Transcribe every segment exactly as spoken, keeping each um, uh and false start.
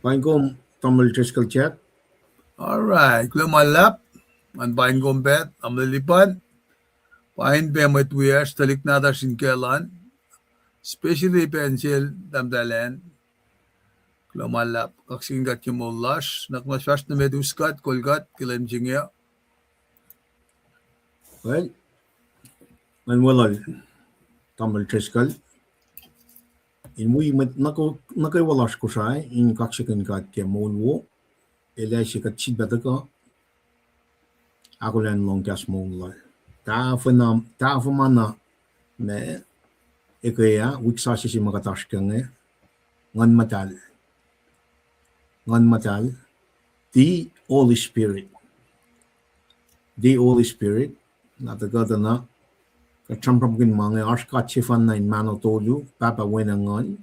Paing kom, Tamuhlwel Driscoll Jack. All right, kuloh ma luhlahp. Ngan paing kom pac, Tamuhlwel Lipan. Paing pac mwet wiyacsr, tuhlihk nahtuhsr in kuhlwacng, especially pac insel tahmtahel an. Kuloh ma luhlahp, kaksakihn God ke moul lasr, nuhnak muhnahs fahsr nuh met, us kuht, kol kuht ke lwen se inge. Well, ngan weluhl Tamuhlwel Driscoll in wi mwet nuh ke, nuh kwewa lasr Kosrae in kaksakihn God ke moul wo, el ase kuht sifilpac tuhkuh ahkolah in lohng kahs moul lal. Tahfuh na, tahfuh ma na ma eke ah, wik sasuc se ma kuht oasr kac inge, Nguhn Muhtahl. Nguhn Muhtahl, the Holy Spirit. The Holy Spirit, na tuhkuh tuh na, kuht sramsramkihn ma inge, oasr God sefanna in mahno tolu, Pahpah, Wen, ac Nguhn.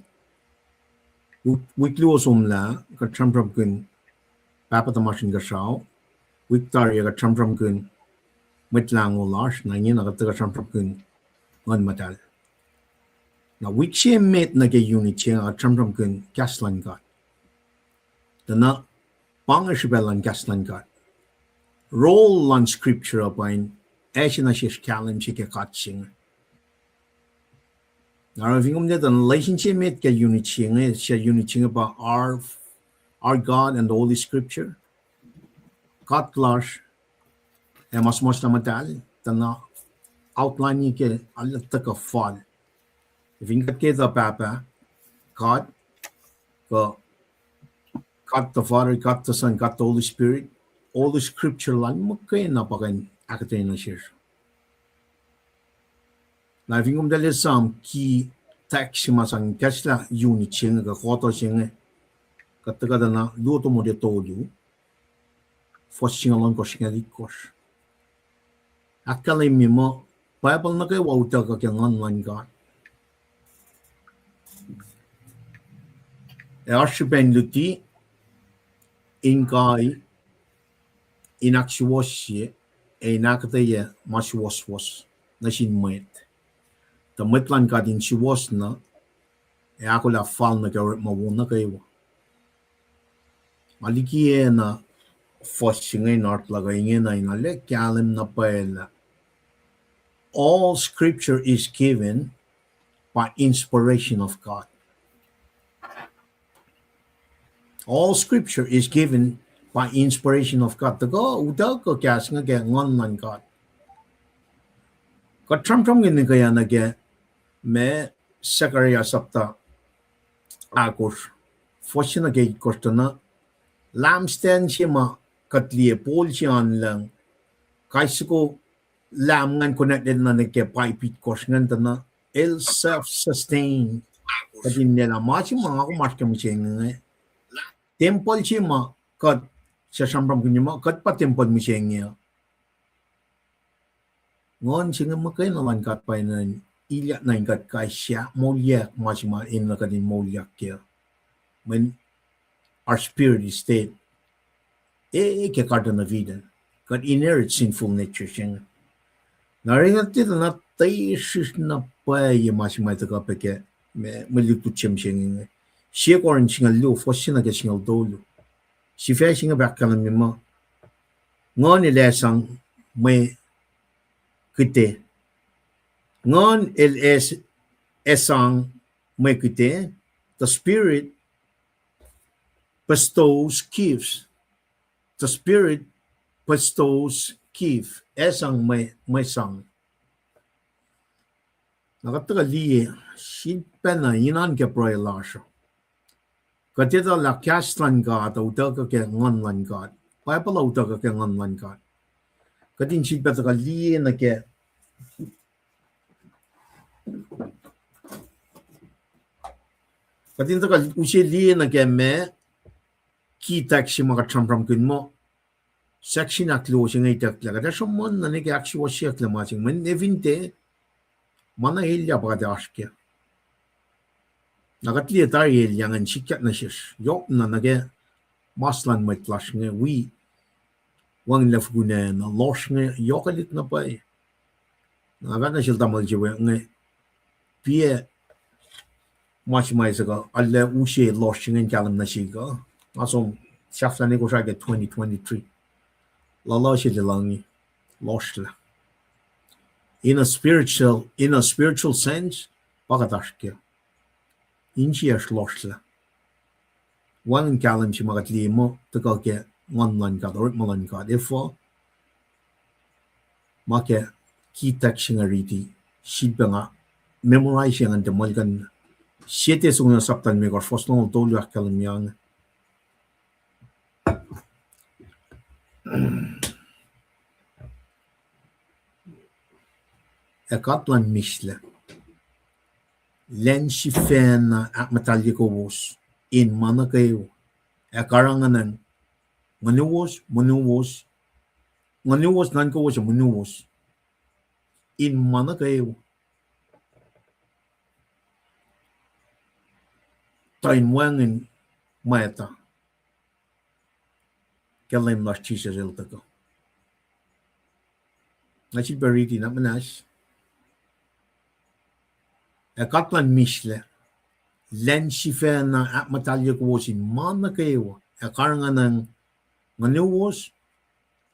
Wik, wik luo somlah, kuht sramsramkihn Pahpah tuhmasr Inkuhsrao. Wik tari ah kuht sramsramkihn Mwet Lahngo lasr, na ingena kuht tuhkuh sramsramkihn Nguhn Muhtahl. Na wik se met nuh ke unit se inge kuht sramsramkihn kahs luhn God. Tuh na pa inge srihpac luhn kahs luhn God. Role luhn scripture uh pa in ase nuh sesr kahlwem se ke God se inge. Na oruh fin kom liye tuh na lesin se met ke unit se inge, se unit se inge pa our, our God and the Holy Scripture. God lasr ac ma suhmuhslah muhtahl, tuh na outline ke alu tuhkuh fal. Fin kuht ke tuh Pahpah, God, kuh God the Father, God the Son, God the Holy Spirit, Holy Scripture lal muhkwena pa kuh in ahkuhtweyac nuh sesr. Na fin kom tuh liye esam key text se ma sang kahslah unit se inge kuh quarter se inge, kuht tuhkuh tuh na luo Timothy tolu, fuhs singucul ohnkohsr, singucul itkohsr. Ahkkahlwemye muh Bible nuh kwewa utuckuh ke Nguhn luhn God. Ac oasr srihpac in luti, in kai, in ahksuwohsye, ac in ahkuhtweyac ma suwohswohs nuh sin mwet, tuh mwet luhn God in suwohs na, ac ahkolah fal nuh ke orekma wo nuh kwewa. Nga likiacna fuhs se inge in arulacna ingena in arlac kahlwem na pwacye lah all scripture is given by inspiration of God. All scripture is given by inspiration of God. Tuhkuh, utuckuh kahs inge ke Nguhn luhn God. Kuht sramsramkihn nuh ke, nuh ke ma Zechariah sapta ahkosr, fuhs se nuh ke itkohsr tuh na, lampstand se ma kuht liye, bowl se anluhng, kais soko lamp ingacn connected nuh ke pipe itkohsr ingacn tuh na, el self-sustained. Kuht in lwelah ma se ma nga kom oasr ke mihsenge inge. Tempuhl se ma kuht suc sramsramkihn ma, kuht pa tempuhl mihsenge uh. Nguhn se inge muhkwena luhn God pa in ilyak nuh in kuht kais sie moulyak ma se ma enenuh kuht in moulyak kac. Mweyen our spirit is dead. E, ke Garden of Eden, kuht inherit sinful nature se inge. Na oruh kuht tiac na, tiac srihsr na pwacye ma se ma tuhkuh pac ke mwe lutlut se mihsenge inge. Sie Corinth singucul luo, fuhs se nuh ke singucul tolu. Sifac se inge pa ahkkahlwemye muh Nguhn el ac sang mwe kihte. Nguhn el ac, ac sang mwe kihte. The Spirit bestows gifts. The Spirit bestows gift. Ac sang mwe, mwe sang. Na kuht tuhkuh liye, sifilpacna inan ke pruhe lasr uh, kuht etuh lah kahs luhn God uh utuckuh ke Nguhn luhn God. Bible uh utuckuh ke Nguhn luhn God. Kuht in sifilpac tuhkuh liye nuh ke, kuht in tuhkuh use liye nuh ke ma key text se ma kuht sramsramkihn muh, section ahkluo se inge itucklac. Kuht ac sruhmuhn nuh ke ahksuwohsyucklac ma se inge, mweyen fin tiac, ma na elyah pa kuht oasr kac. Na kuht liye tari elyah ingacn sikyak nuh sesr. Yohk na nuh ke mas luhn mwet lasr inge wi wacngihnlac fokihn na lohsr inge yohkwelihk na pwacye. Na fahk nuh sel tamuhlwel se inge, piac ma se ma sukuh arlac use lohsr se inge in kahlwem nuh sihk uh. Nga som sahflah ne Kosrae ke twenty twenty-three. Luhluh se luhlahlfongi, lohsrlah. In a spiritual, in a spiritual sense, pa kuht oasr kac. Insiyacsr lohsrlah. Wacngihn kahlwem se ma kuht liye muh tuhkuh ke nguhn luhn God, orekma luhn God. Efuh? Ma ke key text se inge riti, sifilpac nga memorize ingacn tuh muhlkuhnlah. Sie Thessalonians sapta limekohsr, fuhs longoul tolu ahkkahlwemye inge. Ac God luhn mihslac, lwen sifacna ahkmuhtahlye kowos in ma nuh kwewa, ac karanganwacng ngunuwos, monuwos, ngunuwos, nuhnkowos, ac monuwos in ma nuh kwewa, tuh in wacngihn mwacta ke Leum lasr Jisus El tuhkuh. Nga sifilpac riti na muhnahs. Ac God luhn mihslac, lwen sifacna ahkmuhtahlye kowos in ma nuh kwewa, ac karanganwacng ngunuwos,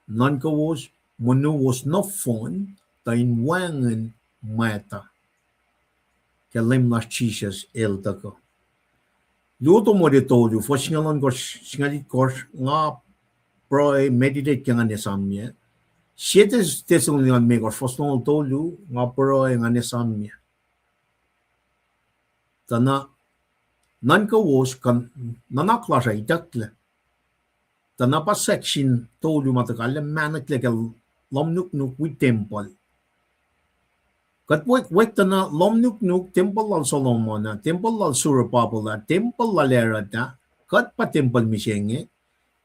nuhnkowos, monuwos nohfohn, tuh in wacngihn mwacta ke Leum lasr Jisus El tuhkuh. Luo Timothy tolu, fuhs singucul ohnkohsr, singucul itkohsr, nga pruhe meditate ke ngan esamyac. Sie Thess-, Thessalonians limekohsr, fuhs longoul tolu, nga pruhe ngan esamyac. Tuh na nuhnkowos kuh nuhnak lasr uh itucklac. Tuh na pa section tolu ma tuhkuh lah mahneklac ke lohm nuknuk wi tempuhl. Kuht wek, wek tuh na lohm nuknuk, tempuhl lal Solomon ah, tempuhl lal Zerubbabel ah, tempuhl lal Herod ah, kuht pa tempuhl mihsenge.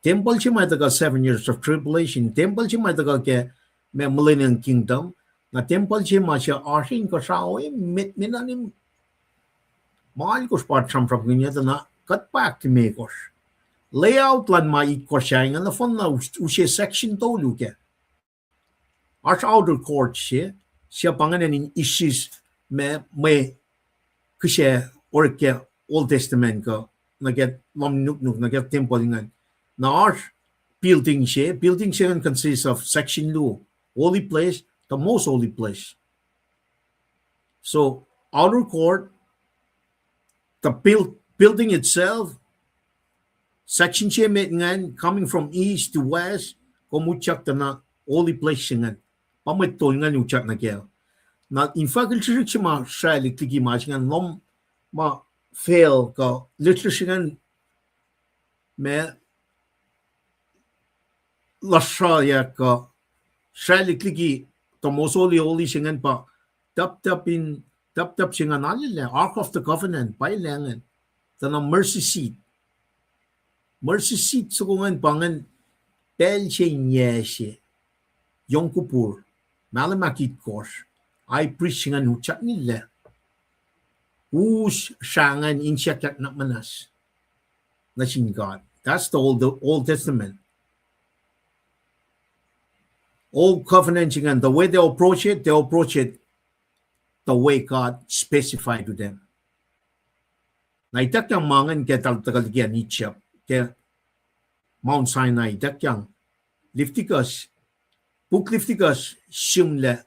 Tempuhl se ma tuhkuh seven years of tribulation, tempuhl se ma tuhkuh ke ma millennium kingdom, na tempuhl se ma se oasr inkuhsrao emet, mena in ma alkosr pa sramsramkihn tuh na kuht pa ahklimekohsr. Layout luhn ma itkohsr ah ingacn nohfohn na us-, use section tolu kac. Oasr outer court se, se pa ingacn in isis ma mwe kihsac orek ke Old Testament kuh nuh ke lohm nuknuk, nuh ke tempuhl ingacn. Na oasr building se, building se ingacn consists of section luo, holy place, the most holy place. So, outer court, the build-, building itself, section se met ingacn, coming from east to west, kom utyak tuh na holy place se ingacn. Pa mwet tol ingacn utyak nuh kac. Na in fahk el srihsrihk se ma sraclihk liki ma se ingacn lohm ma facl kuh lihsrlihsr ingacn ma lasrsayak kuh sraclihk liki the most holy holy se ingacn pa tuptup in, tuptup se ingacn alele, Ark of the Covenant, pa el ingacn. Tuh na mercy seat. Mercy seat soko ingacn pa ingacn pacl se in yac se, Yom Kippur, mahlwem ahkitkohsr, high priest se ingacn utyak nila, us srah ingacn in siyuckyak nuhnak muhnahs nuh sin God. That's the Old, the Old Testament. Old covenant se ingacn, the way they approach it, they approach it the way God specified to them. Na ituckyang ma ingacn ke tal tuhkuh liki acn Egypt, ke Mount Sinai, ituckyang Leviticus, puk Leviticus sihmlac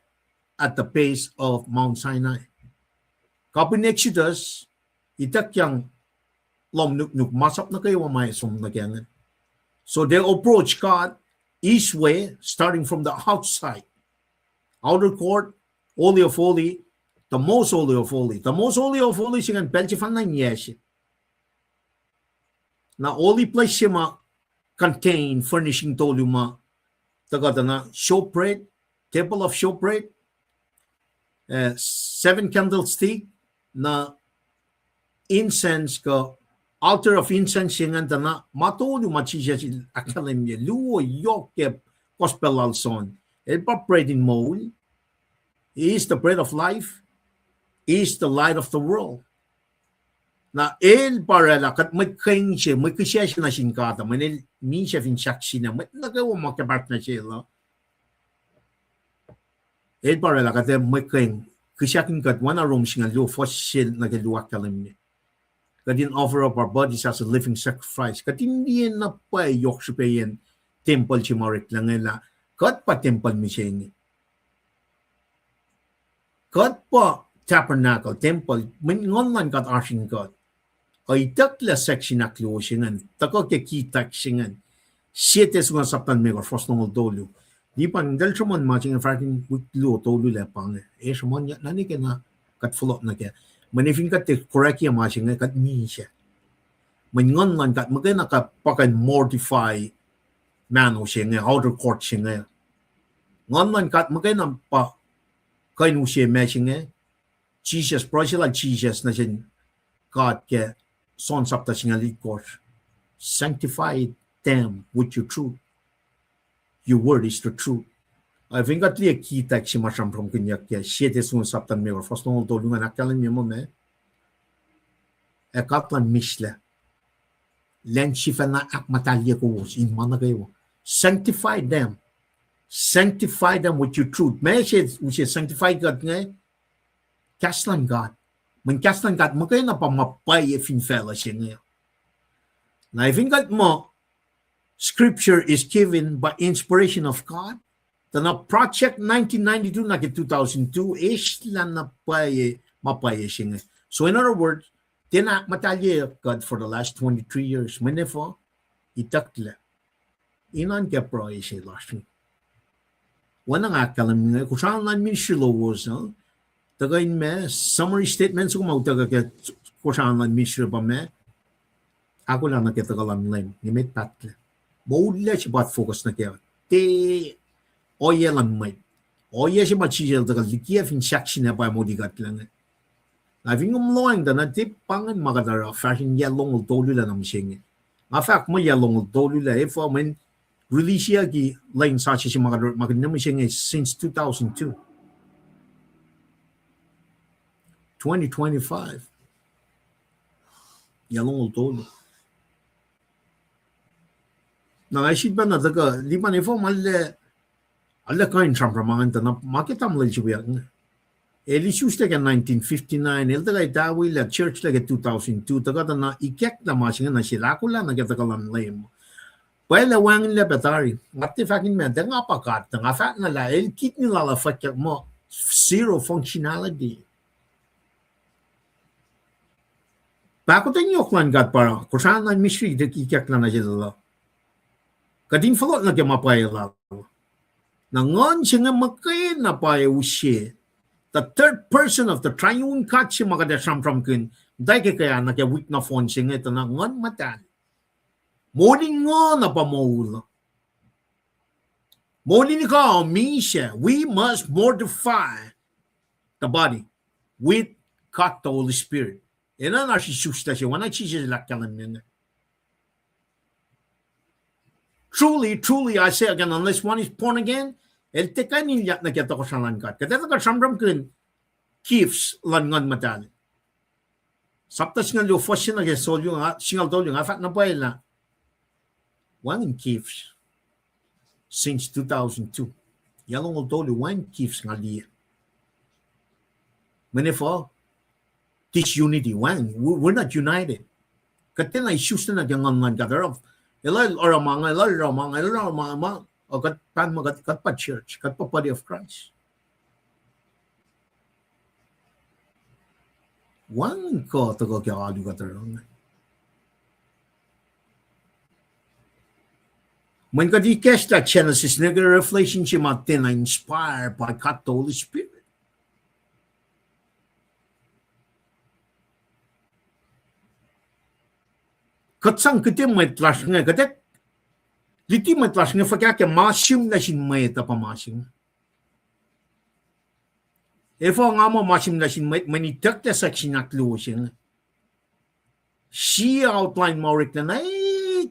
at the base of Mount Sinai. Kapihn Exodus, ituckyang lohm nuknuk, masap nuh kwewa ma som nuh ke ingacn. So they approach God His way, starting from the outside. Outer court, holy of holy, the most holy of holy. The most holy of holy se ingacn pacl sefanna in yac se. Na holy place se ma contain furnishing tolu ma tuhkuh tuh na showbread, table of showbread, eh, seven candlestick, na incense kuh altar of incense se ingacn tuh na ma tolu ma Jisus el ahkkahlwemye, luo yohk ke gospel lal John. El pa bread in moul, He is the bread of life, He is the light of the world. Na el pa oraclah kuht mwet keng se, mwet kihsac se nuh sin God, mweyen el misac fin sahk sina, mwet nuh kwewa ma kuhpahsr nuh sel uh. El pa oraclah kuht mwet keng, kihsakihn kuht, oacna Rom singucul luo, fuhs se nuh ke luo ahkkahlwemye. Kuht in offer up our bodies as a living sacrifice. Kuht in liye na pwacye yohk srihpac yen tempuhl se ma oreklac inge lah kuht pa tempuhl mihsenge. Kuht pa tabernacle, tempuhl, mweyen Nguhn luhn God oasr in kuht. Itucklac section ahkluo se ingacn, tuhkuh ke key text se ingacn. Sie Thessalonians sapta limekohsr, fuhs longoul tolu. Nipan eltahl sruhmuhn ma se inge fahsr in wik luo tolu lac pa inge. E sruhmuhn na nuh ke na kuht fohlohk nuh kac. Mweyen fin kuht tiac correct-ye ma se inge kuht misac. Mweyen Nguhn luhn God muhkwena kuh pa kuh in mortify mahno se inge, outer court se inge. Nguhn luhn God muhkwena pa kuh in use ma se inge. Jisus, pruhe se lal Jisus nuh sin God ke John sapta singucul itkohsr, sanctify them with your truth. Your word is the truth. Ac fin kuht liye key text se ma sramsramkihnyuck ke Sie Thessalonians sapta limekohsr, fuhs longoul tolu ingacn ahkkahlwemye muh meac? Ac God luhn mihslac, Leum sifacna ahkmuhtahlye kowos in ma nuh kwewa. Sanctify them. Sanctify them with your truth. Ma se use sanctify kuht inge, kahs luhn God. Mweyen kahs luhn God muhkwena pa ma pwacye fin facluh se inge. Na fin kuht muh Scripture is given by inspiration of God, tuh na project nineteen ninety-two nuh ke two thousand two, eslah na pwacye, ma pwacye se inge. So in other words, tiacna ahkmuhtahlye kuht for the last twenty-three years. Mweyen efuh? Itucklac. Inan ke pruhe se lasr. Oacna nga ahkkahlwemye inge, Kosrae Online Ministry lowos, uh, tuhkuh in ma summary statement soko ma utuckuh ke Kosrae Online Ministry pa ma ahkolah nuh ke tuhkuh luhn Leum, nimet pahtlac. Moulac se pa focus nuh ke, tiac ohiyac luhn mwet. Ohiyac se ma Jisus El tuhkuh likiyac fin sahk sin ac pa moli kuhtlac inge. Na fin kom lohacng tuh na tiac pa ingacn ma kuht oruh fahsr in yac longoul tolu lac na mihsenge. Nga fahk muh yac longoul tolu lac, efuh, mweyen release-yucki lwen sasuc se ma kuht oruh, ma kuht nuh mihsenge since two thousand two. Twenty twenty-five. Yac longoul tolu. Na nga sifilpac na tuhkuh, lipan efuh ma arlac, arlac kuh in sramsram ingacn tuh na ma ke tamuhlwel se wiyuck inge. El isuslac ke nineteen fifty-nine, el tuhkuh etawi lah church lah ke two thousand two, tuhkuh tuh na ikacklah ma se inge nuh sel, ahkolah nuh ke tuhkuh luhn Leum. Pwacye lah wacngihnlac pac tari, nga tiac fahk in ma, tiac nga pa God, tuh nga fahk na lah el kidney lal uh fwackyuck muh zero functionality. Pahkotwen yohk luhn God pa oruh Kosrae Online Ministry ikacklah nuh sel uh. Kuht in fohlohk nuh ke ma pwacye lal. Na Nguhn se inge muhkwena pa use the third person of the triune God se ma kuht ac sramsramkihn, muhta ke ke ah nuh ke wik nohfohn se inge tuh na Nguhn Muhtahl. Moul in Nguhn uh pa moul. Moul in God misac, we must mortify the body with God the Holy Spirit. Enenuh na srihsrihk se oacna Jisus el ahkkahlwemye inge. Truly, truly, I say again, unless one is born again, el tiac kuh in ilyak nuh ke tohkohsrahi luhn God. Kuht ac tuhkuh sramsramkihn gifts luhn Nguhn Muhtahl. Sapta singucul luo fuhs se nuh ke singucul tolu, nga fahk na pwacye lah wacngihn gifts since two thousand two. Yac longoul tolu, wacngihn gifts nga liye. Mweyen efuh? Disunity, wacngihn, we, we're not united. Kuht tiacna isuslac nuh ke Nguhn luhn God. Elah oruh ma inge, elah oruh ma inge, elah oruh ma inge, ma, uh, kuht pa, ma kuht, kuht pa church, kuht pa body of Christ. Wacngihn kuh tuhkuh ke alu kuht oruh inge. Mweyen kuht ikacslah Genesis nuh ke Revelation se ma tiacna inspired by God the Holy Spirit. Kuht sang kihte mwet lasr inge, kuht ac luti mwet lasr inge fuhkah ke ma sihmlac sin mwet uh pa ma se inge. Efuh nga muh ma sihmlac sin mwet, mweyen itucklac section ahkluo se inge. Sie outline ma oreklac na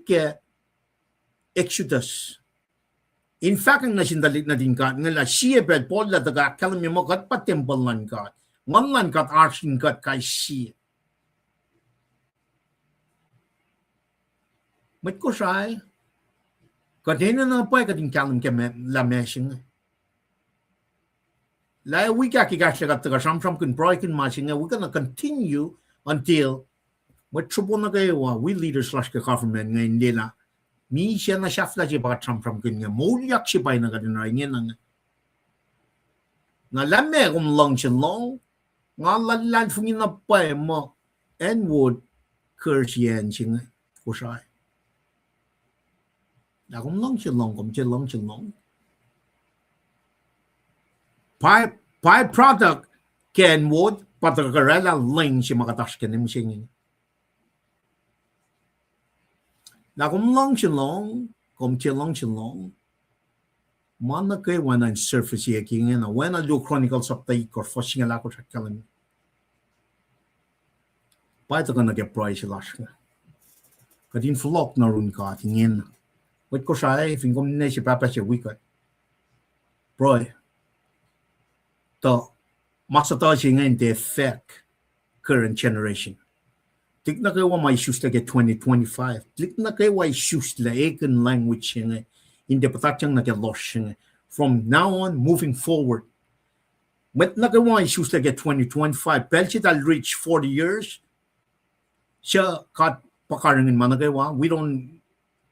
ke Exodus. In fahkwack nuh sin tuhlihk nuhtin God inge lah sie pacl Paul el tuhkuh ahkkahlwemye muh kuht pa tempuhl luhn God. Nguhn luhn God oasr in kuht kais sie. Mwet Kosrae, kuht enenuh na pwacye kuht in kahlwem ke ma, lah ma se inge. Lah wik ah ke kahsruh kuht tuhkuh sramsramkihn pruhekihn ma se inge, we're gonna continue until Mwet sropo nuh kwewa, wi leaders lasr ke government inge in lwelah misac na sahflah se pa kuht sramsramkihn inge, moulyak se pa na kuht in oruh ingena inge. Na lah meac kom luhngse lohng, nga luhlahlfongi na pwacye muh acn wo kuh sie acn se inge, Kosrae. Lah kom luhngse lohng, kom tiac luhngse lohng. By, by-product ke acn wo, pa tuhkuh oraclah lwen se ma kuht oasr ke mihsenge. Lah kom luhngse lohng, kom tiac luhngse lohng. Ma nuh kwewa na in surface-i ingena, oacna luo Chronicles sapta itkohsr, fuhs singucul ahkosr ahkkahlwemye. Pa tuhkuh nuh ke pruhe se lasr inge. Kuht in fohlohk nuh yurin God ingena. Mwet Kosrae, fin kom ne se pahpah se wi kuht, pruhe tuh ma suhtuh se inge in tiac affect current generation. Tuhlihk nuh kwewa ma isuslac ke twenty twenty-five, tuhlihk nuh kwewa isuslac ekihn language se inge, in tiac puhtatyang nuh ke lohsr se inge. From now on, moving forward, mwet nuh kwewa isuslac ke twenty twenty-five, pacl se eltahl reach forty years, suc God pa karihngihn ma nuh kwewa, we don't,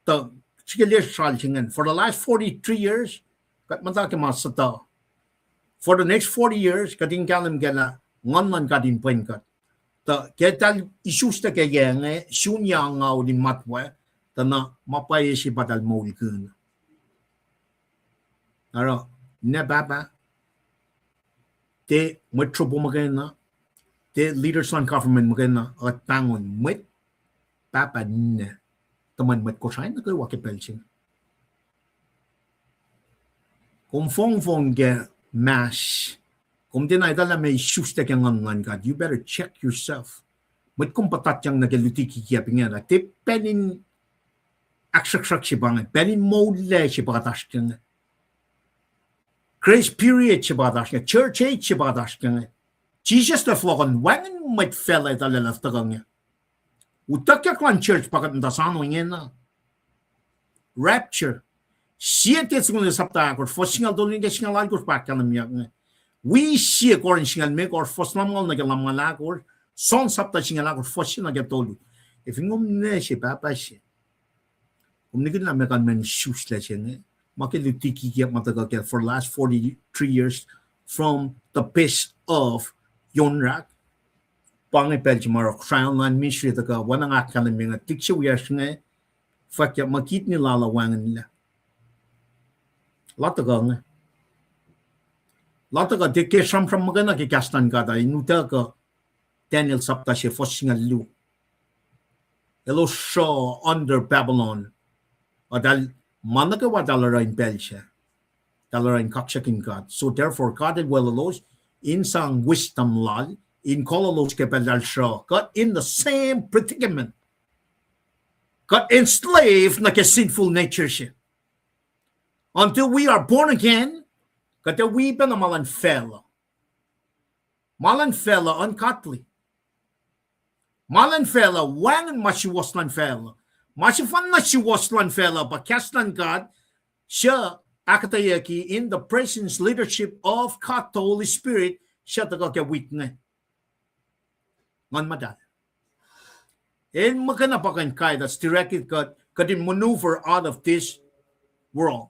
tuh srihke lesralsingacn. For the last forty-three years, kuht muhta ke ma suhtuh. For the next forty years, kuht in kahlwem kac lah Nguhn luhn God in pwen kuht. Tuh ke eltahl isuslac ke yac inge, sun yac angngaul in matwac, tuh na ma pwacye se pa eltahl moulkihn. Oruh, ninac pahpah, tiac mwet sropo muhkwena, tiac leaders luhn government muhkwena, kuht pahngon mwet pahpah ninac, tuhmwacn mwet Kosrae nuh kwewa ke pacl se inge. Kom fongfong ke mask, kom tiacna etuh lah meac isuslac ke Nguhn luhn God, you better check yourself. Mwet kom puhtatyang nuh ke luti kikiacp ingena, tiac pacl in ahksruhksruhk se pa inge, pacl in moullac se pa kuht oasr ke inge. Grace period se pa kuht oasr inge, church age se pa kuht oasr ke inge. Jisus el fohlohkohn wacngihn mwet facluh etuh lah elos tuhkuh inge. Utuckyak luhn church pa kuht muhta soano ingena. Rapture. Sie Thessalonians sapta ahkosr, fuhs singucul tolu nuh ke singucul alkosr pa ahkkahlwemyeyuck inge. Wi sie Corinth singucul limekohsr, fuhs lumngaul nuh ke lumngaul ahkosr, John sapta singucul ahkosr, fuhs se nuh ke tolu. Ac fin kom ne se pahpah se, kom nihkihn lah meac kalmacn isuslac se inge, ma ke luti kikiacp ma tuhkuh ke for the last forty-three years from the pace of Yonrak. Pa inge pacl se ma oruh Kosrae Online Ministry tuhkuh, oacna nga ahkkahlwemye inge, tuhlihk se wiyacsr inge, fwackyuck muh kidney lal uh wacngihnlac. Lah tuhkuh inge. Lah tuhkuh tiac ke sramsram muhkwena ke kahs luhn God uh, in utuckuh Daniel sapta se fuhs singucul luo. Elos sruh under Babylon. Eltahl, ma nuh kwewa eltahl oruh in pacl se, eltahl oruh in kaksakihn God. So therefore God El weluhlos in sang wisdom lal, in koluhlos ke pacl eltahl sruh. Kuht in the same predicament. Kuht enslaved nuh ke sinful nature se. Until we are born again, kuht ac wi pacna ma luhn facluh. Ma luhn facluh ungodly. Ma luhn facluh wacngihn ma suwohs luhn facluh. Ma sefanna suwohs luhn facluh pa kahs luhn God, suc ahkuhtweyucki in the presence, leadership of God the Holy Spirit, suc tuhkuh ke wik inge. Nguhn Muhtahl. El muhkwena pa kuh in guide us, directed kuht, kuht in maneuver out of this world.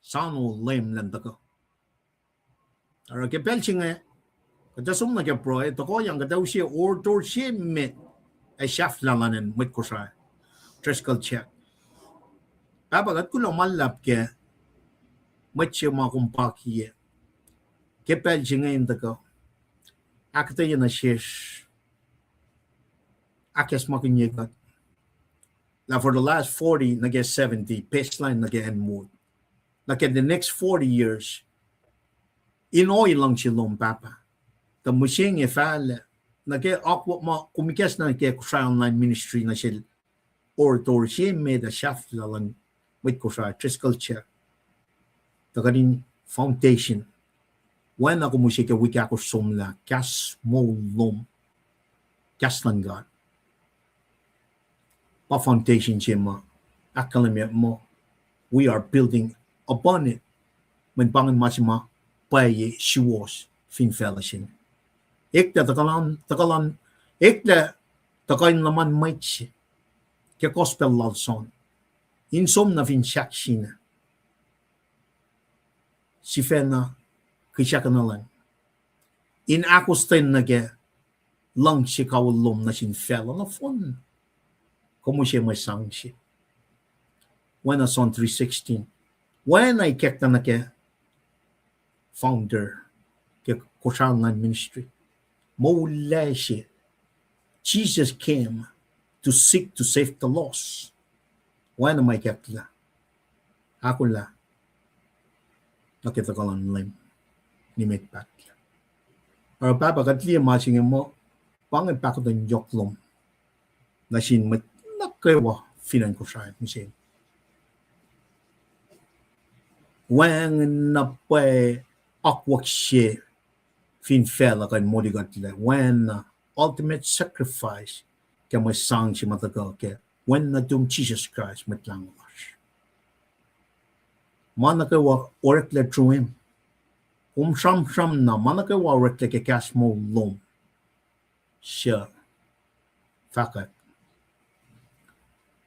Soano Leum elan tuhkuh. Oruh ke pacl se inge, kuht ac som nuh ke pruhe, tohkohyang kuht ac use orator se met ac sahflah luhn mwet Kosrae, Driscoll Chuck. Pahpah, kuht kuloh ma luhlahp ke mwet se ma kom pakiyac ke pacl se inge in tuhkuh ahkuhtweyac nuh sesr, ahkacsmakihnye kuht lah for the last forty nuh ke seventy, baseline nuh ke acn wo, nuh ke the next forty years, in ohi luhngse lom Pahpah, tuh mihsenge fahlac nuh ke akwuck ma kom ikacslah nuh ke Kosrae Online Ministry nuh sel orator se met ac sahflah luhn mwet Kosrae, Driscoll Chuck, tuh kuht in foundation. Oacna kom use ke wik ahkosr somlah, kahs moul lom, kahs luhn God, pa foundation se ma ahkkahlwemye muh we are building upon it. Mweyen pa ingacn ma se ma pwacye suwohs fin facluh se inge. Eklac tuhkuh luhn, tuhkuh luhn, eklac Tuhkuh in luhman mwet se ke gospel lal John, in som nuh fin sahk sina, sifacna kihsackuhnlah, in ahkostwen nuh ke luhngse kawihl lom nuh sin facluh nohfohn. Kom use mwe sang se. Oacna John three sixteen. Oacna ikacklah nuh ke founder ke Kosrae Online Ministry. Moul se, Jesus came to seek to save the lost. Oacna ma ikacklah. Ahkolah nuh ke tuhkuh luhn Leum nimet pahtlac. Oruh Pahpah, kuht liye ma se inge muh pa inge pahkotwen yohk lom nuh sin mwet nuh kwewa fin acn Kosrae mihsenge. Wacngihn na pwacye akwuck se fin facluh kuh in molikuhtlac, oacna ultimate sacrifice ke mwe sang se ma tuhkuh ke Wen nuhtum Jisus Kraist, Mwet Lahngo lasr. Ma nuh kwewa oreklac through him. Kom sramsram na ma nuh kwewa oreklac ke kahs moul lom. Suc fahkwack,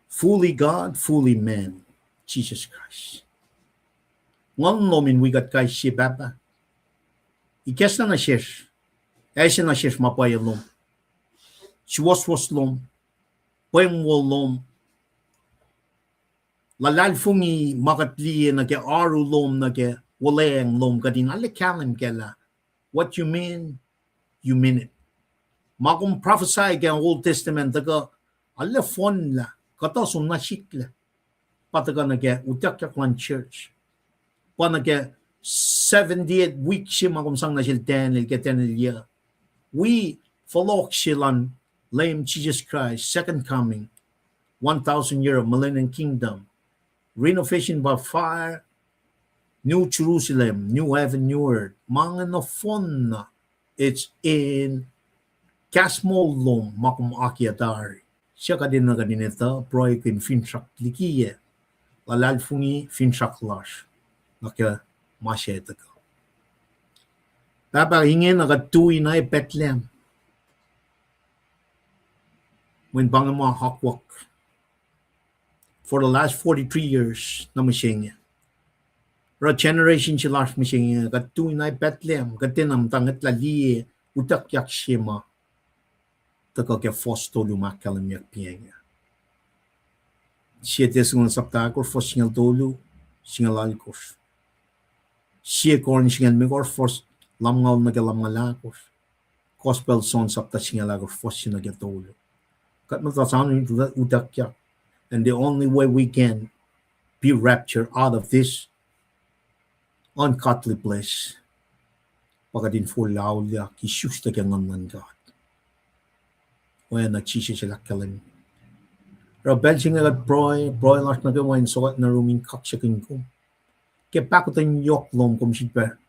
fully God, fully man, Jisus Kraist. Nguhn lom in wi kuht kais sie, Pahpah. Ikacslah nuh sesr, ase nuh sesr ma pwacye lom, suwohswohs lom, pweng wo lom, luhlahlfongi ma kuht liye nuh ke oaru lom, nuh ke wuhlweacng lom, kuht in arlac kahlwem kac lah what you mean, you mean it. Ma kom prophesy ke Old Testament tuhkuh, arlac fohnlah, kuhtuh som na sikla. Pa tuhkuh nuh ke utuckyak luhn church. Pa nuh ke seventy-eight week se ma kom sang nuh sel Daniel ke Daniel yac. Wi fohlohk se luhn Leum Jisus Kraist, second coming, one thousand year of millennium kingdom, renovation by fire, New Jerusalem, new heaven, new earth. Ma inge nohfohn na, it's in kahs moul lom ma kom akiyac tari. Suc kuht enenuh kuht in etuh, pruhekihn finsrak likiyac, luhlahlfongi finsrak lasr nuh ke ma se tuhkuh. Pahpah, ingena kuht tui na Bethlehem, mweyen pa inge ma akwuck for the last forty-three years nuh mihsenge. Oruh generation se lasr mihsenge, kuht tui na Bethlehem, kuht enenuh muhta ngwetlah liye utuckyak se ma tuhkuh ke fuhs tolu ma ahkkahlwemyeyuck pa inge. Sie Thessalonians sapta ahkosr, fuhs singucul tolu, singucul alkosr. Sie Corinth singucul limekohsr, fuhs lumngaul nuh ke lumngaul ahkosr. Gospel John sapta singucul ahkosr, fuhs se nuh ke tolu. Kuht muhta soano utuckyak. And the only way we can be raptured out of this ungodly place, pa kuht in forlah auliyak isuslac ke Nguhn luhn God. Oacna Jisus el ahkkahlwemye. Oruh pacl se inge kuht pruhe, pruhe lasr nuh kwewa in sokwack nuh yurum in kaksakihn kom ke pahkotwen yohk lom kom sifilpac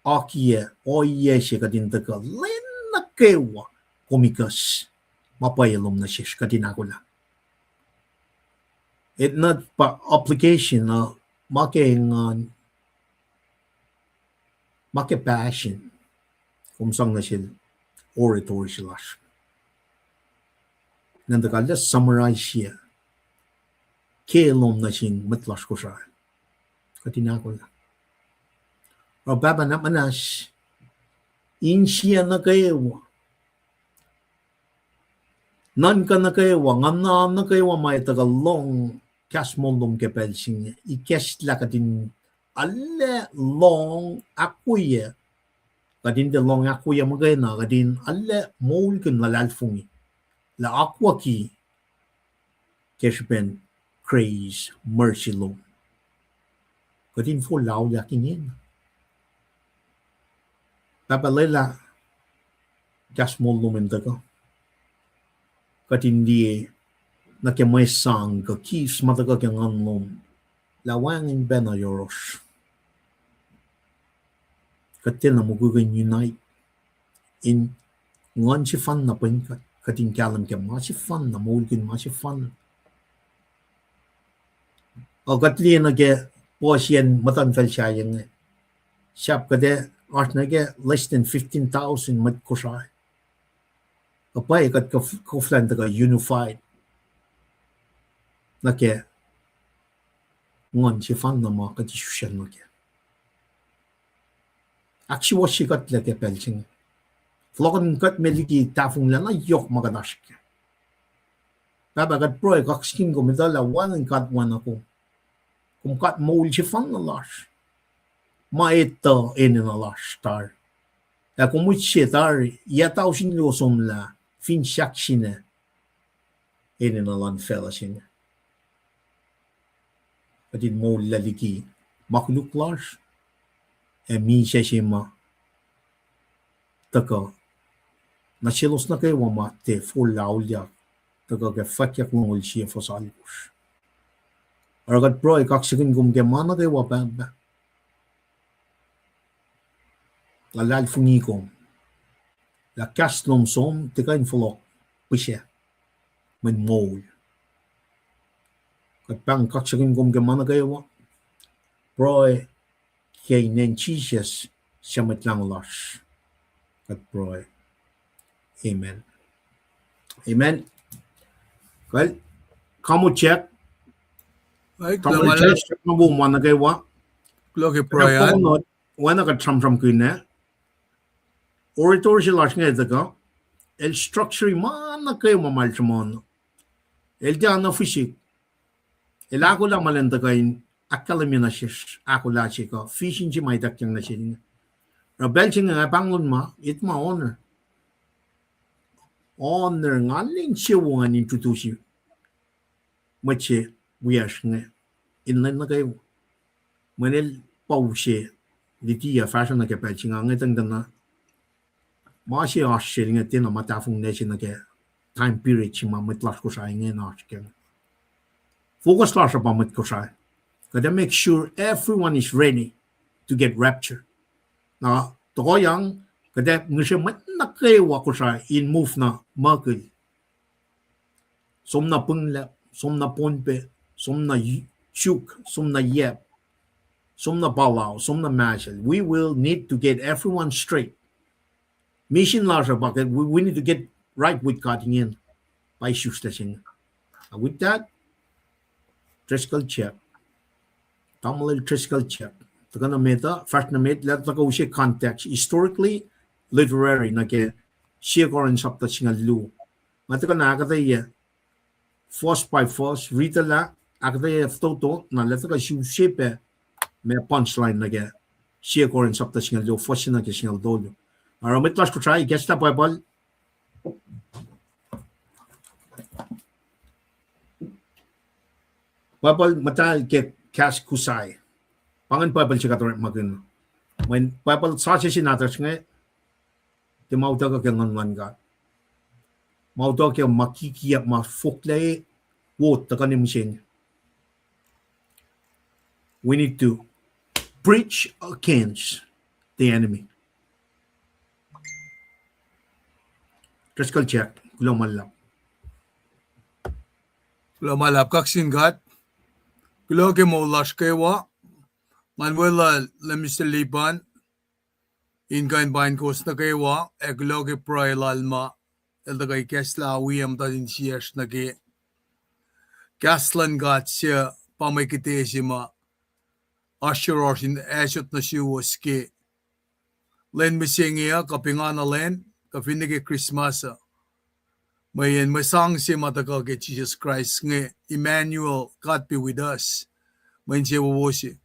akiyac ohiyac se kuht in tuhkuh lwen nuh kwewa kom ikuhs ma pwacye lom nuh sesr, kuht in ahkolah. Enenuh pa application uh, ma ke engan, ma ke passion, kom sang nuh sel oratory se lasr, ngan tuhkuh arlac summarize-ye ke lom nuh sin mwet lasr Kosrae, kuht in ahkolah. Oruh Pahpah, nuhnak muhnahs, insiyac nuh kwewa, nuhnkuh nuh kwewa, nguhna nuh kwewa ma etuh kuh lohng kahs moul lom ke pacl se inge, ikacslah kuht in arlac lohng ahkwoye, kuht in tiac lohng ahkwoye muhkwena, kuht in arlac moulkihn luhlahlfongi lah akwucki ke srihpen grace, mercy lom, kuht in forlah auliyak ingena. Pahpah, lwelah kahs moul lom in tuhkuh, kuht in liye nuh ke mwe sang kuh gifts ma tuhkuh ke nguhn lom lah wacngihn pacna yohrohsr. Kuht tiacna mukwikwi in unite in nguhn sefanna pweng kuht, kuht in kahlwem ke ma sefanna, moulkihn ma sefanna. Ac kuht liye nuh ke puhsiyacn muhtuhnfacl sahyac inge, sahp kuht ac oasr nuh ke less than fifteen thousand mwet Kosrae. Kuh pwacye kuht kof-, koflah in tuhkuh unified nuh ke nguhn sefanna ma kuht isuslac nuh kac. Ahksuwohsye kuhtlac ke pacl se inge. Fohlohkihn kuht me liki tahfonglac na yohk ma kuht oasr kac. Pahpah, kuht pruhe kaksakihn kom etuh lah wacngihn God oacna kom. Kom God moul sefanna lasr. Ma etuh enenuh lasr tari. Ac kom mwet se tari, yac tausin luo somlah, fin sahk sina enenuh luhn facluh se inge. Kuht in moul lac liki ma koluk lasr, ac misac se ma tuhkuh nuh selos nuh kwewa ma tiac forlah auliyak, tuhkuh ke Fwackyuck longoul sie fuhs alkosr. Oruh kuht pruhe kaksakihn kom ke ma nuh kwewa, Pahpah. Luhlahlfongi kom lah kahs lom som tiac kuh in fohlohk pihsac, mweyen moul. Kuht pahng kaksakihn kom ke ma nuh kwewa. Pruhe ke inen Jisus, suc Mwet Lahngo lasr, kuht pruhe. Amen. Amen. Kal, kamo Jack. Ai, kamo kuloh ma Jack, ma wo ma nuh kwewa. Kuloh ke pruhe an. Oacna kuht sramsramkihn ah, orator se lasr inge tuhkuh, el structure ma nuh kwewa ma el sruhmuhn. El tiacna physic. El ahkolah ma elan tuhkuh in ahkkahlwemye nuh sesr ahkolah se kuh vision se ma ituckyang nuh sel inge. Oruh pacl se inge nga pahngol ma, it ma honor. Honor, nga lwen se wo ngan introduce mwet se wiyacsr inge in lwen nuh kwewa. Mweyen el pa use litiyac fahsruh nuh ke pacl se inge, nga ngetang tuh na ma se oasr sel inge tiacna ma tahfonglac se nuh ke time period se ma mwet lasr Kosrae inge na oasr kac. Focus lasr uh pa mwet Kosrae. Kuht ac make sure everyone is ready to get rapture. Na tohkohyang, kuht ac ngihsre mwet nuh kwewa Kosrae in move na muhkil. Som na Pinelap, som na Pohnpei, som na Chuuk, som na Yap, som na Palau, som na Marshall. We will need to get everyone straight. Mission lasr uh pa ke, we, we need to get right with God ingena. Pa isuslac se inge. And with that, Driscoll Jack. Tamuhlwel Driscoll Jack. Tuhkuh nuh met uh, fahsr nuh met, lah tuhkuh use context, historically, literary, nuh ke Sie Corinth sapta singucul luo. Nga tuhkuh na ahkuhtweyac, verse by verse, ritilah, ahkuhtweyac fototo, na lah tuhkuh suse pac ma punchline nuh ke Sie Corinth sapta singucul luo, verse se nuh ke singucul tolu. Oruh mwet lasr Kosrae, ikacslah Bible. Bible muhtahl ke kahs Kosrae. Pa ingacn Bible se kuht orekmakihn. Mweyen Bible sasuc se nahtuhsr inge, tiac ma utuckuh ke Nguhn luhn God. Ma utuckuh ke ma kikiap ma fohklac, wo tuhkuh ne mihsenge. We need to preach against the enemy. Driscoll Jack, kuloh ma luhlahp. Kuloh ma luhlahp, kaksakihn God. Kuloh ke moul lasr kwewa. Ngan weluhl Mister Lipan in kuh in pain kowos nuh kwewa, ac kuloh ke pruhe lal ma el tuhkuh ikacslah wi muhtuhn insiyacsr nuh ke kahs luhn God suc pa mwe kite se ma oasr yohrohsr in asot nuh suwos ke lwen mihsenge uh, kuh pengana lwen, kuh finne ke Christmas uh. Mweyen mwe sang se ma tuhkuh ke Jisus Kraist inge, Emmanuel, God be with us. Mwe insewowo se.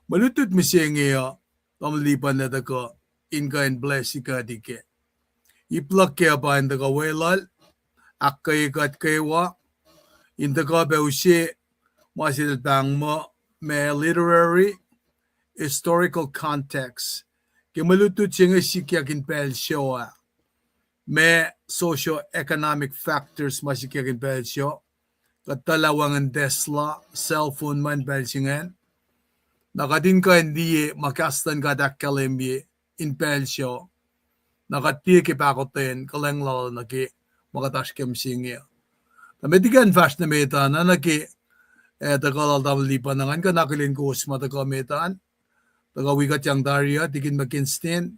Mwe lutlut mihsenge uh, tamuhlwel Lipan, lah tuhkuh in kuh in bless kuht kac. Ip luhk kac pa in tuhkuh weluhl, ahkkweye kuht kwewa, in tuhkuh pac use ma se el pahng muh, ma literary, historical context. Ke mwe lutlut se inge sikyak in pacl seo ah. Ma socio-economic factors ma sikyak in pacl seo. Kuht tuh lah wacngihn Tesla, cell phone ma in pacl se ingacn. Na kuht in kuh in liye ma kahs luhn God ahkkahlwemye in pacl seo. Na kuht liye ke pahkotwen kuhlwacng lal nuh ke ma kuht oasr ke mihsenge uh. Tuh met ikacn fahsr nuh met an, na nuh ke, eh, tuhkuh lal tamuhlwel Lipan, na ngan kuh in akihlen kowos ma tuhkuh met an. Tuhkuh wi kuhtyang tari uh, Tikin McKinston.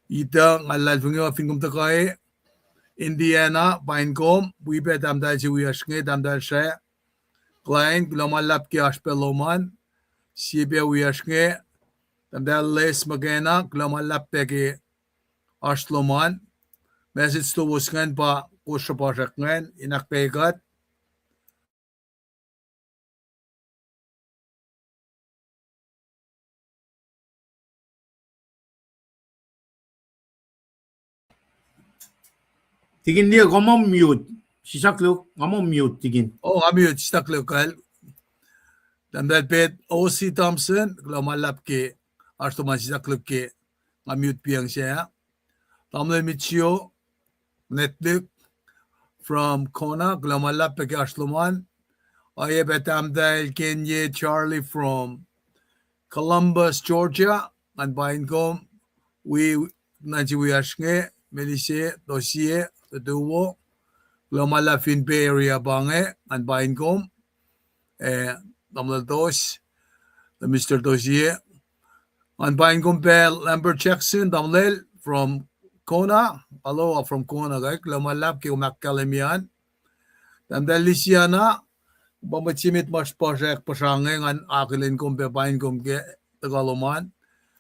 Ituh, nga luhlahlfongi uh fin kom tuhkuh e, Indiana, pain kom, wi pac tahmtahel se wiyacsr inge, tahmtahel Sra Klein, kuloh ma luhlahp ke oasr pac lom an, sie pac wiyacsr inge, tahmtahel Les McKenna, kuloh ma luhlahp pac ke oasr lom an, message lowos ingacn pa kowos sruhpuhsrak ingacn, in ahkkweye kuht. Tikin liye, kom mute. Sisaklu, kom mute, Tikin. Oh, nga mute, sisaklu kal. Tahmtahel Pet O C Thompson, kuloh ma luhlahp ke oasr lom an, sisaklu ke nga mute piyang se ah. Tamuhlwel Mitchio, Netlik, from Kona, kuloh ma luhlahp pac ke oasr lom an. Oacyacpac tahmtahel Kenye Charlie from Columbus, Georgia, ngan pain kom, wi, nuhn se wiyacsr inge, Melise, Tosie, Totuwo, kuloh ma luhlahp fin Bay Area pa inge, ngan pain kom, eh, tamuhlwel Tos, Mister Tosie, ngan pain kom pac Lambert Jackson, tamuhlwel from Kona, aloha from Kona, kuloh ma luhlahp ke kom ahkkahlwemye an. Tahmtahel Lisiana, pa mwet se met ma sruhpuhsrak puhsra inge, ngan akihlen kom pac, pain kom ke tuhkuh lom an.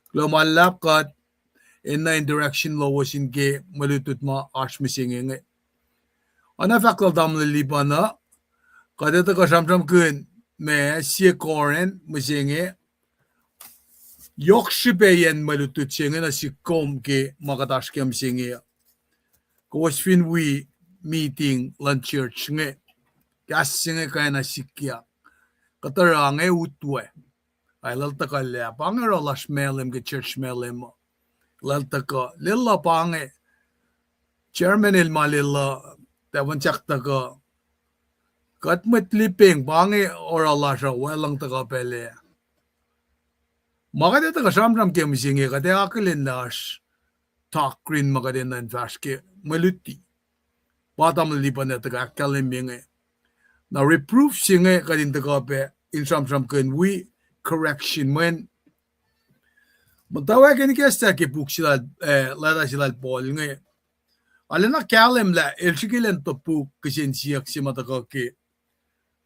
Kuloh ma luhlahp kuht enenuh interaction lowos in ke mwe lutlut ma oasr mihsenge inge. Oacna fahk lal tamuhlwel Lipan uh, kuht ac tuhkuh sramsramkihn ma sie Corinth mihsenge, yohk srihpacyacn mwe lutlut se inge nuh sihk kom ke ma kuht oasr kac mihsenge. Kowos fin wi meeting luhn church inge, kahs se inge kwacna sikyak. Kuht oruh inge utwe. Ac eltahl tuhkuh lah pa inge oruh lasr Malem ke church Malem uh. Eltahl tuhkuh, lwelah pa inge chairman el ma lwelah, tafuhn sak tuhkuh. Kuht mwet lipacng pa inge oruh lasr uh, wacluhng tuhkuh pacl ah. Ma kuht ac tuhkuh sramsram ke mihsenge, kuht ac akihlen lah oasr doctrine ma kuht enenuh in fahsr ke mwe luti. Pa tamuhlwel Lipan ac tuhkuh ahkkahlwemye inge. Na reproof se inge kuht in tuhkuh pac in sramsramkihn wi correction mweyen muhtwacwacack in ikacslah ke puk se lal, eh, leta se lal Paul inge. Arulacna kahlwem lah el srihke elan topuk kihsen siyuck se ma tuhkuh ke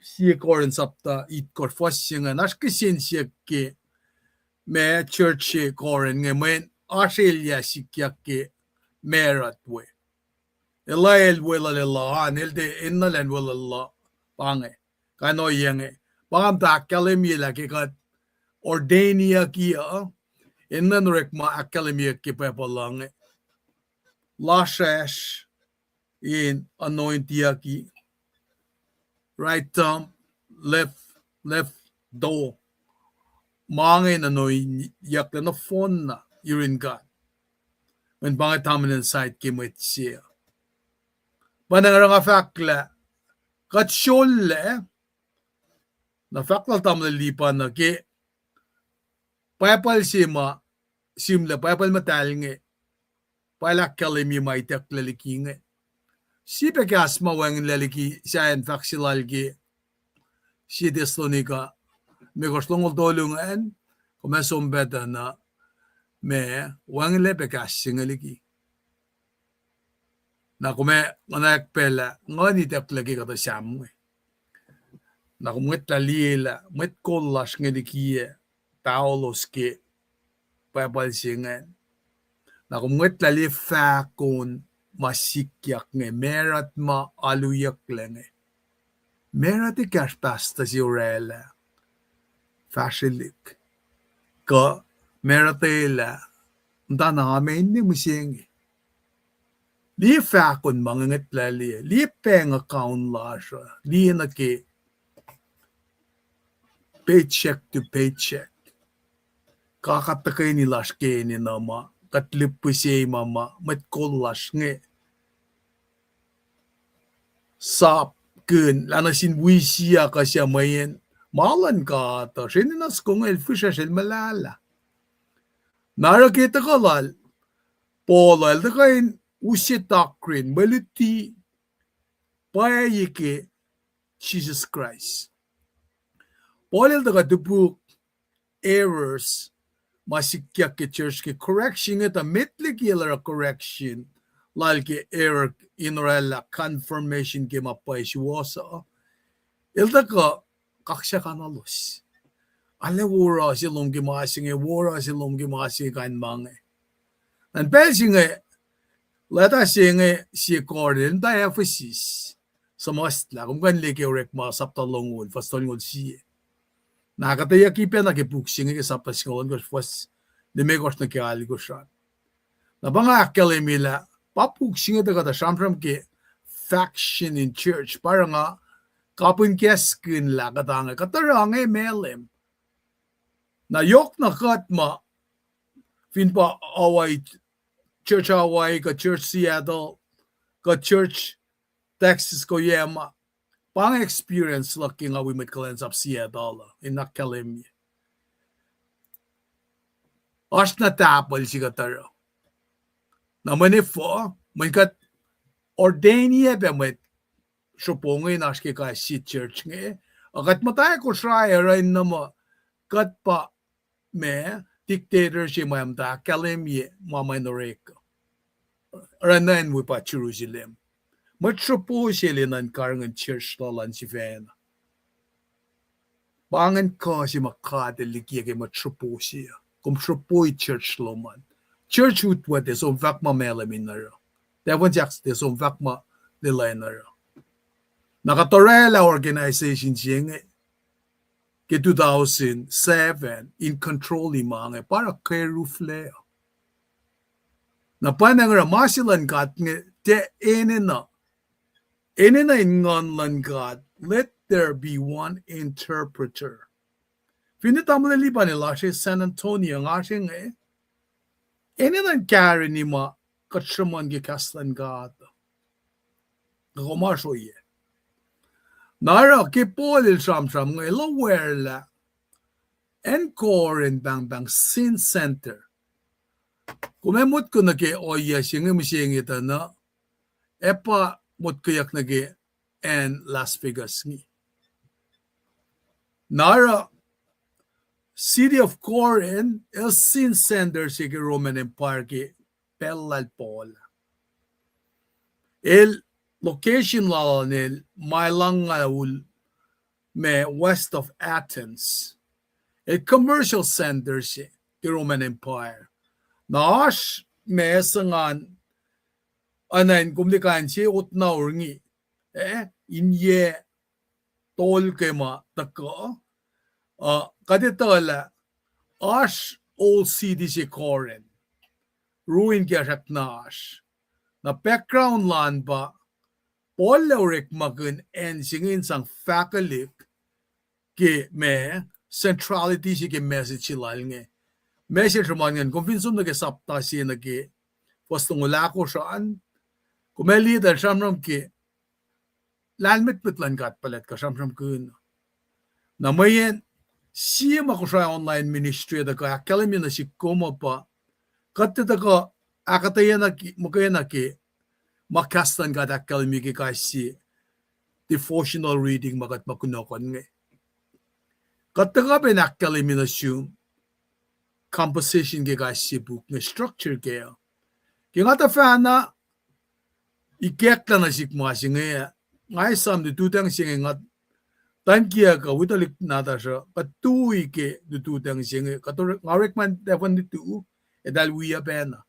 sie Corinth sapta itkohsr fuhs se ingacn, oasr kihsen siyuck ke ma church se Corinth inge mweyen oasr elyah sikyak ke marut we. El ac el weluhl el an, el tiac enenuh elan weluhl pa inge. Kain ohiyac inge pa nga muhta ahkkahlwemye lah ke kuht ordainyucki uh, enenuh in orekma ahkkahlwemyeyuck ke Bible uh inge. Lasr oasr in anointiyucki, right thumb, left, left toe. Ma inge in anointyucklac nohfohnna yurin God. Mweyen pa inge tamuhlwel side ke mwet se. Pa inge oruh nga fahk lah kuht sollac, na fahk lal tamuhlwel Lipan uh ke Bible se ma sihmlac, Bible muhtahl inge, pa el ahkkahlwemye ma itucklac liki inge. Sie pac kahs ma wacngihnlac liki sahyacn fahk se lal ke Sie Thessalonica limekohsr, longoul tolu ingacn, kom ac som pac tuh na ma wacngihnlac pac kahs se inge liki. Na kom ac nguhnahk pac lah nguhn itucklac ke kuhtuh Sam inge. Na kom ngwetlah liye lah mwet kol lasr inge likiyac paholos ke Bible se ingacn. Na kom ngwetlah liye fahkon ma sikyak inge, marut ma aluyucklac inge. Marut ekahsr pastor se orwaclah fahsrwelihk, kuh marut elah muhtana amen ne mihsenge. Liye fahkon ma ngwetlah liye, liye bank account lasr uh, liye nuh ke paycheck to paycheck. Kaka tuhkweni lasr ke enenuh ma kuht lihpihsye ma ma mwet kol lasr inge sapkihn lah nuh sin wi siyuck uh suc mweyen ma luhn God uh, srihpen enenuh soko inge el fihsracsr, el muhlahlah. Na oruh ke tuhkuh lal Paul uh, el tuhkuh in use doctrine, mwe luti pwacye ke Jisus Kraist. Paul el tuhkuh topuk errors ma sikyak ke church ke correction inge, tuh met liki el oruh correction, lal ke Eric in oraclah confirmation ke ma pwacye suwohs uh, el tuhkuh kaksakuhnuhlos. Arlac wor uh se lom ke ma se inge, wor uh se lom ke ma se inge, kain ma inge. Na pacl se inge, leta se inge, sie Corinth, muhta Ephesus, suhmuhslah, kom kuh in liye ke Orekma sapta longoul, fuhs tolngoul sie. Na ahkuhtweyucki pacna ke puk se inge ke sapta singucul ohnkohsr, fuhs limekohsr nuh ke alkohsr an. Na pa nga ahkkahlwemye lah pa puk se inge tuh kuhtuh sramsram ke faction in church, pa oruh nga kapihn kaskihn lah kuhtuh inge, kuhtuh oruh inge Malem. Na yohk na kuht ma fin pa Hawaii, church Hawaii, kuh church Seattle, kuh church Texas, kuh yac ma, pa inge experience luhk ke nga wi mwet kuhlwacnsap Seattle uh, in ahkkahlwemye. Oasr na tahpuhl se kuht oruh. Na mwe efuh, mweyen kuht ordain-ye pac mwet sropo inge in oasr ke kais sie church inge, a kuht muhta Kosrae oruh in nuh muh kuht pa ma, dictator se ma muhta ahkkahlwemye ma ma in orek. Oruh na in wi pa Jerusalem. Mwet sropo se el enenuh in karihngihn church lal an sifacna. Pa ingacn kuh se ma God El likiyac ke mwet sropo se uh. Kom sropoi church lom an. Church utwe tiac som fahk ma Malem in oruh. Tafuhn sahk tiac som fahk ma lwelah in oruh. Na kuht orwaclah organization se inge ke two thousand seven in control-i ma inge, pa oruh keruflac. Na pwacnwacng oruh ma se luhn God inge tiac enenuh, enenuh in nguhn luhn God, let there be one interpreter. Finne tamuhlwel Lipan el oasr San Antonio, nga oasr inge, enenuh in karihngihn ma kuht sruhmuhn ke kahs luhn God. Kuh kom oasr ohiyac? Na oruh ke Paul el sramsram inge, el oacwacack lah acn Corinth pahngpahng sin center. Kom ac motko nuh ke ohiyac se inge mihsenge tuh na, ac pa motkeyuck nuh ke acn Las Vegas inge. Na oruh city of Corinth el sin center se ke Roman Empire ke pacl lal Paul. El location lal an el ma luhngaul ma west of Athens. El commercial center se ke Roman Empire. Na oasr ma se ingacn, oacna in kom liye kain se otna orni, eh, in yac tolu ke ma tuhkuh, uh, kuht etuh lah oasr old city se Corinth, ruin kahsruhk na oasr. Na background lal an pa Paul el orekmakihn acn se inge in sang fahkwelihk ke ma centrality se ke message lal inge. Ma se el sruhmuhn ingacn, kom fin som nuh ke sapta se nuh ke fuhs longoul ahkosr an, kom ac liye tuh el sramsram ke lahlmwetmwet luhn God Pahluht kuh sramsramkihn. Na mweyen sie ma Kosrae online ministry tuhkuh ahkkahlwemye nuh sihk kom uh pa, kuht tuhkuh ahkuhtweyac na ke, muhkwena ke ma kahs luhn God ahkkahlwemye ke kais sie devotional reading ma kuht ma kunohkohn inge. Kuht tuhkuh pac in ahkkahlwemye nuh sum composition ke kais sie puk inge, structure kac. Ke nga tuhfahna ikacklah nuh sihk ma se inge, nga esam lututacng se inge, nga tuhn kiyuhk uh wi tuhlihk nahtuhsr uh kuht tui ke lututacng se inge, kuht, nga orekma tahfuhn lutu, eltahl wi pacna.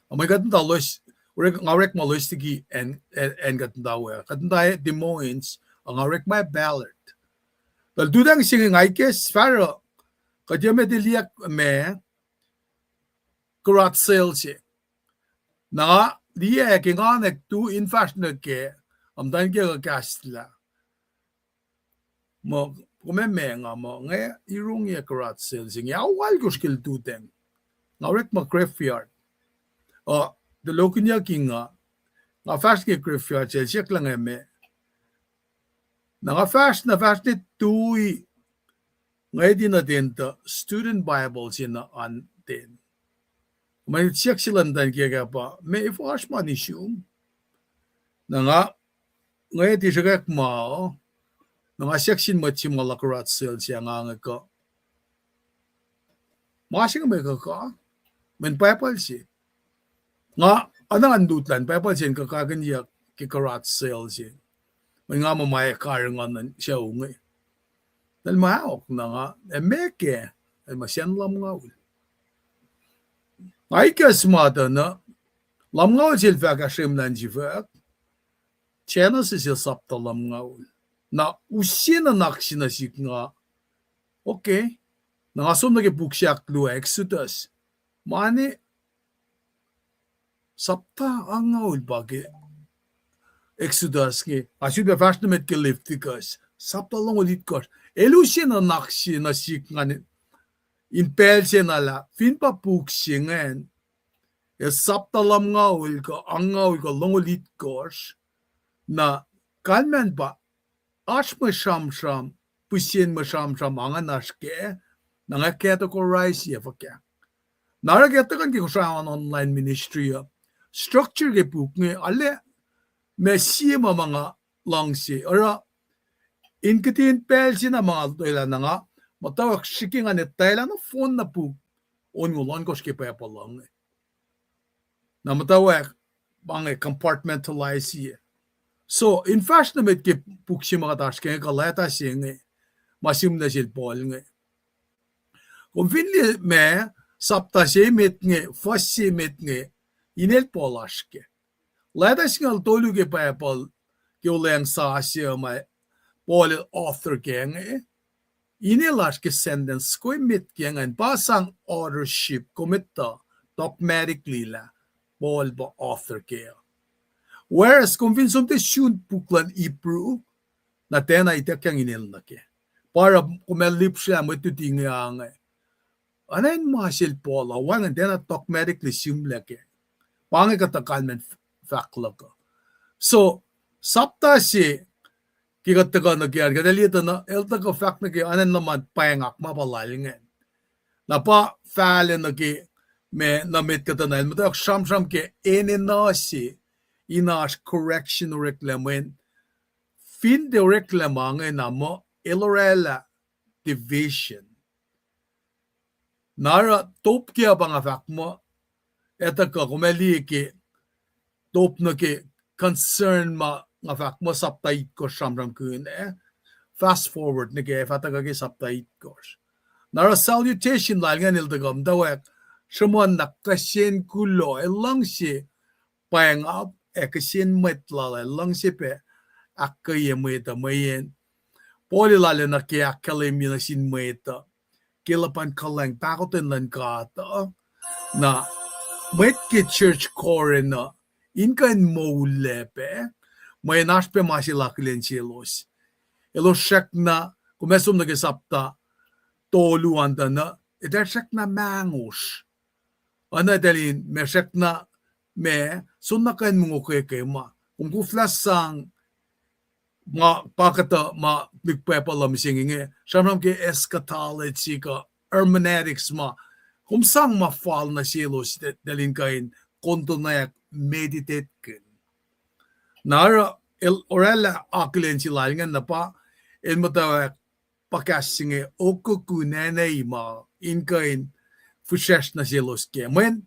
Mwe kuht muhta loes, orek, nga orekma loes liki acn, acn kuht muhta we, kuht muhta Des Moines, ac nga orekma Ballard. Tuh lututacng se inge nga ikacs fahsruh, kuht yac met liyac ma garage sale se. Na nga liyac ke nga nwack tu in fahsr nuh kac, am tuh ke kahslah muh, kom ac ma nga muh, nga irongyac garage sale se inge, a wal kosr ke lututacng. Nga orekma graveyard. Uh, tuh lokinyucki nga, nga fahsr ke graveyard sale, siyuck lah nga ma. Na nga fahsr, na fahsr ne tui, nga eti nuh ten tuh student Bible se na an ten. Ma siyuck se luhn muhtwacn kiyuhk ah pa, ma efuh oasr ma nuh sum? Na nga, nga eti sruhkwack ma, na nga siyuck sin mwet se ma la garage sale se, nga inge kuh, ma se inge ma kuh kuh, mweyen Bible se. Nga Oacna in lutlut Bible se in kuhkakihnyuck ke kuhrat sel se. Mwe nga muh ma karihngihn sucu inge. Eltahl ma aok na nga, ac meac kac, el ma sacn lumngaul. Nga ikacsmaht uh na, lumngaul sel fahk ahsremlan sifwack, Genesis el sapta lumngaul. Na use nuhnak se nuh sihk nga, okay. Na nga som nuh ke puk se ahkluo, Exodus. Mani, sapta angngaul pa ke Exodus inge, a sulpac fahsr nuh met ke Leviticus, sapta longoul itkohsr. El use nuhnak se nuh sihk ngan in pacl se na lah fin pa puk se ingacn, el sapta lumngaul kuh angngaul kuh longoul itkohsr, na kalmacn pa oasr mwe sramsram, pihsen mwe sramsram angen oasr kac, na nga categorize-ye fuhkah. Na oruh ke tuhkuh nuh ke Kosrae on online ministry uh, structure ke puk inge, arlac ma sie ma ma nga luhngse, oruh in kihtin pacl se na ma nga lotwelah na nga, muhtwacwacack srihke ngan etwaclah nohfohn na puk, onngoul ohnkohsr ke Bible uh inge. Na muhtwacwacack, pa inge compartmentalize-ye. So, in fahsr nuh met ke puk se ma kuht oasr ke inge, kuh leta se inge, ma sihmlac sel Paul inge. Kom fin liye ma, sapta se met inge, fuhs se met inge, inel Paul oasr kac. Leta singucul tolu ke Bible, ke Olweacng Sasuc ma Paul el author kac inge, inel oasr ke sentence se met ke ingacn pa sang authorship, kom etuh dogmatically lah Paul pa author kac. Whereas kom fin som tiac sun puk luhn Hebrew, na tiacna ituckyang inel nuh kac. Pa oruh kom ac lihpsrlah mwet luti inge ange, oacna in ma sel Paul uh, wacngihn tiacna dogmatically sihmlac kac. Pa inge kuhtuh kalmacn fahk luhk uh. So, sapta se, ke kuht tuhkuh nuh ke an, kuht ac liye tuh na el tuhkuh fahk nuh ke oacna in luhman pwacngak ma pa lal ingacn. Na pa fahlac nuh ke ma nuh met kuhtuh na el muhtwacwacack sramsram ke enenuh se, in oasr correction oreklac mweyen fin tiac oreklac ma inge na muh el orwaclah division. Na oruh top ke uh pa nga fahk muh, etuh kuh kom ac liye ke top nuh ke concern ma nga fahk muh sapta itkohsr sramsramkihn ah. Fast forward nuh ke fah tuhkuh ke sapta itkohsr. Na oruh salutation lal ingacn el tuhkuh muhtwacwacack sruhmuhn na kihsen kuloh, el luhngse pwacngap ac kihsen mwet lal, el luhngse pac ahkkweye mwet uh mweyen Paul el arulacna ke ahkkahlwemye nuh sin mwet uh ke luhpan kuhlwacng pahkotwen luhn God uh. Na mwet ke church Corinth uh in kuh in moullac pac, mweyen oasr pac ma se el akihlen selos. Elos srackna, kom ac som nuh ke sapta tolu an tuh na, eltahl srackna mangosr. Oacna eltahl in ma srackna, ma, soenna kuh in mongo ke ke ma. Kom koflah sang ma pa kuhtuh ma lihk Bible uh mihsenge inge, sramsram ke eschatology kuh hermeneutics ma. Kom sang ma fal nuh selos, eltahl in kuh in kontonack, meditate-kihn. Na oruh el orwaclah akihlen se lal ingacn na pa, el muhtwacwacack pa kahs se inge okokun ane ma in kuh in fihsracsr nuh selos kac. Mweyen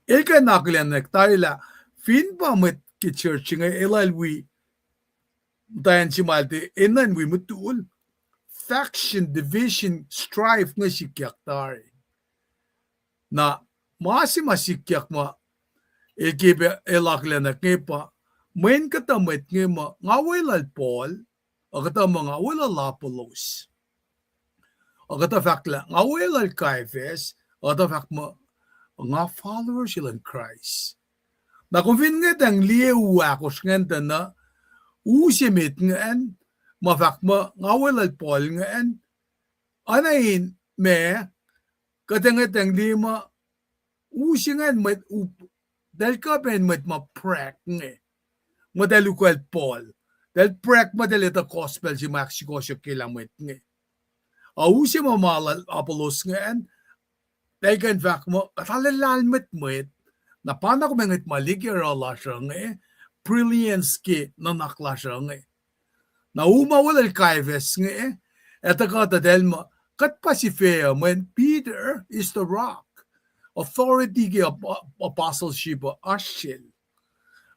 el kuh in akihlenak tari lah fin pa mwet ke church inge elah wi muhtwacn se ma el tiac enenuh in wi mutul, faction, division, strife inge sikyak tari. Na ma se ma sikyak ma el ke pac el akihlenak inge pa, mweyen kuhtuh mwet inge muh nga weluhl Paul, ac kuhtuh muh nga weluhl Apollos. Ac kuhtuh fahk lah nga weluhl Cephas, ac kuhtuh fahk muh nga follower se luhn Kraist. Na kom fin ngwetacng liye u ahkosr ingacn tuh na, u se met ingacn, ma fahk muh nga weluhl Paul ingacn, oacna in ma, kuht ngwetacng liye muh u se ingacn mwet, eltahl kuh pac in mwet ma brag inge. Muh eltahl ukwacl Paul, eltahl brag muh eltahl etuh gospel se ma ahksukohsohkyelah mwet inge. Ac u se ma ma lal Apollos ingacn, eltahl kuh in fahk muh kuht arlac lahlmwetmwet. Na pa na kom ngwet ma liki oruh lasr uh inge, brilliance ke nuhnak lasr uh inge. Na u ma weluhl Cephas inge, etuh kuht eltahl muh kuht pa sifac uh, mweyen Peter is the rock. Authority ke ap-, apostleship uh oasr sel.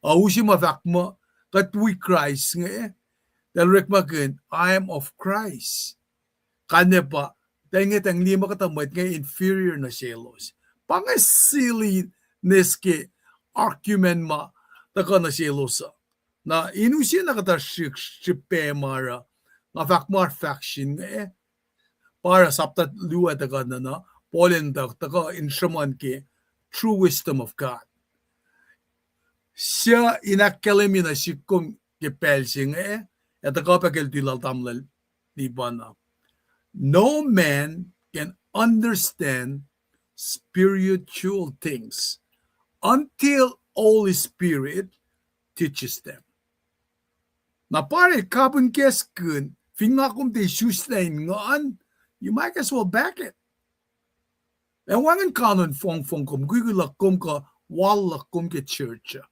Ac use ma fahk muh, kuht wi Kraist inge, eltahl orekmakihn, I am of Christ. Kalmac pa, eltahl inge, eltahl liye ma kuhtuh mwet inge inferior nuh selos. Pa inge silliness ke argument ma tuhkuh nuh selos uh. Na in use na kuhtuh srihk srihpac ma oruh, nga fahk ma oasr faction inge, pa oruh sapta luo tuhkuh na, na Paul el tuh tuhkuh in sruhmuhn ke true wisdom of God. Suc in ahkkahlwemye nuh sihk kom ke pacl se inge, ac tuhkuh pac ke luti lal tamuhlwel Lipan uh. No man can understand spiritual things until Holy Spirit teaches them. Na pa oruh kapihn kackihn, fin nga kom tiac isuslah in nguhn, you might as well back it. Ac wacngihn kanon fongfong kom, mukwikwi luhk kom kuh wal luhk kom ke church uh.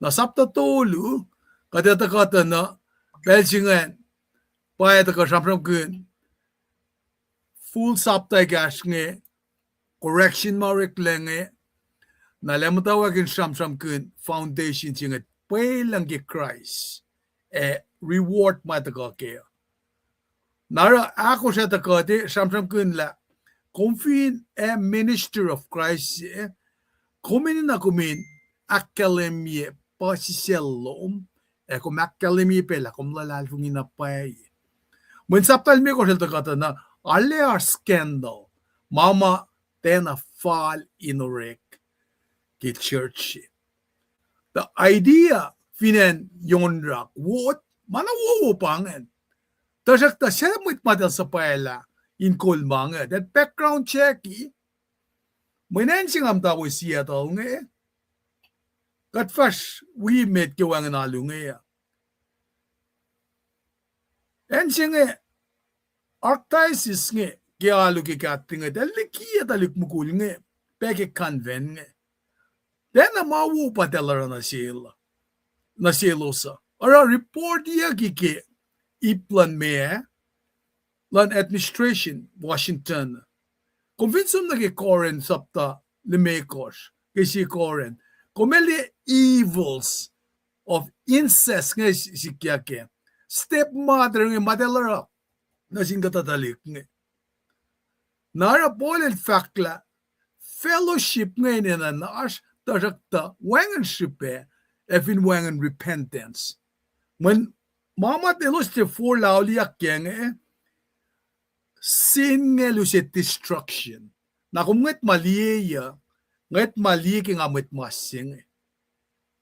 Na sapta tolu, kuht ac tuhkuh tuh na, pacl se ingacn, pa ac tuhkuh sramsramkihn full sapta ekahsr inge, correction ma oreklac inge, na lah muhtwacwacack in sramsramkihn foundation se inge, pwelucng ke Kraist, ac reward ma tuhkuh kac. Na oruh ahkosr ac tuhkuh tuh sramsramkihn lah, kom fin ac minister of Christ se, kom enenuh kom in ahkkahlwemye puhsisacl lom, ac kom ahkkahlwemye pac lah kom luhlahlfongi na pwacye. Mweyen sapta limekohsr el tuhkuh tuh na, arlac oasr scandal, ma ma tiacna fal in orek ke church. The idea fin acn Yonrak wot, ma na wowo pa ingacn. Tuhsruhktuh suc mwet ma eltahl suhpwaclah in kol ma inge, eltahl background check-i. Mweyen acn se nga muhta we Seattle inge, kuht fahsr wi met ke wacngihn alu inge uh. Acn se inge, archdiocese inge ke alu ke Catholic inge, eltahl likiyac tuhlihk mukul inge, pac ke convent inge. Tiacna ma wo pa eltahl oruh nuh sel, nuh selos uh. Oruh reportiyucki ke ip luhn meac, luhn administration Washington. Kom fin som nuh ke Corinth sapta limekohsr, ke sie Corinth, kom ac liye evils of incest inge sikyak ah. Stepmother inge ma eltahl oruh nuh sin kuhtuh tuhlihk inge. Na oruh Paul el fahk lah fellowship inge enenuh in oasr, tuhsruhktuh wacngihn srihpac, ac fin wacngihn repentance. Mweyen ma ma elos tiac forlah auliyak kac inge, sin inge el use destruction. Na kom ngwet ma liye uh, ngwet ma liye ke nga mwet mas se inge.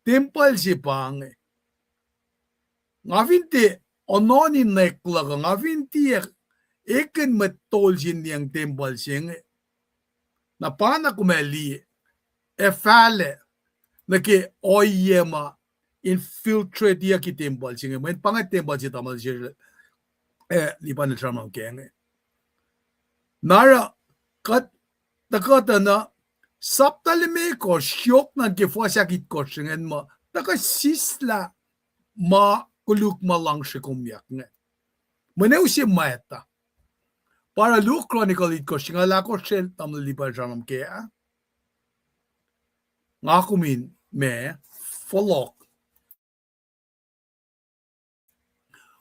Tempuhl se pa inge. Nga fin tiac onohni nwack luhk uh, nga fin tiac ekihn mwet tol se in liyacacng tempuhl se inge, na pa na kom ac liye, ac fahlac nuh ke ohiyac ma infiltrateyucki tempuhl se inge. Mweyen pa inge tempuhl se tamuhlwel se, eh, Lipan el sramsram kac inge. Na oruh kuht tuhkuh tuh na sapta limekohsr yohk nuh ke fuhs ahkitkosr se ingacn muh tuhkuh sislah ma koluk ma luhngsre komyak inge. Mweyen use mwacta. Pa oruh luo Chronicle itkohsr, singucul ahkosr se tamuhlwel Lipan el sramsram kac ah. Nga kom in ma fohlohk,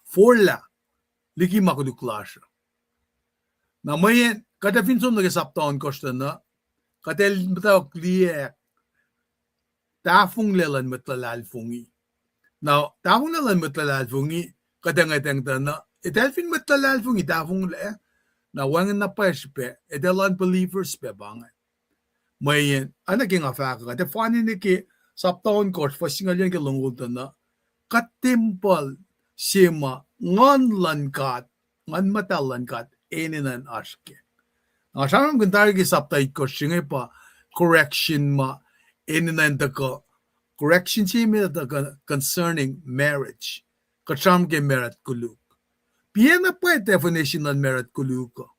forlah liki ma koluk lasr uh. Na mweyen kuht ac fin som nuh ke sapta ohnkohsr tuh na, kuht ac muhtwacwacack liye tahfonglac luhn mwet luhlahlfongi. Na tahfonglac luhn mwet luhlahlfongi, kuht ac ngwetacng tuh na, eltahl fin mwet luhlahlfongi tahfonglac, na wacngihn na pwacye srihpac, eltahl unbelievers pac pa inge. Mweyen, oacna ke nga fahk uh, kuht ac fani nuh ke sapta ohnkohsr fuhs singucul yuc ke longoul tuh na, kuht tempuhl se ma Nguhn luhn God, Nguhn Muhtahl luhn God enenuh in oasr kac. Nga sramsramkihn tari ke sapta itkohsr se inge pa correction ma enenuh in tuhkuh, correction se emet uh concerning marriage. Kuht sramsram ke married koluk. Piacna pwacye definition luhn married koluk uh.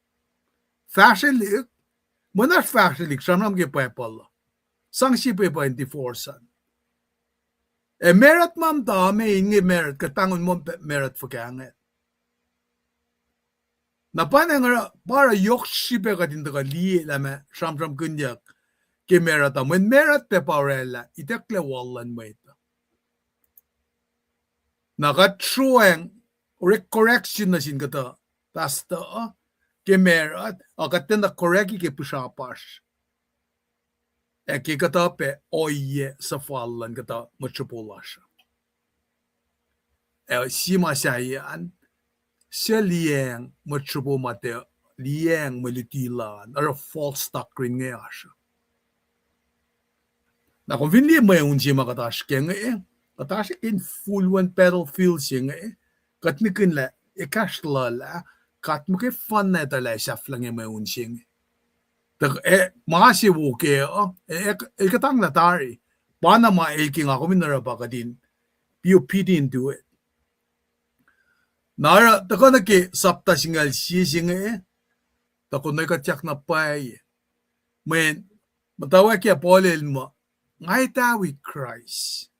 Fahsrwelihk, mweyen oasr fahsrwelihk sramsram ke Bible uh, sang sie pa pa in divorce an. Ac married ma muhta me inge married, kuht pahngon muh married fuhkah inge. Na pa na nga oruh, pa oruh yohk srihpac kuht in tuhkuh liye lah ma sramsramkihnyuck ke marut uh, mweyen marut pac pa orwaclah itucklac wal luhn mwet uh. Na kuht sroacng orek correction nuh sin kuhtuh pastor uh ke marut uh, kuht tiacna correct ke pihsrapasr ac ke kuhtuh pac ohiyac suhfal luhn kuhtuh mwet sropo lasr uh. Ac sie ma sahyac an, suc liyacacng mwet sropo ma tiac liyacacng mwe luti lal an, oruh false doctrine inge oasr uh. Na kom fin liye mweun se ma kuht oasr kac inge, kuht oasr ke infulwen battlefield se inge, kuht nihkihn lah ekahsr luhlah, kuht muhkwena etuh lah ac sahflah inge mweun se inge. Tuh, eh, ma se wo kac uh, eh, eh, el kuhtanglah tari. Pa na ma el ke nga kom in oruh pa kuht in be obedient to it. Na oruh tuhkuh nuh ke sapta singucul sie se inge, tuh konwe kuht yak na pwacye. Mweyen muhtwacwacack Paul el muh, nga etawi Kraist.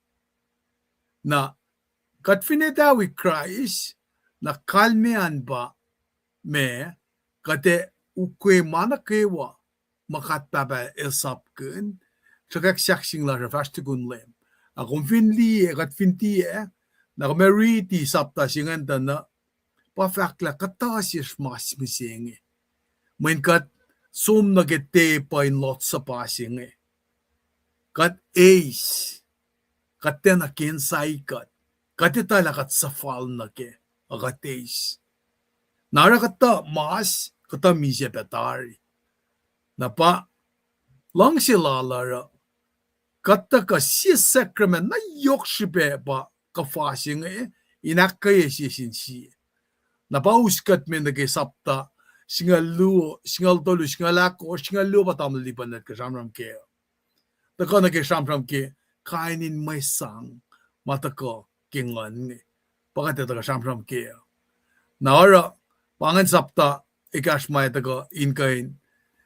Na kuht fin etawi Kraist, na kalmac an pa ma, kuht ac ukwe ma nuh kwewa ma God Pahpah El sapkihn, sruhkwack sahk sing lasr uh fahsr tukun Leum. Na kom fin liye, kuht fin tiac, na kom ac riti sapta se ingacn tuh na, pa fahk lah kuhtuh sesr mas mihsenge. Mweyen kuht som nuh ke tepuh in Lord's Supper se inge. Kuht eis, kuht tiacna ke insahi kuht, kuht etuh lah kuht suhfal nuh kac, a kuht eis. Na oruh kuhtuh mas, kuhtuh misac pac tari. Na pa luhngse lal oruh, kuht tuhkuh sie sackracmacn na yohk srihpac pa kuhfa se inge, in ahkkweye sie sin sie. Na pa us kuht me nuh ke sapta singucul luo, singucul tolu, singucul ahkosr, singucul luo pa tamuhlwel Lipan el kuh sramsram kac. Tuhkuh nuh ke sramsram ke kain in mwe sang ma tuhkuh ke nguhn inge. Pa kuht ac tuhkuh sramsram kac. Na oruh, pa ingacn sapta ekahsr ma ac tuhkuh in kuh in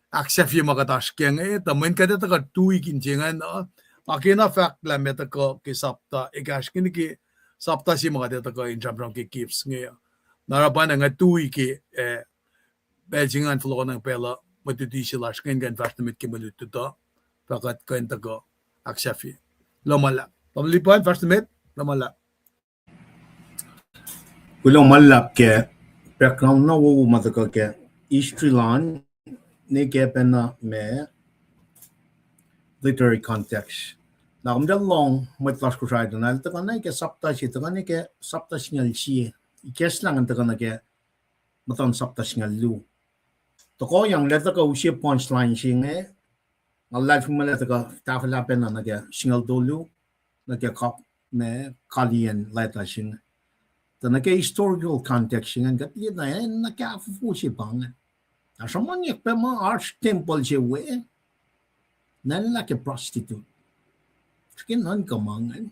ahksahfye ma kuht oasr kac inge, tuh mweyen kuht ac tuhkuh tui ke in se ingacn uh, nga kena fahk lah ma tuhkuh ke sapta ekahsr inge ke sapta se ma kuht ac tuhkuh in sramsram ke gifts inge uh. Na oruh pa na nga tui ke, eh, pacl se ingacn fohlohkohnacng pacl uh mwe luti se lasr inge in kuh in fahsr nuh met ke mwe lutlut uh, fah kuht kuh in tuhkuh ahksahfye. Kuloh ma luhlahp. Tamuhlwel Lipan, fahsr nuh met, kuloh ma luhlahp. Kuloh ma luhlahp ke background na wowo ma tuhkuh ke history lal, ne ke pacna ma literary context. Na kom tuh lohng mwet lasr Kosrae tuh na el tuhkuh na ke sapta se, tuhkuh na ke sapta singucul sie. Ikacslah ngan tuhkuh nuh ke muhtuhn sapta singucul luo. Tuhkuh yang lah tuhkuh use punchline se inge, nga luhlahlfongi muh lah tuhkuh tahfwelah pacna nuh ke singucul tolu, nuh ke kap, ma, kaliyacn leta se inge. Tuh nuh ke historical context se ingacn, kuht liye na, eh, nuh ke ahfofo se pa ingacn. Na sruhmuhnyuck pac muh oasr tempuhl se we, nacnlah ke prostitute. Srihke nuhnkuh ma ingacn.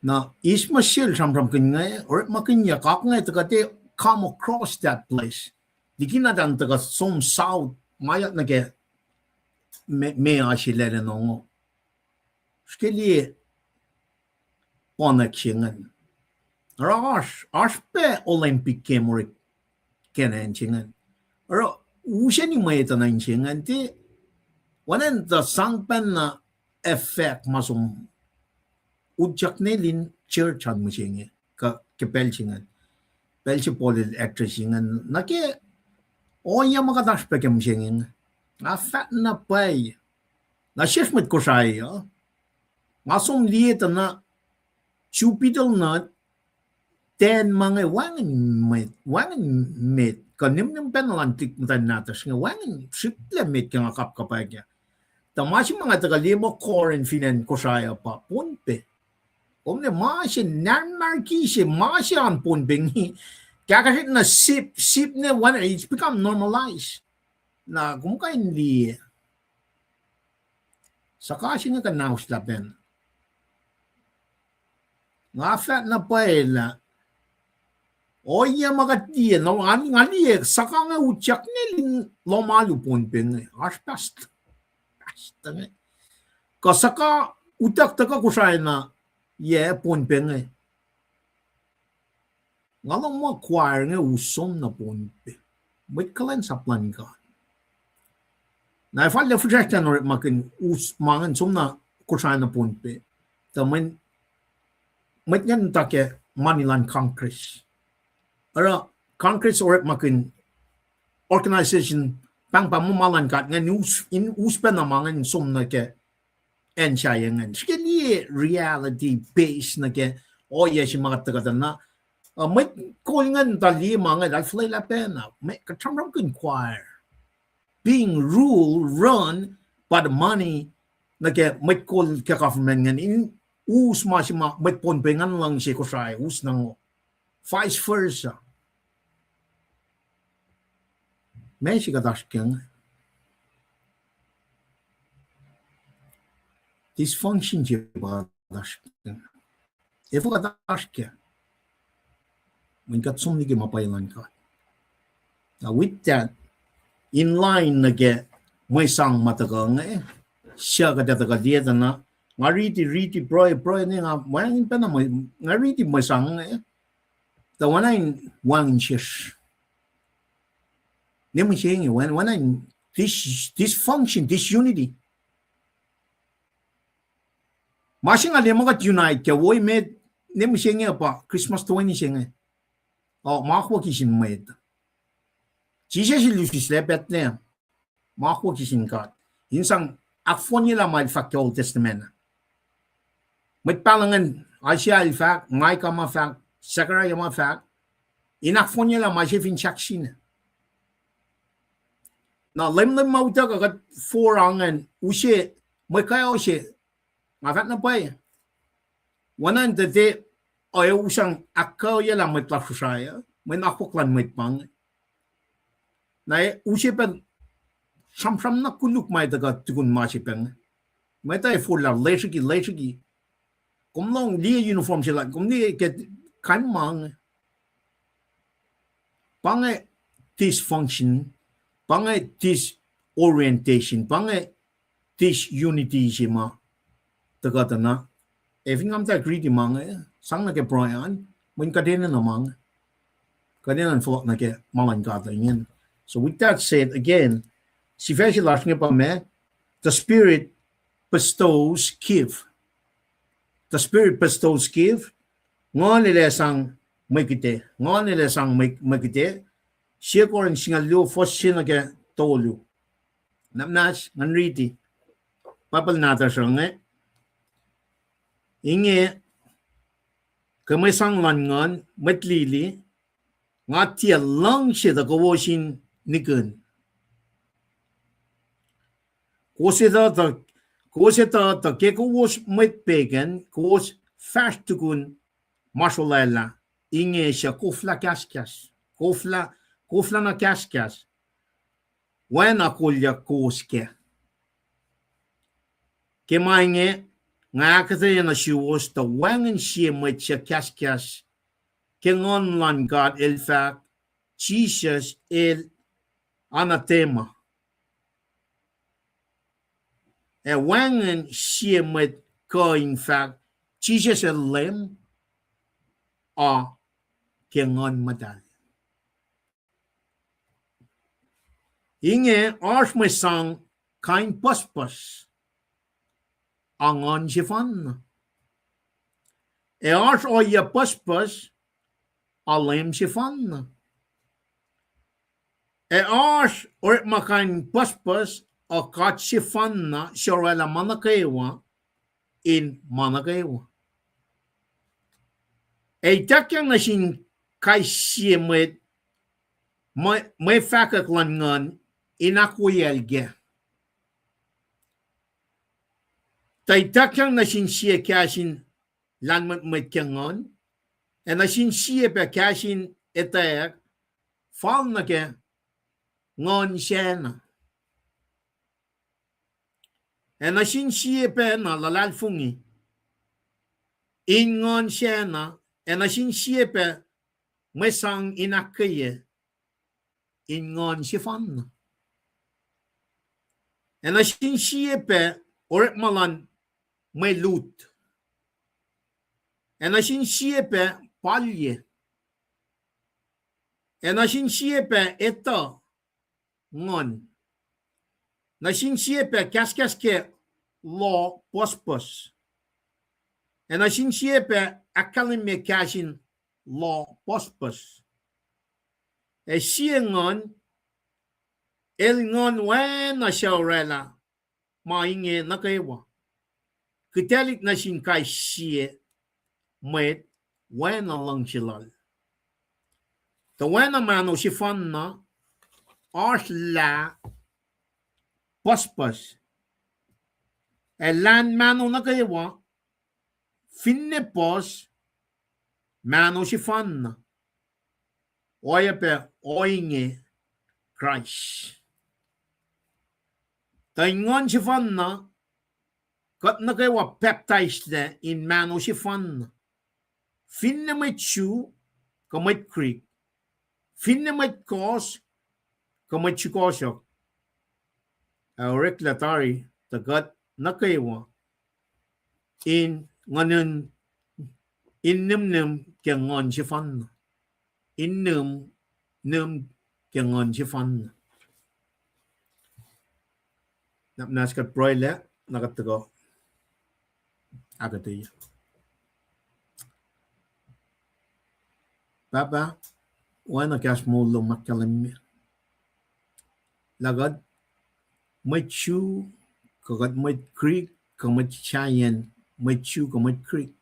Na eis ma sel sramsramkihn inge, orekmakihnyuck inge tuh kuht ac come across that place. Likina tuh tuhkuh som south, ma yak nuh ke me, me oasr lal in ongo. Srihke liye ponak se ingacn. Oruh oasr, oasr pac Olympic Game orek kena in se ingacn. Oruh useni mwet uh nuh in se ingacn, tiac, oacna tuh sang pacna effect ma som utyak ne lin church an mihsenge, kuh ke pacl se ingacn. Pacl se Paul el address ingacn, nuh ke ohiyac ma kuht oasr pac ke mihsenge inge. Nga fahk na pwacye. Na sesr mwet Kosrae uh, nga som liye tuh na Jupiter na ten ma inge wacngihn met, wacngihn met, kuh nihmnihm pacna luhn tuhlihk muhtwacn nahtuhsr inge wacngihn srihklac met ke nga kapkapwack ah. Tuh ma se ma nga tuhkuh liye muh Corinth fin acn Kosrae uh pa Pohnpei. Kom liye ma se narmarki se, ma se an Pohnpei inge. Kahkahsrihk na sip, sip ne wacngihn, it's become normalized. Na kom kuh in liye suhkahs inge kuh naoslah pacna. Nga fahk na pwacye lah ohiyac ma kuht liye, na nga, nga liye suhkahs inge utyak ne lin lohm alu Pohnpei inge, oasr pahs, pahs inge. Kuh suhkahs utuck tuhkuh Kosrae na, yac, Pohnpei inge. Nga lohng muh choir inge us som nuh Pohnpei. Mwet kuhlwacnsap luhn God. Na fal lah fihsracsr na orekmakihn us ma ingacn som na Kosrae na Pohnpei. Tuh mweyen, mwet ingacn tuh ke mani luhn Congress. Oruh Congress orekmakihn organization pahngpahng muh ma luhn God ingacn us, in us pacna ma ingacn som nuh ke acn sahyac ingacn. Srihke liye reality base nuh ke ohiyac se ma kuht tuhkuh tuh na. Uh, mwet kol ingacn tuh liye ma ingacn, eltahl fuhlwelah pacna. Kuht sramsramkihn choir being ruled, run by the money nuh ke mwet kol ke government ingacn in us ma se ma mwet Pohnpei ingacn luhngse Kosrae us na ngo. Vice versa. Ma se kuht oasr ke inge. Dysfunction se pa kuht oasr ke. Efuh kuht oasr ke? Mweyen kuht som liki ma pwacye luhn God. Now with that, in line nuh ke mwe sang ma tuhkuh inge, suc kuht ac tuhkuh liye tuh na, nga riti, riti, pruhe, pruhe, ne nga wacngihn pacna mwe, nga riti mwe sang inge, tuh oacna in wacngihn sesr. Ne mihsenge, oacna, oacna in dis-, dysfunction, disunity. Ma se nga liye ma kuht unite ke wo met, ne mihsenge pa Christmas toeni se inge. O, ma akwucki sin mwet. Jisus el usislah Bethlehem. Ma akwucki sin God. In sang ahkfohnyelah ma el fahk ke Old Testament. Mwet pahluh ingacn, Isaiah el fahk, Micah ma fahk, Zechariah ma fahk, in ahkfohnyelah ma se fin sahk sina. Na lwemlwem ma utuckuh kuht forlah ingacn use mwe kaoh se, nga fahk na pwacye. Oacna in tuh te, uh, ac usang ahkkahlwemyelah mwet lasr Kosrae uh, mwe akwuck luhn mwet pa inge. Na use pac sramsram na koluk ma etuh kuht tukun ma se pa inge. Mwet uh forlah lesriki, lesriki. Kom lohng liye uniform se luhn, kom liye ke kain ma inge. Pa inge dysfunction, pa inge disorientation, pa inge disunity se ma tuhkuh tuh na. Ac fin nga muhtwacwacack riti ma inge, sang nuh ke pruhe an, mweyen kuht enenuh ma inge. Kuht enenuh in fohlohk nuh ke ma luhn God ingacn. So with that said, again, sifac se lasr inge pa ma, the Spirit bestows gift. The Spirit bestows gift. Nguhn el ac sang mwe kihte. Nguhn el ac sang mwe, mwe kihte. Sie Korin singucul luo, fuhs se nuh ke tolu. Nwacsnwacs, ngan riti. Bible nahtuhsr uh inge. Inge, ke mwe sang luhn nguhn, mwet lili, nga tiac luhngse tuh kowos in nikihn. Kowos etuh tuh, kowos etuh tuh ke kowos mwet pegan, kowos fahsr tukun ma srolwaclah, inge suc koflah kahskahs, koflah, koflah na kahskahs, oacna kolyuck kowos kac. Ke ma inge, nga ahkuhtweyac nuh suwos tuh wacngihn sie mwet suc kahskahs ke Nguhn luhn God el fahk, Jisus el anathema. Ac wacngihn sie mwet kuh in fahk, Jisus el Leum, a ke Nguhn Muhtahl. Inge oasr mwe sang kain pucspucs, a nguhn sefanna. Ac oasr ohiyac pucspucs, a Leum sefanna. Ac oasr orekma kain pucspucs, a God sefanna, suc orwaclah ma nuh kwewa in ma nuh kwewa. Ac ituckyang nuh sin kais sie mwet mwe, mwe fahkwack luhn Nguhn in ahkwoyacl kac. Tuh ituckyang nuh sin sie kahs in lahlmwetmwet ke Nguhn, ac nuh sin sie pac kahs in etwacack fal nuh ke Nguhn sacna. Ac nuh sin sie pac na luhlahlfongi in Nguhn sacna, ac nuh sin sie pac mwe sang in ahkkweye in Nguhn sefanna. Ac nuh sin sie pac orekma luhn mwe lut. Ac nuh sin sie pac palye. Ac nuh sin sie pac etuh Nguhn. Nuh sin sie pac kahskahs ke loh pucspucs. Ac nuh sin sie pac ahkkahlwemye kahs in loh pucspucs. Ac sie nguhn, el nguhn oacna suc oraclah ma inge nuh kwewa. Kihtaclihk nuh sin kais sie mwet oacna luhngse lal. Tuh oacna mahno sefanna, oasr lah pucspucs. Ac lah mahno nuh kwewa, finne puhs, mahno sefanna. Oacyacpac ohinge Kraist. Tuh in nguhn sefanna, kuht nuh kwewa pacptaislac in mahno sefanna. Finne mwet Jew, kuh mwet Greek. Finne mwet kohs, kuh mwet sukohsohk. Ac oreklac tari, tuh kuht nuh kwewa in nguhn in, in nimnim ke nguhn sefanna. In nim, nim ke nguhn sefanna. Na muhnahs kuht pruhelah, na kuht tuhkuh ahkuhtweyac. Pahpah, oacna kahs moul lom ahkkahlwemye lah kuht mwet Jew, kuh kuht mwet Greek, kuh mwet Italian, mwet Jew, kuh mwet Greek,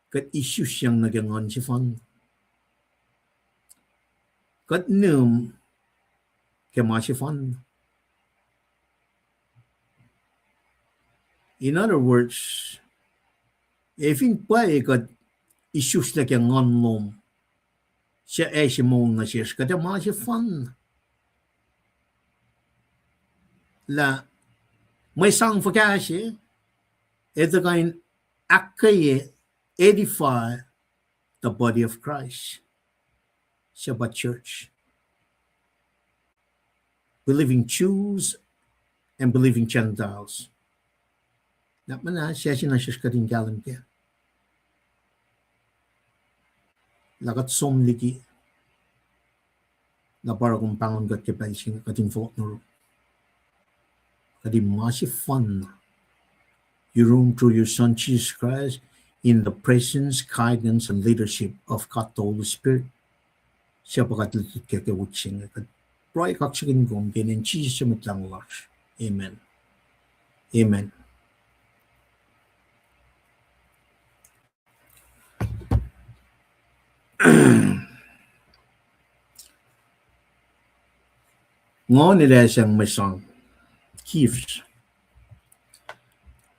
kuht isusyang nuh ke nguhn sefanna. Kuht nim ke ma sefanna. In other words, ac fin pwacye kuht isuslac ke nguhn lom, suc ase moul nuh sesr, kuht ac ma sefanna. Lah mwe sang fuhkah se, ac tuhkuh in ahkkweye, edify the body of Christ, suc pa church, believing Jews and believing Gentiles. Na muhnahs se nuh sesr kuht in kahlwem kac lah kuht som liki, lah pa oruh kom pahngon kuht ke pacl se inge, kuht in fohlohk nuh ro. Kuht in ma sefanna yurum through your Son Jesus Christ in the presence, guidance, and leadership of God the Holy Spirit. Suc pa kuht lutlut kac ke wik se inge, kuht pruhe kaksakihn kom ke inen Jisus Mwet Lahngo lasr. Amen. Amen. Nguhn el ac sang mwe sang, gifts.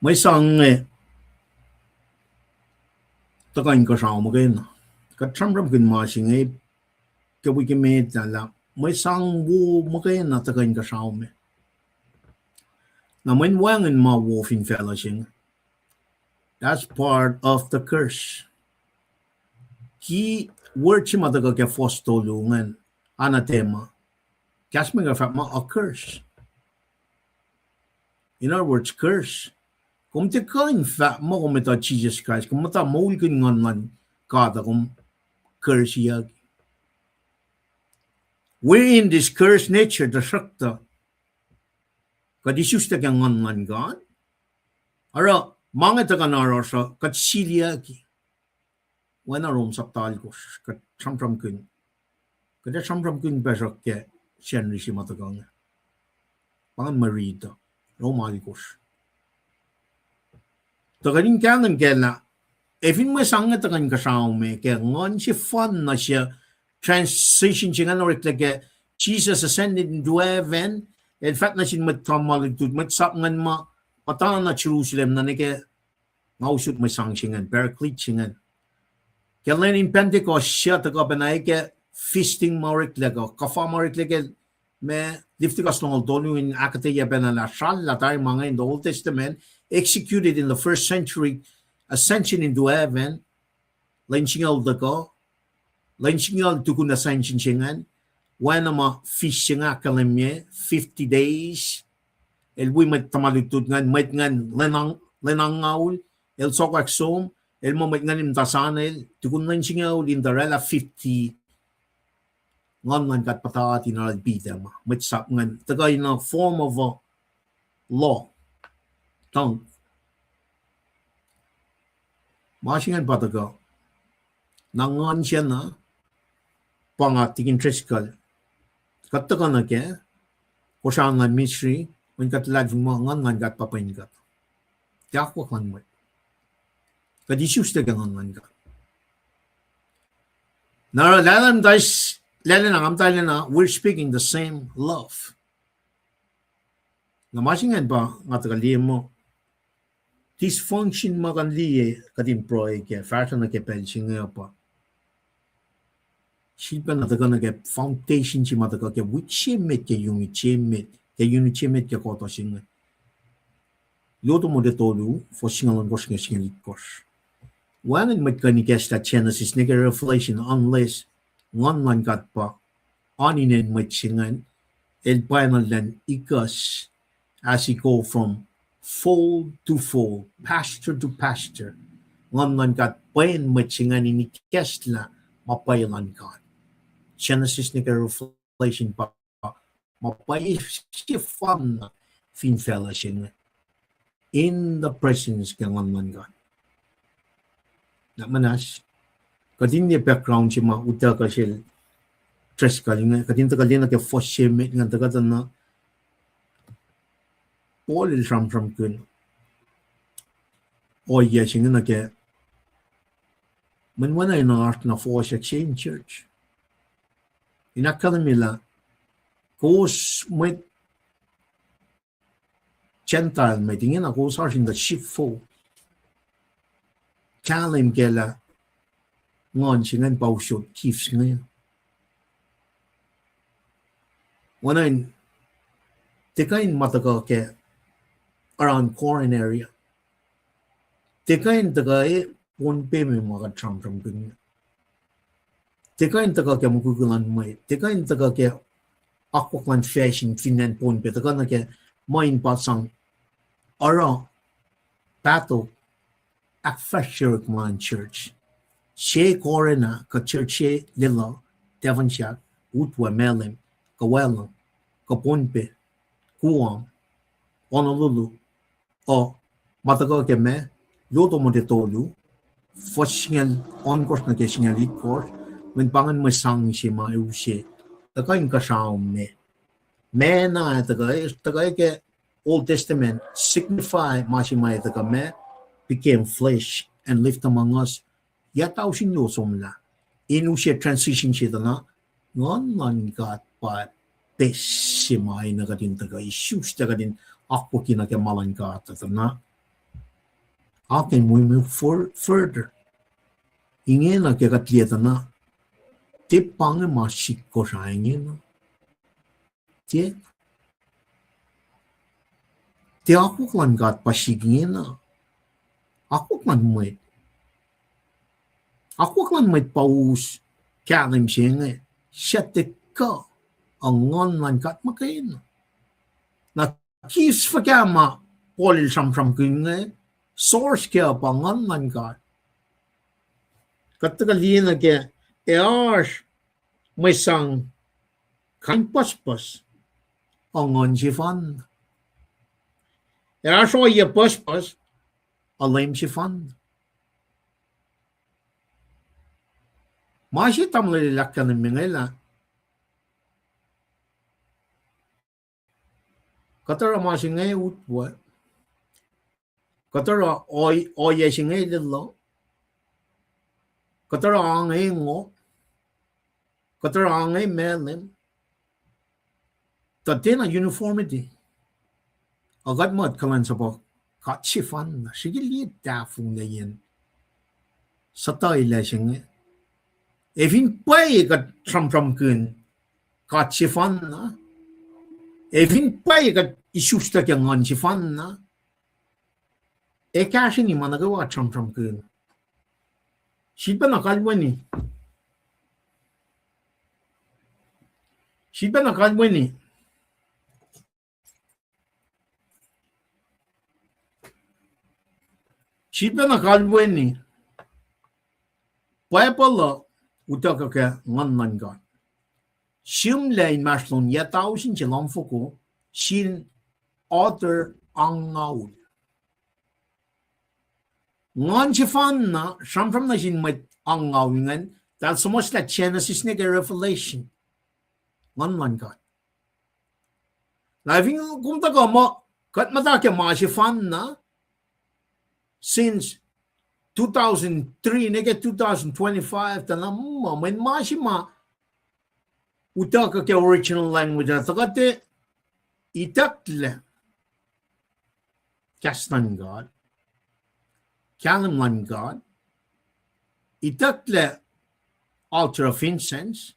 Mwe sang inge tuhkuh inkuhsrao muhkwena. Kuht sramsramkihn ma se inge ke wik emet ah lah mwe sang wo muhkwena tuhkuh inkuhsrao me. Na mweyen wacngihn ma wo fin facluh se inge, that's part of the curse. Ki word se ma tuhkuh ke fuhs tolu ingacn, anathema. Kahs Micah fahk muh a curse. In other words, curse. Kom tiac kuh in fahk muh kom etuh Jisus Kraist, kom muhta moulkihn Nguhn luhn God ah, kom curseiyucki. We're in this cursed nature, tuhsruhktuh kuht isuslac ke Nguhn luhn God. Oruh ma inge tuhkuh na oruh sruh kuht siliyucki. Oacna Rom sapta alkosr, kuht sramsramkihn. Kuht ac sramsramkihn pac sruhk ke Sacnri se ma tuhkuh inge. Pa ingacn mwe riti, Rom alkosr. Tuh kuht in kahlwem kac lah, ac fin mwe sang inge tuhkuh inkuhsrao me ke nguhn sefanna se, transition se ingacn oreklac ke Jesus ascended into heaven, el fahk nuh sin mwet tuhma lutlut, mwet sap ingacn ma muhtana Jerusalem, na nuh ke nga usot mwe sang se ingacn, Paraclete se ingacn. Ke lwen in Pentecost se tuhkuh pacna ke feasting ma oreklac kuh kuhfa ma oreklac ke ma Leviticus longoul tolu in ahkuhtweyac pacna lah srallah tari ma inge in the Old Testament, executed in the first century, ascension into heaven, lwen singucul tuhkuh, lwen singucul tukun ascension se ingacn, oacna ma feast se inge ahkkahlwemye, fifty days, el wi mwet tuhma lutlut ingacn, mwet ingacn lwen ang-, lwen angngaul, el sokwack som, el muh mwet ingacn in muhta soanel, tukun lwen singucul in tuh oraclah fifty, Nguhn luhn God puhtati in oruh Peter ma mwet sap ingacn tuhkuh in a form of a law, tongue. Ma se ingacn pa tuhkuh. Na nguhn se na, pa nga tikin Driscoll. Kuht tuhkuh nuh kac, kosrana misri, on kuht luhlahlfongi muh nguhn luhn God pa pwen kuht. Tiac akwuck luhn mwet. Kuht isuslac ke nguhn luhn God. Na oruh lahlmtahs, lahlmtahs, nga muhta lacna, we're speaking the same love. Na ma se ingacn pa nga tuhkuh liye muh dysfunction ma kuh in liye kuht in pruhe kac, fahsruh nuh ke pacl se inge uh pa sifilpac na tuhkuh nuh ke foundation se ma tuhkuh ke wik se met ke unit se met, ke unit se met ke kuhtuh se inge. Luther Mode tolu, fuhs singucul ohnkohsr nuh ke singucul itkohsr. Wacngihn mwet kuh in ikacslah Genesis nuh ke Revelation unless nguhn luhn God pa oan inen mwet se ingacn, el pwacnwacng ikacs as he go from fold to fold, pastor to pastor. Nguhn luhn God pwen mwet se ingacn in ikacslah ma pwacye luhn God. Genesis nuh ke Revelation pa ma pwacye sefanna fin facluh se inge in the presence ke nguhn luhn God. Na muhnahs, kuht in liye background se ma utuckuh sel Driscoll inge, kuht in tuhkuh liye nuh ke fuhs se met ingacn tuhkuh tuh na Paul el sramsramkihn ohiyac se inge nuh ke mwet ma na oasr na fohsack se in church. In ahkkahlwemye lah kowos mwet Gentile met ingena, kowos oasr in the sheepfold. Kahlwem kac lah nguhn se ingacn pa usot gifts inge. Oacna in, tiac kuh in ma tuhkuh ke around Corinth area. Tiac kuh in tuhkuh e Pohnpei me ma kuht sramsramkihn. Tiac kuh in tuhkuh ke mukwikwi luhn mwet. Tiac kuh in tuhkuh ke akwuck luhn fashion fin acn Pohnpei. Tuhkuh nuh ke ma in pa sang oruh pahtok ahkfahsryuck ma in church se Corinth ah, kuh church se Lelu, Devonshire, Utwe, Malem, kuh Whelan, kuh Pohnpei, Guam, Honolulu, uh, ma tuhkuh ke ma, Luther Mode tolu, fuhs singucul ohnkohsr nuh ke singucul itkohsr, mweyen pa ingacn mwe sang se ma e use, tuhkuh inkuhsrao me. Ma na tuhkuh, tuhkuh ke Old Testament signify ma se ma e tuhkuh ma became flesh and lived among us. Yac tausin luo somlah. In use transition se tuh na, nguhn luhn God pa pes se ma enenuh kuht in tuhkuh isuslac kuht in akwucki nuh ke ma luhn God tuh na. Akihlen we move for-, further. Ingena ke kuht liye tuh na, tiac pa inge ma sik Kosrae ingena. Tiac, tiac akwuck luhn God pa sik ingena. Akwuck luhn mwet. Akwuck luhn mwet pa us kahlwem se inge, suc tiac kuh, a nguhn luhn God muhkwena. Na gifts fuhkah ma Paul el sramsramkihn inge, source kac pa nguhn luhn God. Kuht tuhkuh liye nuh ke, ac oasr mwe sang kain pucspucs, a nguhn sefanna. Ac oasr ohiyac pucspucs, a Leum sefanna. Ma se tamuhlwel el ahkkahlwemye inge lah kuht oruh ma se inge Utwe, kuht oruh ohiyac se inge Lelu, kuht oruh ange ngo, kuht oruh ange Malem, tuh tiacna uniformity. A kuht mwet kuhlwacnsapuh God sefanna, srihke liye tahfonglac yen suhtuhilac se inge. Ac fin pwacye kuht sramsramkihn God sefanna, ac fin pwacye kuht isuslac ke nguhn sefanna, ac kahsrweni ma nuh kwewa kuht sramsramkihn. Sifilpacna kalweni. Sifilpacna kalweni. Sifilpacna kalweni. Bible uh utuckuh ke nguhn luhn God. Sihmlac inmahsrlon yac tausin se lumfoko, sin author angngaul. Nguhn sefanna, sramsram nuh sin mwet angngaul ingacn, eltahl suhmuhslah Genesis nuh ke Revelation. Nguhn luhn God. Na fin kom tuhkuh muh, kuht muhta ke ma sefanna, since two thousand three nuh ke two thousand twenty-five, tuh na muh, mweyen ma se ma utuckuh ke original language ah, tuh kuht itucklac kahs luhn God, kahlwem luhn God, itucklac altar of incense,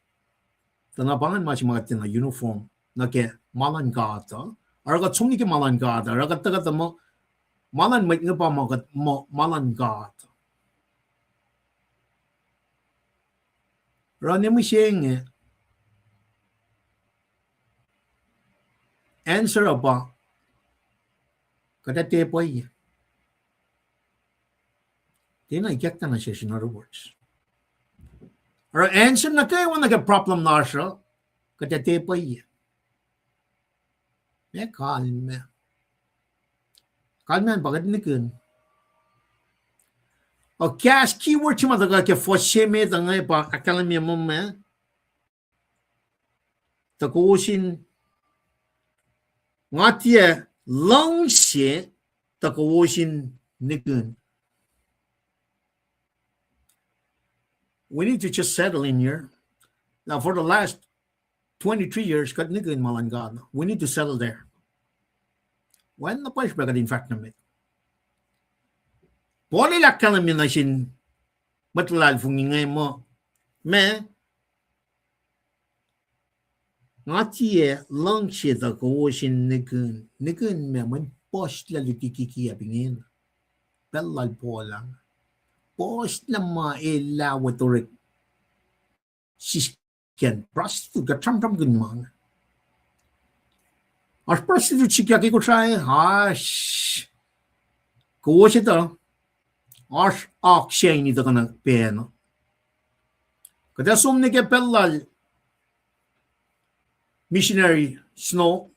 tuh na pa ingacn ma se ma kuht tiacna uniform nuh ke ma luhn God uh, oruh kuht som nuh ke ma luhn God uh, oruh kuht tuhkuh tuh muh, ma luhn mwet inge pa ma kuht muh ma luhn God. Oruh ne mihsenge, answer uh pa, kuht ac tiac pwacye. Tiacna ikackna nuh sesr, in other words. Oruh answer nuh kwewa nuh ke problem lasr uh, kuht ac tiac pwacye. Meac kalmac? Kalmac pa kuht nihkihn. Ac kahs keyword se ma tuhkuh ke fuhs se met uh inge pa ahkkahlwemye muh ma, tuh kowos in, nga tiac luhngse tuh kowos in nihkihn. We need to just settle in here. Now, for the last twenty-three years, kuht nihkihn ma luhn God. We need to settle there. Wacngihn na pwacye srihpac kuht in fahk nuh met. Paul el ahkkahlwemye nuh sin mwet luhlahlfongi inge muh, ma, nga tiac luhngse tuh kowos in nihkihn, nihkihn ma, mweyen puhslah luti kiki ac pingena. Pacl lal Paul ah, puhslah ma el lah wet orek sisken prostitute, kuht sramsramkihn ma inge. Oasr prostitute sikyak ke Kosrae, oasr. Kowos etuh, oasr oak se in tuhkuh na pacna. Kuht ac som nuh ke pacl lal missionary Snow,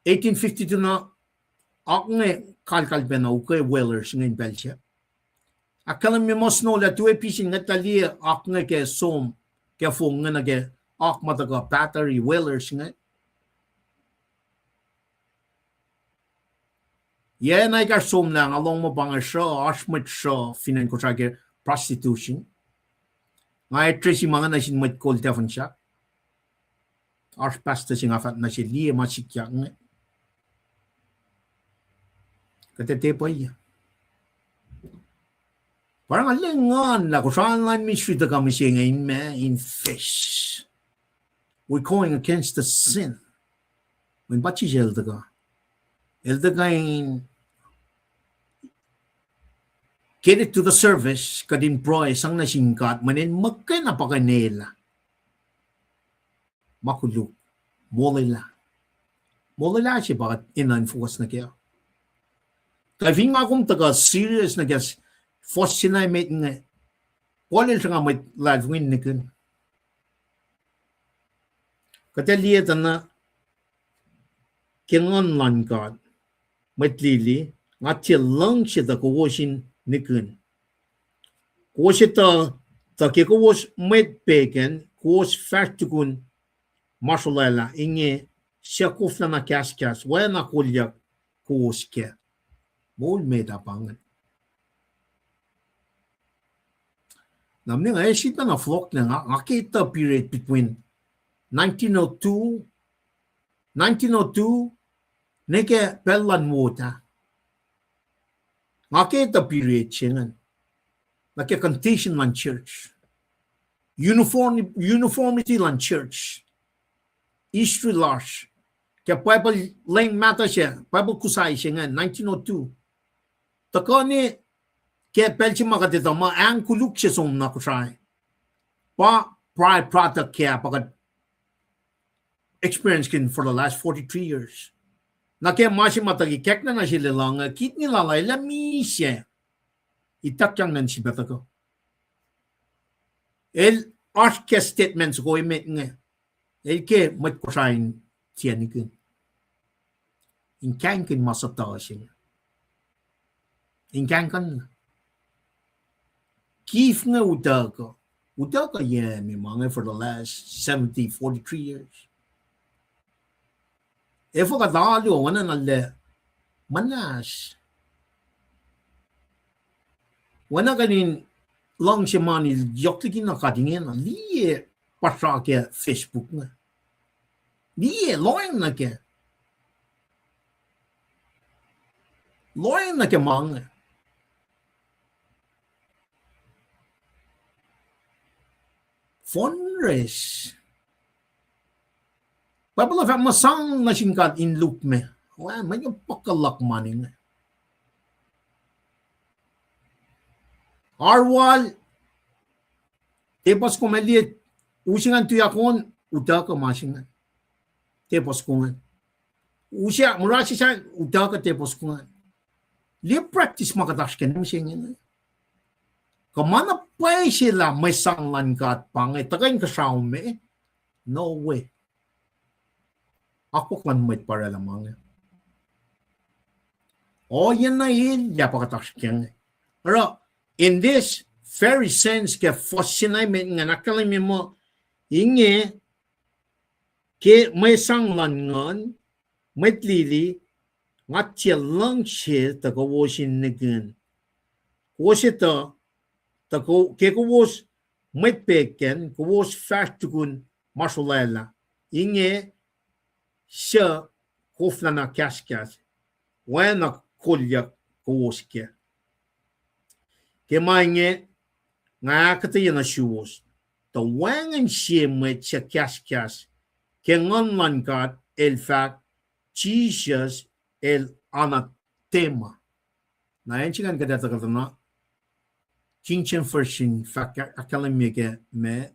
eighteen fifty-two na, oak inge kalkal pacna ukwe whalers inge in pacl sac. Ahkkahlwemye muh Snow lah tui pis in ngwetlah liye oak inge ke som, ke fong inge nuh ke oak ma tuhkuh Battery whalers inge. Yac na ekahsr somlah nga lohng muh pa inge sruh, oasr mwet sruh fin acn Kosrae ke prostitution. Nga address-i ma inge nuh sin mwet kol tahfuhnsahk. Oasr pastor se nga fahk nuh sel liye ma sikyak inge. Kuht ac tiac pwacye. Pa nga lwengan lah Kosrae Online Ministry tuhkuh mihsenge in ma in face. We're going against the sin. Mweyen pa Jisus el tuhkuh, el tuhkuh in get it to the surface, kuht in pruhe sang nuh sin God, mweyen muhkwena pa kuh in elah ma koluk, molwelah. Molwelah se pa kuht enenuh in focus nuh kac. Tuh fin nga kom tuhkuh serious nuh ke fuhs se na met inge, Paul el sruhnga mwet luhlahlfongi in nihkihn. Kuht ac liye tuh na ke Nguhn luhn God, mwet lili, nga tiac luhngse tuh kowos in nihkihn. Kowos etuh tuh ke kowos mwet pegan, kowos fahsr tukun ma srolwaclah, inge suc koflana kahskahs, oacna kolyuck kowos kac. Moul met ah pa ingacn. Na mne nga esit pacna fohlohk na nga, nga ke etuh period between nineteen oh two, nineteen oh two, nuh ke pacl luhn wot ah. Nga ke etuh period se ingacn. Nuh ke condition luhn church. Uniform, uniformity luhn church. History lasr. Ke Bible leng mahtuh se, Bible kusai se ingacn, nineteen oh two. Tuhkuh ne ke pacl se ma kuht etuh muh ahng koluk se som na Kosrae. Pa by-product ke pa kuht experience-kihn for the last forty-three years. Na ke ma se ma tuh ikackna nuh sel elan, kidney lal ah el ac misac. Ituckyang nuh in sifilpac tuhkuh. El oasr ke statement soko emet inge. El ke mwet Kosrae in tiac nihkihn. in kahingkihn ma suhtuh se inge. In kahingkihn. Kif inge utuckuh. Utuckuh yac me ma inge for the last seventy, forty-three years. Efuh kuht alu oacna lah muhnahs. Oacna kuht in luhngse ma inel yohk liki na kuht ingena. Liye puhsra ke Facebook inge. Liye, lohacng nuh kac. Lohacng nuh ke ma inge. Fundraise. Bible uh fahk muh sang nuh sin God in lukmac. Wa, ma inge puhkuh luhk ma inge. Arwal, tepuh soko ma liye, use ngan tuyak on, utuckuh ma se inge. Tepuh soko ingacn. Use mura sisacn, utuckuh tepuh soko ingacn. Liye practice ma kuht oasr kac mihsenge inge. Kuh ma na pwacye se lah mwe sang luhn God pa inge, tuhkuh inkuhsrao me? No way. Akwuck luhn mwet pa oraclah ma inge. Ohiyac na elyah pa kuht oasr kac inge. Oruh, in this very sense, ke fuhs se na met ingacn ahkkahlwemye muh, inge, ke mwe sang luhn nguhn, mwet lili, nga tiac luhngse tuh kowos in nihkihn. Kowos etuh, tuh ko-, ke kowos mwet pegan, kowos fahsr tukun ma srolwaclah. Inge, suc koflana kahskahs, oacna kolyuck kowos kac. Ke ma inge, nga ahkuhtweyac nuh suwos, tuh wacngihn sie mwet suc kahskahs ke Nguhn luhn God el fahk, Jisus el anathema. Na acn se ingacn kuht etuh kuht na, King James Version fahk ahkkahlwemye ke ma,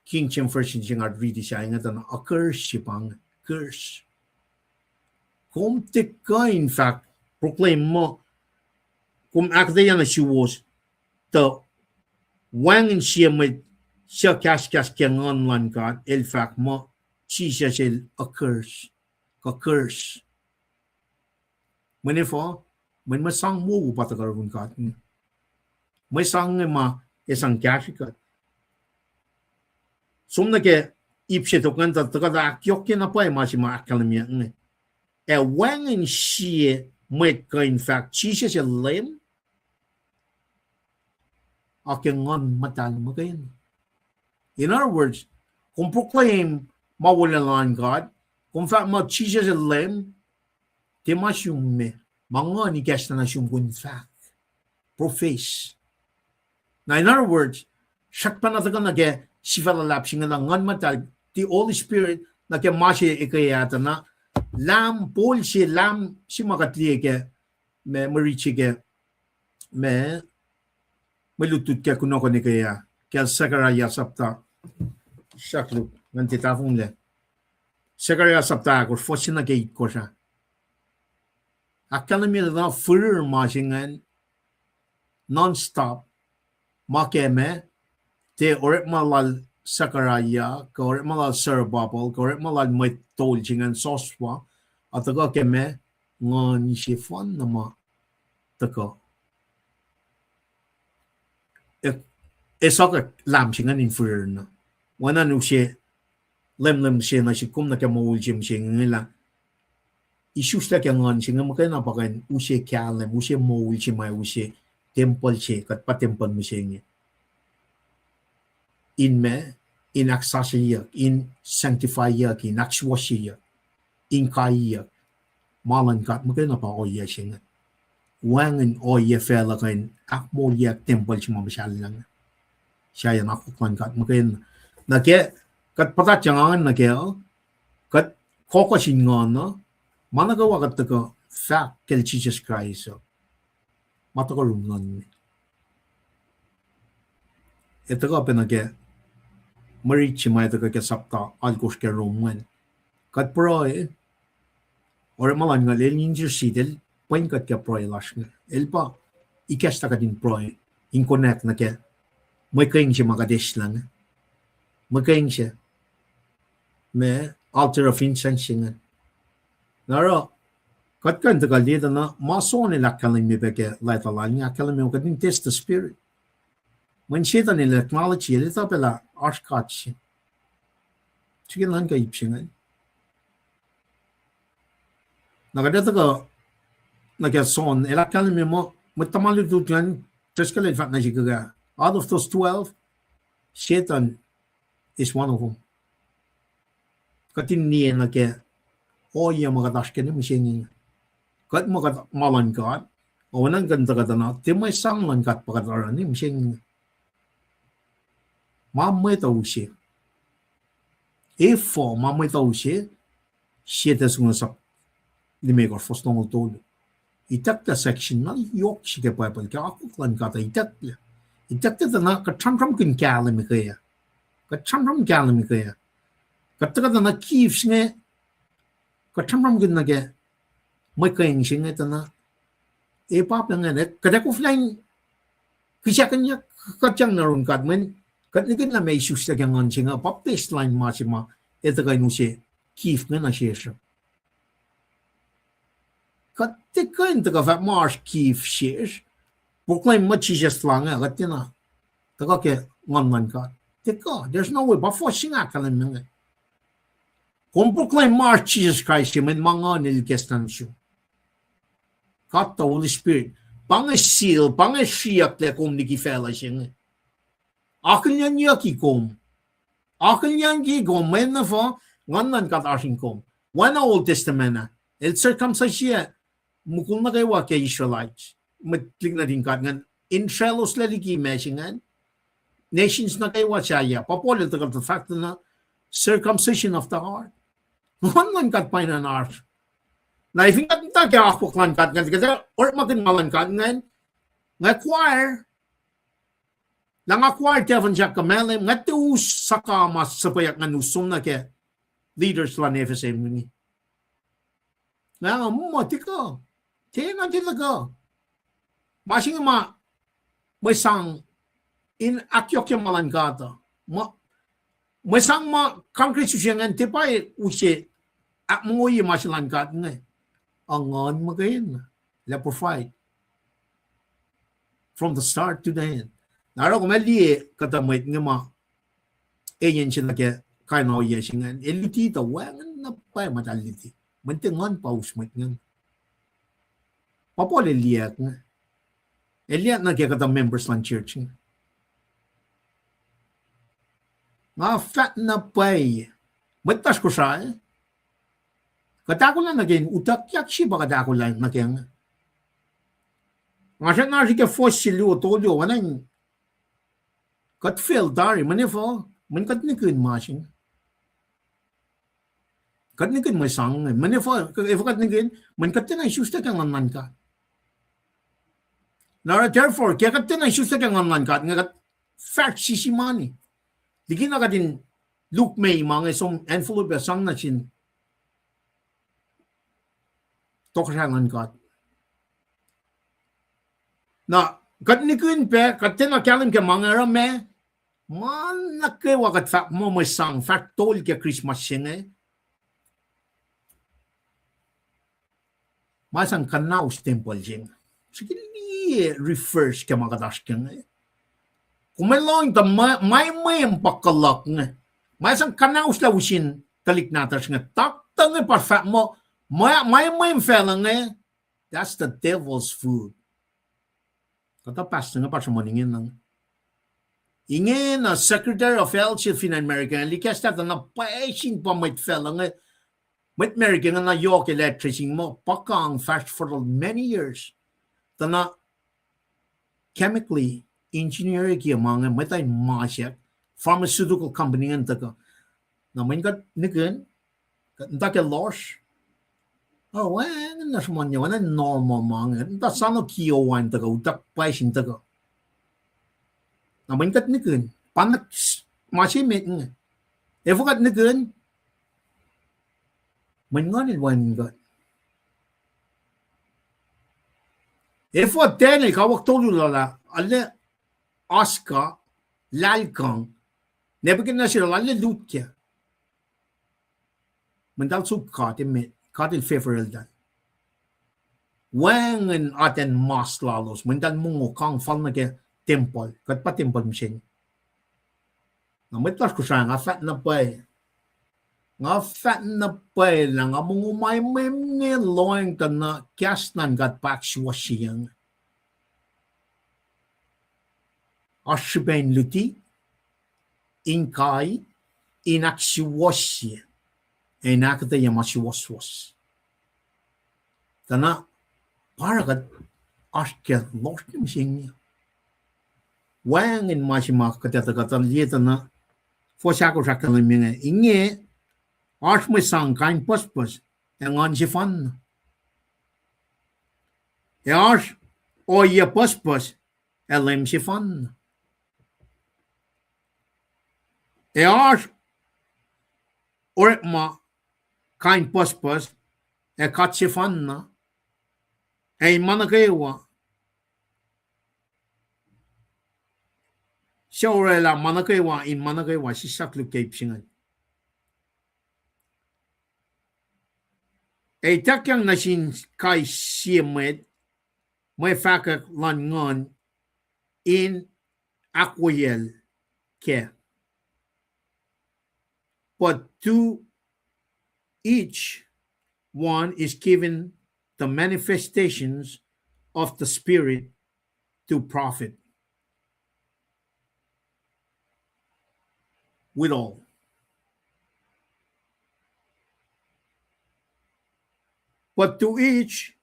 King James Version se nga riti sahyacng tuh na, accursed se pa inge, curse. Kom tiac kuh in fahk, proclaim muh, kom ahkuhtweyac nuh suwos, tuh wacngihn sie mwet suc kahskahs ke Nguhn luhn God el fahk muh, Jisus el accursed, kuh curse. Mweyen efuh, mweyen mwe sang wowo pa tuhkuh yurin God. Mwe sang inge ma ac sang kahsrwe kuht. Som nuh ke ip se tok ingacn tuh tuhkuh ahkyohkye na pwacye ma se ma ahkkahlwemye inge. Ac wacngihn sie mwet kuh in fahk Jisus el Leum, a ke Nguhn Muhtahl muhkwena. In other words, kom proclaim ma wolacna luhn God, kom fahk muh Jisus el Leum, tiac ma sum me, ma Nguhn ikacslah nuh sum kom fahk, profess. Na in other words, srackpacna tuhkuh nuh ke sifac luhlahp se inge lah Nguhn Muhtahl, the Holy Spirit, nuh ke ma se ekuh ah tuh na, Lam, Paul se, Lam se ma kuht liye ke, ma mwe riti ke, ma mwe lutlut ke kunohkohn ekuh ah, ke Zechariah sapta, srack luk, ngan tiac tahfonglac. Zechariah sapta ahkosr, fuhs se nuh ke itkohsr ah. Ahkkahlwemye na firir ma se ingacn non-stop, ma ke ma, tiac orekma lal Zechariah, kuh orekma lal Zerubbabel, kuh orekma lal mwet tol se ingacn Joshua, a tuhkuh ke ma, Nguhn sefanna ma tuhkuh. E, esuhkack Lam se ingacn in firir na. Oacna in use leumleum se nuh sihk kom nuh ke moul se mihsenge lah isuslah ke Nguhn se inge muhkwena pa kuh in use kahlwem, use moul se ma use tempuhl se, kuht pa tempuhl mihsenge. In ma, in ahksasuceyuck, in sanctifyyuck, in ahksuwohsyeyuck, in kaiyuck. Ma luhn God muhkwena pa ohiyac se inge. Wacngihn ohiyac facluh kuh in ahkmoulyeack tempuhl se ma muhsahllah inge. Sahyacn akwuck luhn God muhkwena. Na ke, kuht puhtatyang nuh ke, kuht kohkoh sin Nguhn uh, ma nuh kwewa kuht tuhkuh fahk kacl Jisus Kraist uh, ma tuhkuh yurin Nguhn me. Ac tuhkuh pacna ke mwe riti se ma tuhkuh ke sapta alkosr ke Rom ingacn. Kuht pruhe, orekma luhn God el intercede, el pwen kuht ke pruhe lasr inge. El pa ikacslah kuht in pruhe, in connect nuh ke mwe keng se ma kuht eslah inge. Mwe keng se, ma altar of incense se inge. Na oruh, Kuht kuh in tuhkuh liye tuh na ma John el ahkkahlwemye pac ke leta lal inge, ahkkahlwemye kuht in test the spirit. Mweyen Setan el technology, el etuh pac lah oasr God se. Srihke nuhnkuh ip se ingacn. Na kuht etuh kuh, nuh ke John, el ahkkahlwemye muh, mwet tuhma lutlut ingacn, Driscoll el fahk nuh sihk uh, out of those twelve, Satan is one of them. Kuht in liye nuh ke ohiyac ma kuht oasr kac inge mihsenge. Kuht muh kuht ma luhn God, oacna kuht in tuhkuh tuh na, tiac mwe sang luhn God pa kuht oruh inge mihsenge. Ma mwet uh use. Efuh ma mwet uh use, sie Thessalonians limekohsr fuhs longoul tolu. Itucklac section na yohk se ke Bible, ke akwuck luhn God uh itucklac. Itucklac tuh na kuht sramsramkihn kahlwem ke ah. Kuht sramsram kahlwem ke ah. Kuht tuhkuh tuh na gifts inge, kuht sramsramkihn nuh ke mwe keng se inge tuh na, e pa pac ingacn, kuht ac koflah in kihsackuhnyuck kuht yang nuh yurin God, mweyen kuht nihkihn lah meac isuslac ke nguhn se inge, pa baseline ma se ma, el tuhkuh in use gift inge nuh sesr uh. Kuht tiac kuh in tuhkuh fahk muh oasr gift sesr, proclaim muh Jisus la inge, kuht tiacna tuhkuh ke nguhn luhn God. Tiac kuh, there's no way, pa fuhs se inge ahkkahlwemye inge. Kom proclaim muh oasr Jisus Kraist se, mweyen ma nguhn el ikacslah nuh sum. God the Holy Spirit. Pa inge seal, pa inge sriyucklac kom liki facluh se inge. Akihlenyucki kom. Akihlenyucki kom, mweyen efuh, nguhn luhn God oasr in kom. Oacna Old Testament ah, el circumcise mukul nuh kwewa ke Israelites, mwet liki nuhtin God ingacn, in srwacloslac liki ma se ingacn, nations nuh kwewa sahyac. Pa Paul el tuhkuh fahk tuh na circumcision of the heart. Nguhn luhn God pa ingacn oasr. Na fin kuht muhta ke akwuck luhn God ingacn, kuht orekmakihn ma luhn God ingacn, nga choir, lah nga choir, tiac fin sahk kuh mahlwem, nga tiac us saka ma suhpweyuck ngan us som nuh ke leaders luhn F S M inge. Nga muh tiac kuh, tiacna tiac kuh. Ma se inge ma mwe sang in ahkyohkye ma luhn God uh. Mwe sang ma Congress use ingacn tiac pa use ahkmongoye ma se luhn God inge. Nguhn muhkwena, lah provide from the start to the end. Na oruh kom ac liye kuhtuh mwet inge ma eyan se nuh ke kain ohiyac se ingacn, el luti tuh wacngihn na pwacye ma eltahl luti. Mweyen tiac nguhn pa us mwet ingacn. Pa Paul el liye inge. El liye nuh ke kuhtuh members luhn church inge. Nga fahk na pwacye, mwet lasr Kosrae, kuht ahkolah nuh ke in utuckyak se pa kuht ahkolah nuh ke inge. Nga srackna srihke fuhs se luo tolu oacna in kuht fail tari, mweyen efuh, mweyen kuht nihkihn ma se inge. Kuht nihkihn mwe sang inge, mweyen efuh, efuh kuht nihkihn, mweyen kuht tiacna isuslac ke nguhn luhn God. Na oruh therefore, ke kuht tiacna isuslac ke nguhn luhn God inge, kuht fahsr sisi mani. Likina kuht in lukmac ma inge, som envelope ac sang nuh sin tohkohsrahi luhn God. Na kuht nihkihn pac, kuht tiacna kahlwem ke ma inge oruh ma, ma nuh kwewa kuht fahk muh mwe sang, fahk tol ke Christmas se inge, ma sang kuhnaus tempuhl se inge. Srihke liye reverse ke ma kuht oasr ke inge. Kom ac lohng tuh ma, ma mweun pa kuh luhk inge. Ma sang kuhnauslah wi sin tuhlihk nahtuhsr inge. Taktuh inge pa fahk muh, ma, ma mweun facluh inge, that's the devil's food. Kuhtuh pastor inge pa sruhmuhn ingena. Ingena Secretary of Health se fin acn America, el ikacslah tuh na pwacye sin pa mwet facluh inge, mwet America inge na yohk el addressing muh pa kang fahsr for many years. Tuh na chemically engineer ke ma inge, mwet in masack, pharmaceutical company inge tuhkuh. Na mweyen kuht nihkihn, kuht muhta ke lohsr, oh, wacngihn na sruhmuhn, wacngihn normal ma inge, muhta sano kio wacngihn tuhkuh, utuck pwacye sin tuhkuh. Na mweyen kuht nihkihn, pa na ma se met inge. Efuh kuht nihkihn, mweyen nguhn el wacngihn kuht. Efuh Daniel kawuck tolu lal ah, arlac oasr kuh, lahlkuhng, Nebuchadnezzar lal arlac lut kac. Mweyen eltahl suk God, emet, God el favor eltahl. Wacngihn atacn mas lalos, mweyen eltahl mongo kang fal nuh ke tempuhl, kuht pa tempuhl mihsenge. Na mwet lasr Kosrae, nga fahk na pwacye. Nga fahk na pwacye lah nga mongo ma emwem ne lohacng tuh na kahs luhn God pa ahksuwohsyeyuc. Oasr srihpac in luti, in kai, in ahksuwohsye, ac in ahkuhtweyac ma suwohswohs. Tuh na pa oruh kuht oasr ke lohsr nuh mihsenge. Wacngihn ma se ma kuht etuh kuht liye tuh na, fuhs ahkosr ahkkahlwemye inge, inge oasr mwe sang kain pucspucs ac nguhn sefanna. Ac oasr ohiyac pucspucs ac leum sefanna. Ac oasr orekma kain pucspucs ac God sefanna, ac in ma nuh kwewa, suc orwaclah ma nuh kwewa in ma nuh kwewa, sislah koluk ke ip se ingacn. Ac ituckyang nuh sin kais sie mwet mwe fahkwack luhn nguhn in ahkwoyacl kac. But to each one is given the manifestations of the Spirit to profit withal. But to each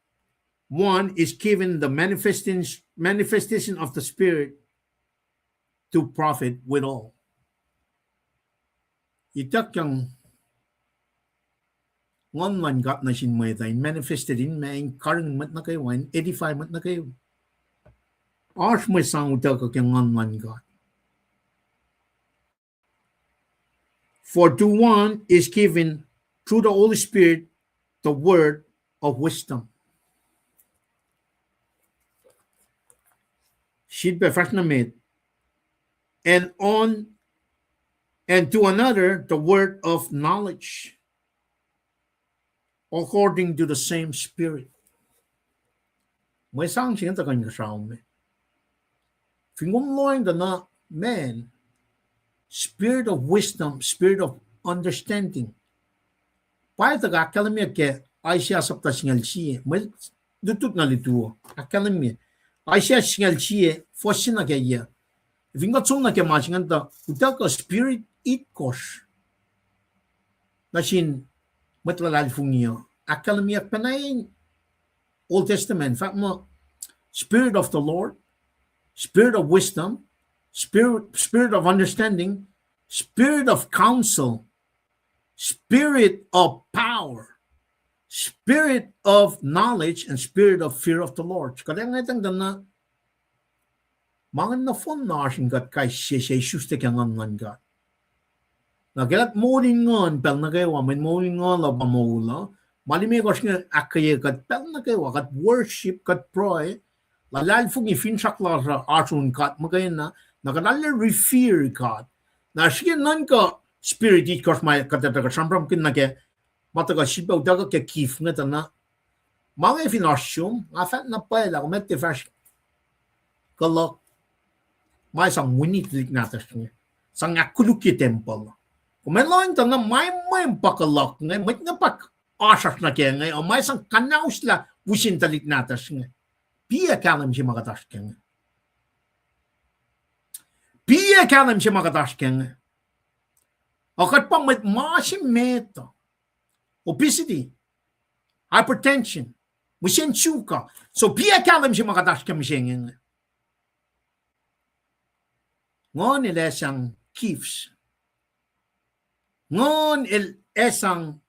one is given the manifestation, manifestation of the Spirit to profit withal. Ituckyang nguhn luhn God nuh sin mwet uh in manifested in ma in karihngihn mwet nuh kwewa, in edify mwet nuh kwewa. Oasr mwe sang utuckuh ke nguhn luhn God. For to one is given through the Holy Spirit the word of wisdom. Sifilpac fahsr nuh met. And on, and to another the word of knowledge according to the same Spirit. Mwe sang se inge tuhkuh inkuhsrao me. Fin kom lohacng tuh na, man, spirit of wisdom, spirit of understanding. Pa tuhkuh ahkkahlwemye ke Isaiah sapta singucul sie, mwe lutlut na lutu uh ahkkahlwemye. Isaiah singucul sie, fuhs se nuh ke yac. Fin kuht som nuh ke ma se ingacn tuh utuckuh spirit itkohsr nuh sin mwet luhlahlfongi uh ahkkahlwemyeyuck pacna in Old Testament, fahk muh Spirit of the Lord, Spirit of wisdom, Spirit, Spirit of understanding, Spirit of counsel, Spirit of power, Spirit of knowledge, and Spirit of fear of the Lord. Kuht ac ngwetacng tuh na ma ingacn nohfohn na oasr in kuht kais sie se isuslac ke nguhn luhn God. Na ke kuht moul in nguhn pacl nuh kwewa, mweyen moul in nguhn uh pa moul uh, ma limekohsr inge ahkkweye kuht pacl nuh kwewa, kuht worship, kuht pruhe, luhlahlfongi finsrak lasr uh oasr un God muhkwena, na kuht arlac revere God. Na srihke nuhnkuh spirit itkohsr ma kuht etuh kuht sramsramkihn nuh ke ma tuhkuh sifilpac utuckuh ke gift inge tuh na. Ma inge fin oasr sum, nga fahk na pwacye lah kom ac tiac fahsr kuh luhk ma sang wini tuhlihk nahtuhsr inge, sang ahkkolukye tempuhl. Kom ac lohacng tuh na ma emwem pa kuh luhk inge, mwet inge pa oasr oasr nuh kac inge, ac ma sang kuhnauslah pihsen tuhlihk nahtuhsr inge. Piac kahlwem se ma kuht oasr kac inge. Piac kahlwem se ma kuht oasr kac inge. Ac kuht pa mwet ma se met uh. Obesity, hypertension, mihsen suka. So piac kahlwem se ma kuht oasr kac mihsenge inge. Nguhn el ac sang gifts. Nguhn el ac sang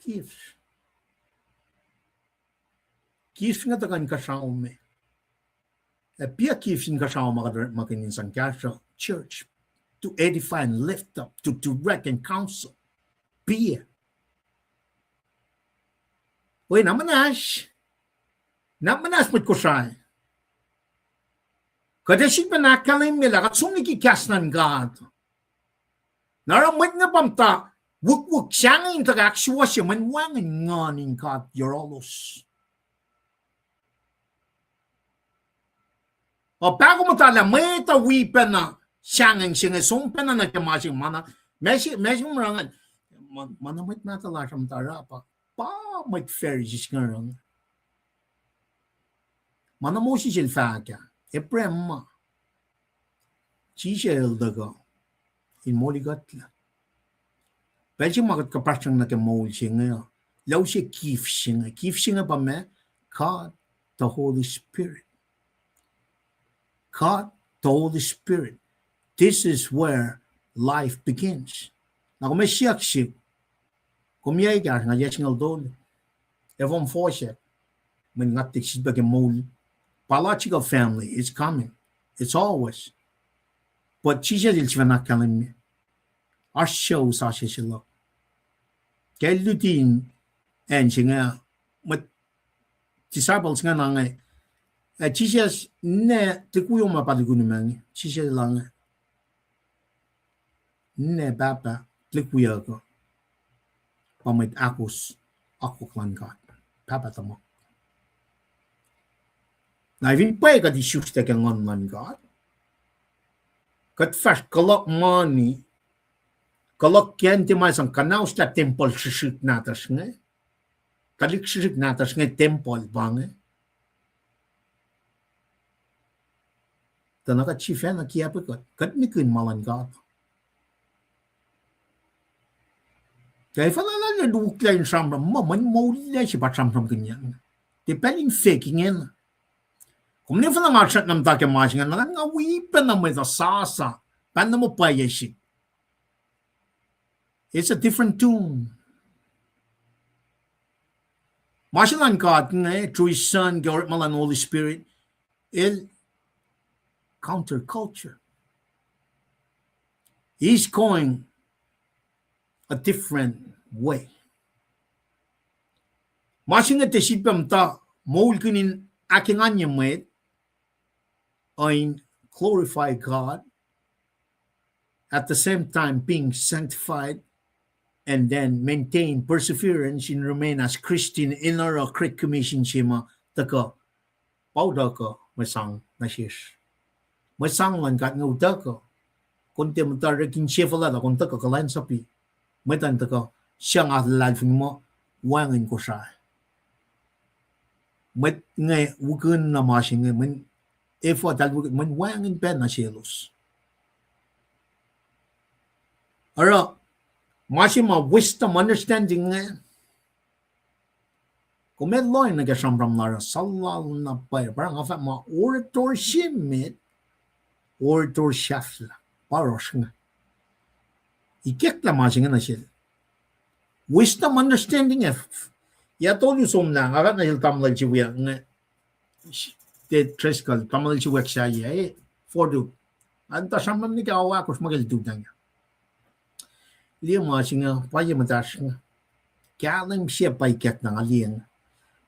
gifts. Gifts inge tuhkuh inkuhsrao me. Ac piac gifts inkuhsrao ma kuht orekmakihn in sang kahsruh church, to edify and lift up, to direct and counsel. Piac. Oi, na muhnahs, na muhnahs mwet Kosrae. Kuht ac sifilpac ahkkahlwemye lah kuht som liki kahs luhn God. Na oruh mwet inge pa muhta Wukwuck sahngweng in tuhkuh ahksuwohsye mweyen wacngihn nguhn in God yohrohlos. Ac pahkomuhta lah mwet uh wi pacna sahngweng se inge, som pacna nuh ke ma se ma na, ma se, ma se ma oruh ingacn, ma, ma na mwet mahtuh lasr uh muhta oruh pa, pa mwet Pharisees inge oruh inge. Ma na Moses el fahk ah, Abraham ma, Jisus el tuhkuh in molikuhtlac. Pacl se ma kuht kuhpahsryang nuh ke moul se inge uh, lah use gift se inge. Gift se inge pa ma, God the Holy Spirit. God the Holy Spirit. This is where life begins. Na kom ac siyuck sihk, kom yac ekahsr, nga yac singucul tolu. Efuh kom fohsack? Mweyen nga tiac sifilpac ke moul. Biological family is coming. It's always. But Jisus el sifacna ahkkahlwemye, oasr sucu sasuc se luhk. Ke el luti in acn se inge, mwet disciples inge na inge, ac Jisus, ninac tuhlihk wiyom ah pa tukun ma inge, Jisus el inge, ninac, pahpah, tuhlihk wiyuck uh pa mwet ahkos akwuck luhn God, pahpah tuhmuhk. Na fin pwacye kuht isuslac ke nguhn luhn God, kuht fahsr kuhluhk mani, kuhluhk ke acn tiac ma sang kuhnauslah tempuhl srihsrihk nahtuhsr inge, tuhlihk srihsrihk nahtuhsr inge tempuhl pa inge. Tuh na kuht sifacna kiacpwe kuht, kuht nihkihn ma luhn God. Tuh efuh lah lal el uklac in sramsram, ma mweyen moul lac se pa sramsramkihnyang. Tiac pacl in fake ingena. Kom ne fin nga srackna muhta ke ma se inge, na nga wi pacna mwet uh sasa, pacna muh pwacye sihk. It's a different tune. Ma se luhn God inge, through his Son, ke orekma luhn Holy Spirit, el counterculture. He's going a different way. Ma se inge tiac sifilpac muhta moulkihn in ahkenganye mwet, uh, in glorify God, at the same time being sanctified, and then maintain perseverance in remain as Christian in our Great Commission se ma tuhkuh, pa utuckuh mwe sang nuh sesr. Mwe sang luhn God inge utuckuh. Kom tiac muhta orek insefuhlwact, kom tuhkuh kuhlwacnsapuh. Mwet an tuhkuh sang luhlahlfongi muh wacngihn Kosrae. Mwet inge wikihn na ma se inge, mweyen efuh eltahl wikihn, mweyen wacngihn pacna selos. Oruh, ma se ma wisdom, understanding inge, kom ac lohng nuh ke sramsram lasr uh, suhlallana pwacye, pa nga fahk ma orator se met, orator sahflah, pa oasr inge. Ikacklah ma se inge nuh sel. Wisdom, understanding, ac yac tolu somlah, nga fahk nuh sel tamuhlwel se wiyuck inge, Ted Driscoll, tamuhlwel se wiyuck sahyac, eh, Ford uh. An tuh sramsram nuh ke ao ahkosr ma ke lututacng. Liye ma se inge, pwacye muhtahsr inge. Kahlwem se pa ikacklah nga liye inge.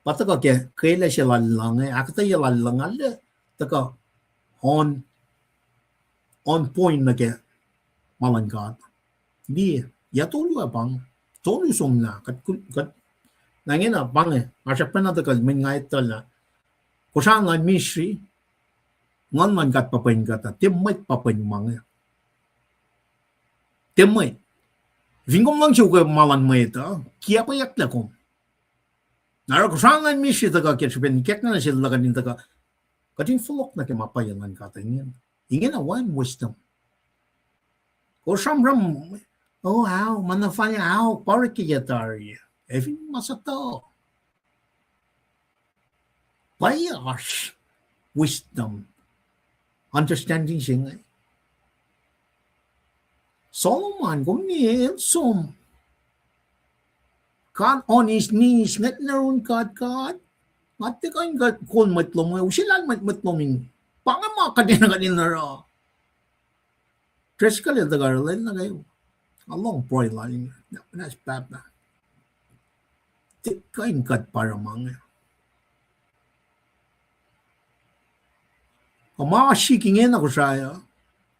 Pa tuhkuh ke kwelah se lal inge, ahkuhtweyac lal inge, tuhkuh on, on point nuh ke ma luhn God. Liye, yac tolu ah pa inge. Tolu somlah, kuht, kuht, na ingena pa inge, nga srackpacna tuhkuh, mweyen nga etuh lah Kosrae luhn ministry, nguhn luhn God pa pwen kuhtuh, tiac mwet pa pwen ma inge. Tiac mwet. Fin kom luhngse ukwe ma luhn mwet uh, kiacpweyucklac kom. Na oruh Kosrae luhn ministry tuhkuh ke srihpen ikacklah nuh sel luhkuhn in tuhkuh, kuht in fohlohk nuh ke ma pwacye luhn God ingena. Ingena wacngihn wisdom. Kom sramsram, oh, ao, ma na fal, ao, pa orek ke yac tari. Ac fin ma suhtuh. Pwacye oasr wisdom, understanding se inge. Solomon, kom liye el som God on his knees, ngwet nuh yurin God, God, nga tiac kuh in kol mwet lom inge, use lal mwet, mwet lom in. Pa inge ma kuht enenuh kuht in oruh. Driscoll el tuhkuh arulacna nuh kwewa. Nga lohng pruhe lal inge, na, na pahpah. Tiac kuh in kuht pa oruh ma inge. Ac ma sik ingena Kosrae uh,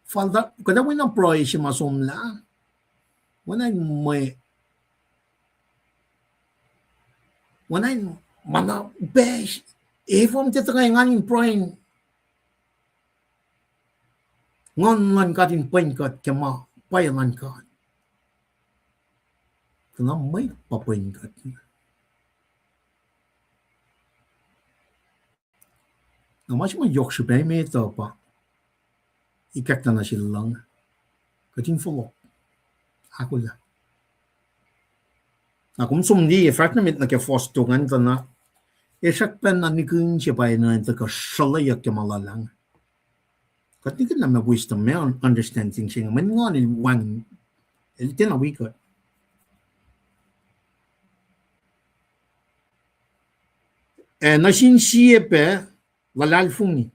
fal tuh kuht ac wi na pruhe se ma somlah. Oacna in mwe Oacna in ma na upac, efuh tiac tuhkuh ngan in pruhe in nguhn luhn God in pwen kuht ke ma pwacye luhn God. Tuh na mwet pa pwen kuht. Na ma se ma yohk srihpac met uh pa ikacklah nuh sel lucng, kuht in fohlohk, ahkolah. Na kom som liye fahsr nuh met nuh ke fuhs tolu ingacn tuh na, ac srackpacna nihkihn se pa enenuh in tuhkuh sruhlweyuck ke ma luhlahp. Kuht nihkihn lah ma wisdom, ma understanding se inge, mweyen Nguhn el wacngihn, el tiacna wi kuht. Ac nuh sin sie pac luhlahlfongi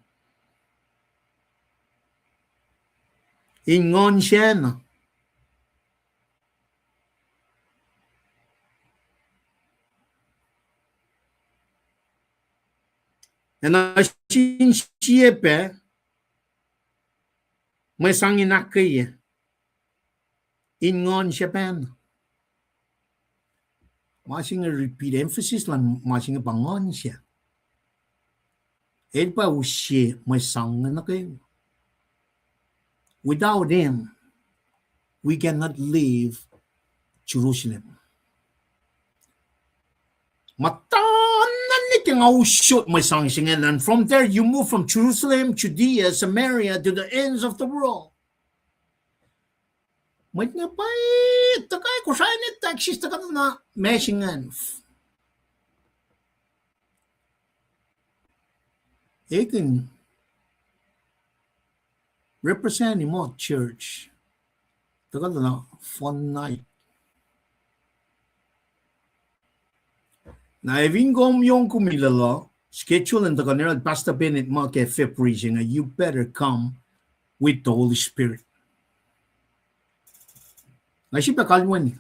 in nguhn sacna. Ac nuh sin sie pac mwe sang in ahkkweye in nguhn se pacna. Ma se inge repeat, emphasis luhn ma se inge pa nguhn se. El pa use mwe sang nuh kwewa. Without him, we cannot leave Jerusalem. Muhta na nuh ke nga usot mwe sang se inge, and from there you move from Jerusalem, Judea, Samaria to the ends of the world. Mwet inge pa tuhkuh Kosrae in etuh ahksis tuhkuh na ma se ingacn. Ekihn represent muh church tuhkuh na fun night. Na efin kom yong kom ilala schedule in tuhkuh neral Pastor Bennett ma ke February se inge, you better come with the Holy Spirit. Nga sifilpac kalweni,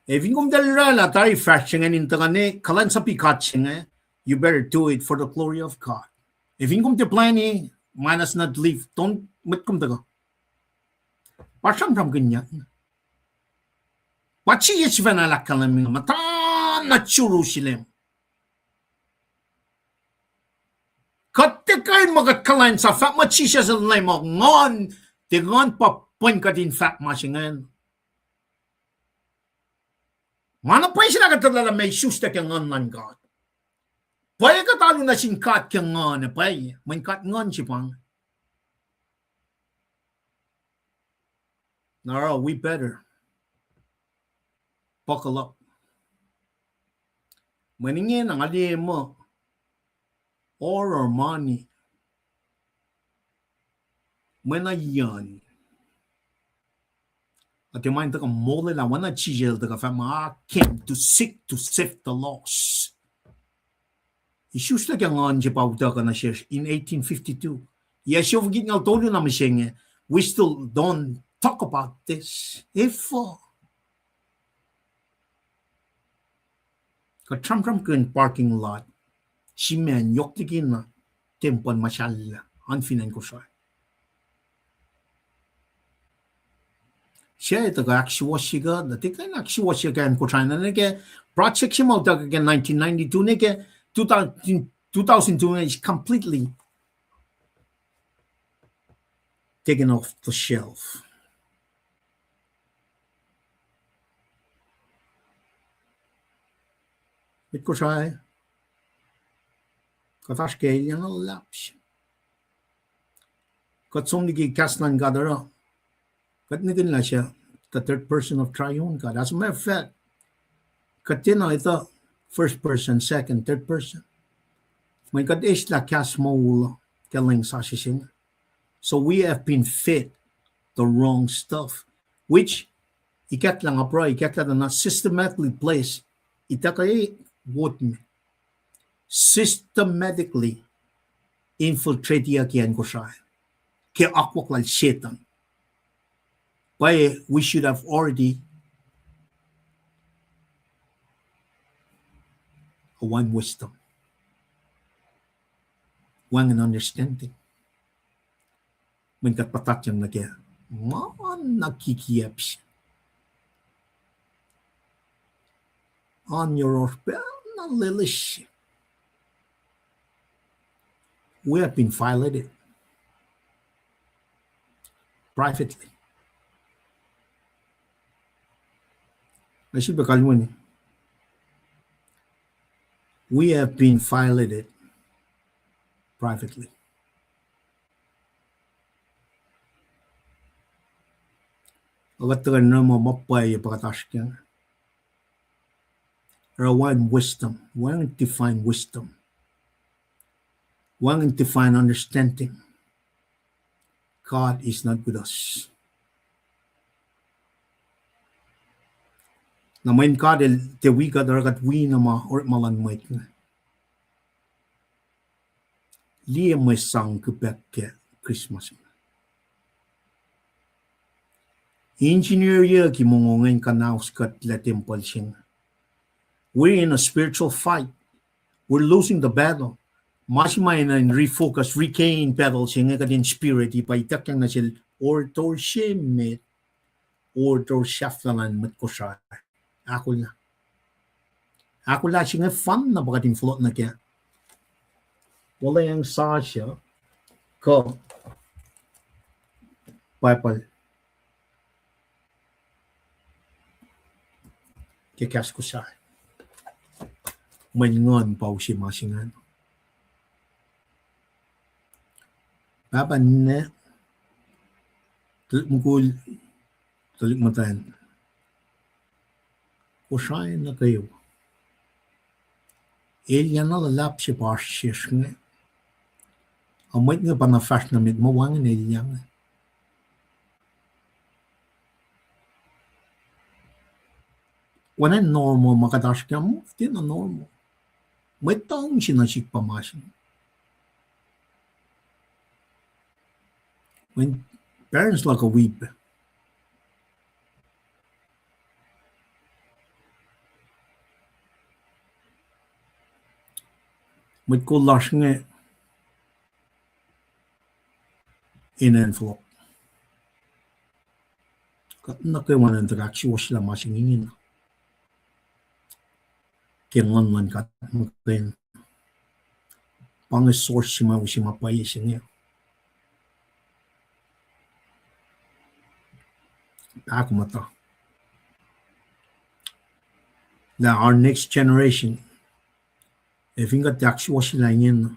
efin kom tiac oraclah tari fahsr se inge in tuhkuh ne kuhlwacnsapuh God se inge, you better do it for the glory of God. Efin kom tiac plwacni, minus not leave, don't, mwet kom tuhkuh. Pa sramsramkihnyuck. Pa sie sifacna ahkkahlwemye muhta na Jerusalem. Kuht tiac kuh in muh kuht kuhlwacnsap fahk muh Jisus el Leum uh, nguhn, tiac nguhn pa pwen kuht in fahk ma se ingacn. Ma na pwacye se lah kuht etuh lah meac isuslac ke nguhn luhn God. Pwacye kuht alu nuh sin God ke nguhn, pwacye, mweyen God nguhn se pa inge. Na oruh we better buckle up. Mweyen ingena nga liye muh oruh mani, mwe na yucn. Kuht tiac ma in tuhkuh molwelah oacna Jisus el tuhkuh fahk muh, I came to seek to save the lost. Isuslac ke nguhn se pa utuckuh nuh sesr in eighteen fifty-two. Yac siofok itngucul tolu na mihsenge, we still don't talk about this. Efuh? Kuht sramsramkihn parking lot, simacn yohk liki na tempuhl muhsahllah an fin acn Kosrae. Sie tuhkuh ahksuwohsye kuht, na tiac kuh in ahksuwohsye ke acn Kosrae, na nuh ke project se ma utuckuh ke nineteen ninety-two, nuh ke two thousand, two thousand two is completely taken off the shelf. Mwet Kosrae, kuht oasr ke elyah na luhlahp se. Kuht som liki kahs luhn God oruh kuht nihkihn lah se the third person of triune God. As a matter of fact, kuht tiacna etuh first person, second, third person. Mweyen kuht eslah kahs moul ke lwen sasuc se inge. So we have been fed the wrong stuff, which ikacklah nga pruhe, ikacklah tuh na systematically place, ituckuh wot me systematically infiltrate-yuck acn Kosrae ke akwuck lal Setan. Pwacye, we should have already wacngihn wisdom, wacngihn understanding. Mweyen kuht puhtatyang nuh ke ma na kikiacp se an yohrohsr pacl Hallelujah. We have been violated privately. Nga sifilpac kalweni. We have been violated privately. Ac kuht tuhkuh nuh ma ma pwacye pa kuht oasr kac. Oruh wacngihn wisdom, wacngihn divine wisdom, wacngihn divine understanding. God is not with us. Na mweyen God El tiac wi kuht, oruh kuht wi na ma orekma luhn mwet inge. Liye mwe sang kuhpack ke Christmas. Engineer-yucki mongo ingacn kuhnaus kuht lah tempuhl se inge. We're in a spiritual fight. We're losing the battle. Ma se ma enenuh in refocus, regain battle se inge kuht in spirit, pa ituckyang nuh sel orator se met, orator sahflah luhn mwet Kosrae. Ahkolah. Ahkolah se inge fanna pa kuht in fohlohk nuh kac. Wuhlweacng sasuc kuh Bible ke kahs Kosrae. Mweyen Nguhn pa use ma se ingacn. Pahpah, Ninac, tuhlihk mukul, tuhlihk muhtwacn, Kosrae nuh kwewa. Elyah na luhlahp se pa oasr sesr inge. Ac mwet inge pa na fahsr nuh met ma wacngihn elyah inge. Oacna normal ma kuht oasr kac, tiacna normal. Mwet tong se nuh sihk pa ma se. Mweyen parents luhk uh wi pac. Mwet kol lasr inge in envelope. Kuht nuh kwewa in tuh ahksuwohsyelah ma se inge na ke Nguhn luhn God muhkwena. Pa inge source se ma use ma pwacye se inge. Pahkomuhta lah our next generation, ac fin kuht ahksuwohsyelah ingena,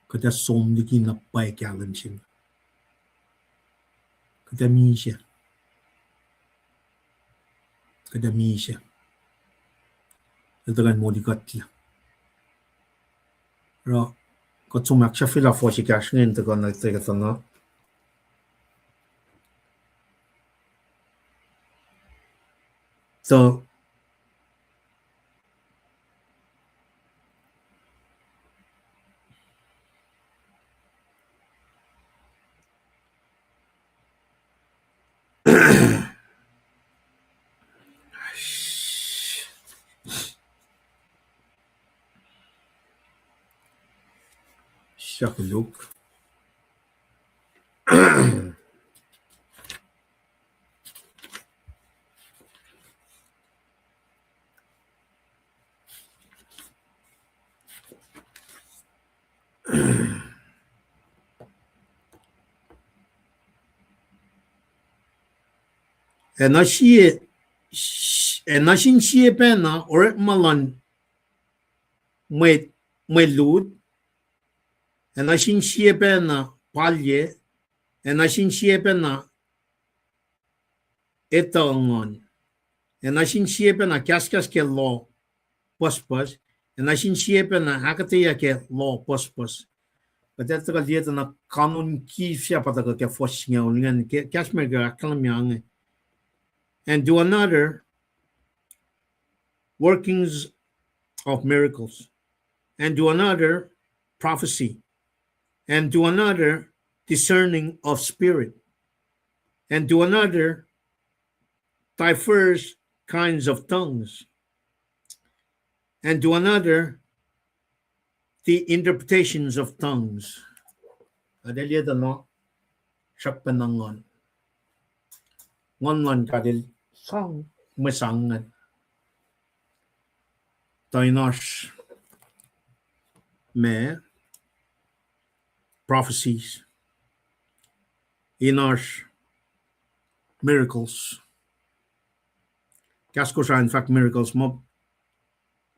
kuht ac som liki na pwacye kahlwem se inge. Kuht ac misac. Kuht ac misac. El tuhkuh in moli kuhtlac. Oruh kuht som ahksahfyelah fuhs ekahsr inge in tuhkuh nuh tektuh na. Tuh Sahk Luke. Ac nuh sie, ac nuh sin sie pacna orekma luhn mwe, mwe lut, ac nuh sin sie pacna palye, ac nuh sin sie pacna etuh nguhn, ac nuh sin sie pacna kahskahs ke loh pucspucs, ac nuh sin sie pacna ahkuhtweyac ke loh pucspucs. Kuht ac tuhkuh liye tuh na kanun ki fah pa tuhkuh ke fuhs singucul ingacn, ke kahs America ahkkahlwemye inge. And to another, workings of miracles, and to another, prophecy, and to another, discerning of spirit, and to another, diverse kinds of tongues, and to another, the interpretations of tongues. Kuht ac liye tuh na sruhkpacna nguhn. Nguhn luhn God el sang mwe sang ingacn. Tuh in oasr ma prophecies, in oasr miracles. Kahs Kosrae in fahk miracles, mwe,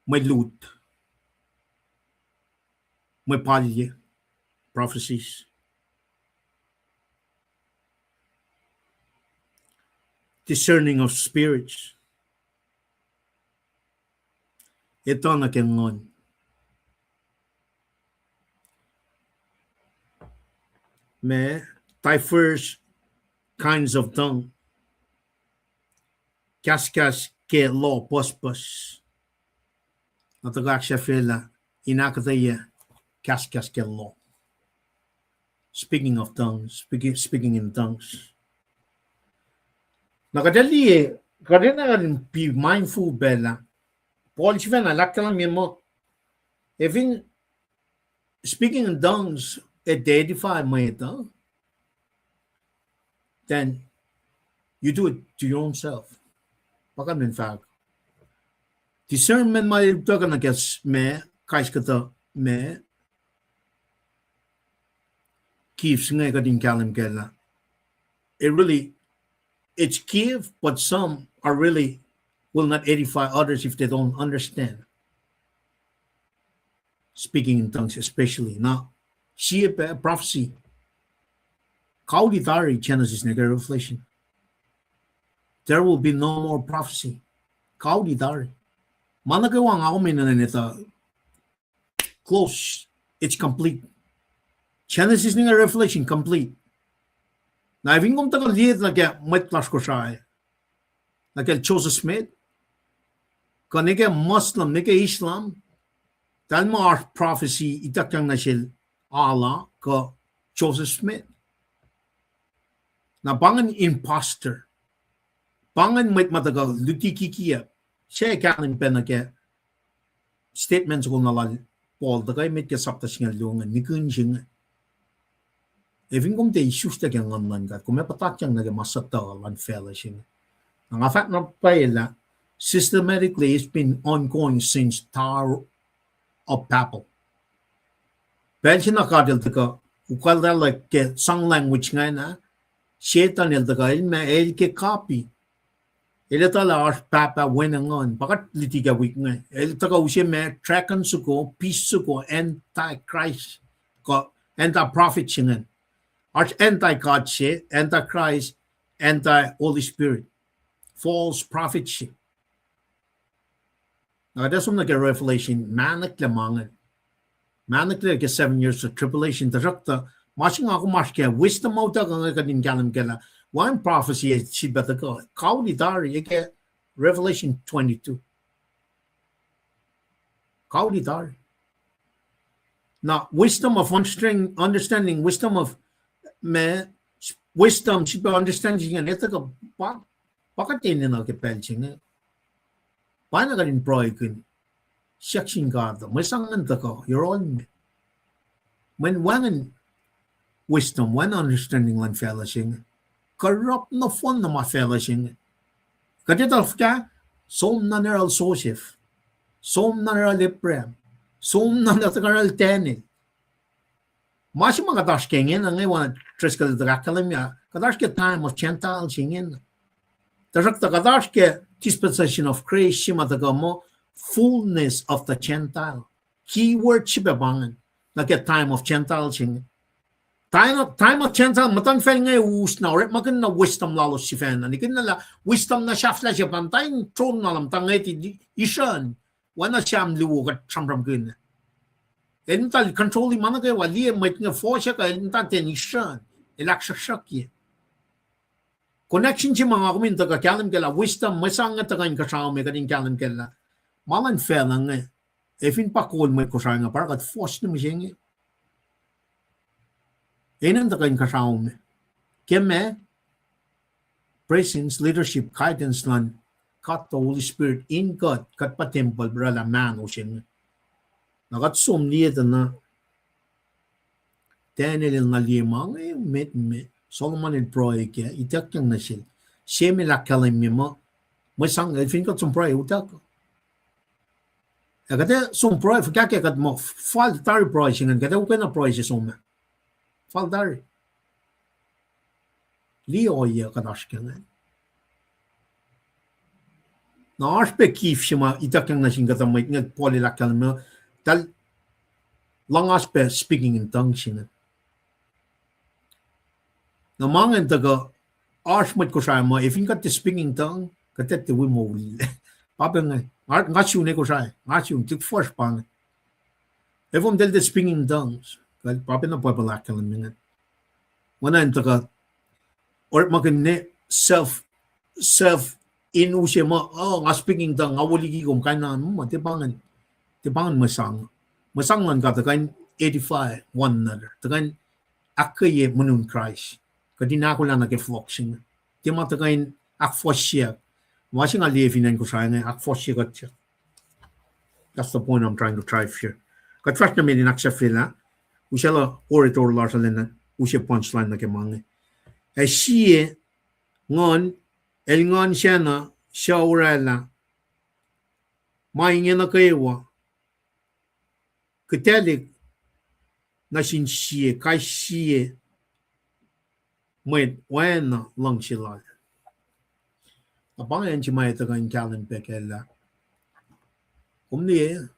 mwe lut, mwe palye, prophecies. Discerning of spirits. Etuh nuh ke nguhn. Ma, diverse kinds of tongue. Kahskahs ke loh pucspucs. Na tuhkuh ahksahfyelah in ahkuhtweyac kahskahs ke loh. Speaking of tongues, speaking, speaking in tongues. Na kuht ac liye, kuht enenuh in be mindful pacl ah, Paul sifacna el ahkkahlwemye muh, if in speaking in tongues, it edify mwet uh, then you do it to your own self. Pa kalmen fahk. Discernment ma el tuhkuh nuh ke s-, ma, kais kuhtuh ma, gifts inge kuht in kahlwem kac lah, it really, it's gift, but some are really will not edify others if they don't understand. Speaking in tongues especially. Na, sie pa prophecy. Kauli tari Genesis nuh ke Revelation. There will be no more prophecy. Kauli tari. Ma nuh kwewa nga kom enenuh in etuh close, it's complete. Genesis nuh ke Revelation complete. Na fin kom tuhkuh liye nuh ke mwet lasr Kosrae, nuh ke Joseph Smith, kuh nuh ke Muslim, nuh ke Islam, tahl ma oasr prophecy ituckyang nuh sel Allah kuh Joseph Smith. Na pa ingacn impostor. Pa ingacn mwet ma tuhkuh luti kikiacp. Se kahlwem pac nuh ke statement soko na lal Paul tuhkuh emet ke sapta singucul luo inge, nikihn se inge. Ac fin kom tiac isuslah ke nguhn luhn God, kom ac puhtatyang nuh ke ma suhtuh luhn facluh se inge. Na nga fahk na pwacye lah systematically it's been ongoing since Tower of Babel. Pacl se na God el tuhkuh ukwacltahl ke sang language ingacn, Setan el tuhkuh el ma el ke copy. El etuh lah oasr Pahpah, Wen, ac Nguhn. Pa kuht luti ke wik inge. El tuhkuh use ma dragon soko, beast soko, antichrist, kuh anti-prophet se ingacn. Oasr anti-God se, antichrist, anti-Holy Spirit, false prophet se. Na kuht ac som nuh ke Revelation, mahnaklac ma ingacn. Mahnaklac ke seven years of tribulation, tuhsruhktuh ma se nga kom oasr ke wisdom ma utuckuh inge kuht in kahlwem kac lah, wacngihn prophecy sifilpac tuhkuh, kauli tari, e ke Revelation twenty-two. Kauli tari. Na wisdom of understanding, understanding, wisdom of ma, wisdom sifilpac understanding ingacn, e tuhkuh pa, pa kuht enenuh ke pacl se inge. Pa na kuht in pruhekihn, siyuck sin God, mwe sang ingacn tuhkuh yohrohl me. Mweyen wacngihn wisdom, wacngihn understanding luhn facluh se inge. Corrupt nohfohn na ma facluh se inge. Kuht etuh fuhkah? Som na oruh Joseph. Som na oruh Abraham. Som na tuhkuh oruh Daniel. Ma se ma kuht oasr ke ingena inge, oacna Driscoll el tuh ahkkahlwemye, kuht oasr ke time of Gentile se ingena. Tuhsruhktuh kuht oasr ke dispensation of grace se ma tuhkuh muh fullness of the Gentile. Keyword sifilpac pa ingacn nuh ke time of Gentile se inge. Time of, time of Gentile, muhtuhnfacl inge us na orekmakihn na wisdom lalos sifacna. Nikihn na lah wisdom na sahflah se pa muhta in tron na lah muhta ngwet isrucn. Oacna Sam luo kuht sramsramkihn. El muhta control-i ma nuh kwewa, liye mwet inge fohsack, el muhta ten isrucn. El ahksruhksruhkye. Connection se ma nga kom in tuhkuh kahlwem kac lah wisdom, mwe sang inge tuhkuh inkuhsrao me kuht in kahlwem kac lah ma luhn facluh inge, ac fin pa kol mwet Kosrae inge, pa oruh kuht fohs nuh mihsenge. Enenuh in tuhkuh inkuhsrao me ke ma, presence, leadership, guidance luhn God the Holy Spirit in kuht, kuht pa tempuhl, oraclah mahno se inge. Na kuht som liye tuh na Daniel el na liye ma inge met me, Solomon el pruhe kac, ituckyang nuh sel. Sam el ahkkahlwemye muh, mwe sang el fin kuht som pruhe utuckuh. Ac kuht ac som pruhe, fuhkah ke kuht muh fal tari pruhe se ingacn, kuht ac ukena pruhe se som ah. Fal tari. Liye ohiyac kuht oasr ke ingacn. Na oasr pac gift se ma ituckyang nuh sin kuhtuh mwet inge, Paul el ahkkahlwemye, tahl luhngas pac speaking in tongues se inge. Na ma ingacn tuhkuh oasr mwet Kosrae muh ac fin kuht tiac speaking tongue, kuht tiac wi moul. Pa pa inge, nga sun e Kosrae, nga sun, tuhlihk fuhsr pa inge. Efuh kom tiac speaking in tongues? Kuh pa pacna Bible ahkkahlwemye ingacn. Oacna in tuhkuh orekmakihn ne self, self in use muh, oh, nga speaking tongue, nga wo liki kom, kain na, mm, tiac pa ingacn, tiac pa ingacn mwe sang. Mwe sang luhn God tuhkuh in edify one another, tuhkuh in ahkkweye munun Kraist. Kuht in ahkolah nuh ke flock se inge. Tiac ma tuhkuh in ahkfohsye. Ma se nga liye fin acn Kosrae inge, ahkfohsye kuht se. That's the point I'm trying to drive here. Kuht fahsr nuh met in ahksahfyelah, uslah orator lasr arulacna use punchline nuh ke ma inge. Ac sie, Nguhn, el Nguhn sacna suc oraclah ma inge nuh kwewa, kihtaclihk nuh sin sie, kais sie mwet oacna luhngse lal. Na pa ingacn se ma etuh kuh in kahlwem pac kac lah, kom liye,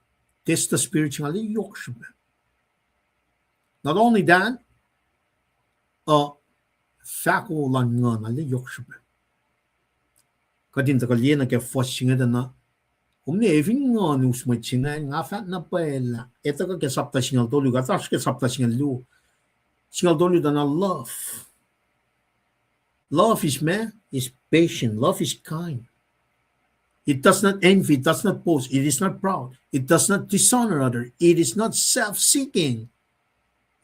test the spirit se inge arlac yohk srihpac. Not only that, uh, fahko luhn Nguhn arlac yohk srihpac. Kuht in tuhkuh liye nuh ke fuhs se inge tuh na, kom liye, fin Nguhn us mwet se ingacn, nga fahk na pwacye lah, etuh kuh ke sapta singucul tolu, kuht oasr ke sapta singucul luo, singucul tolu tuh na love. Love is ma, is patient. Love is kind. It does not envy, it does not boast, it is not proud, it does not dishonor other, it is not self-seeking,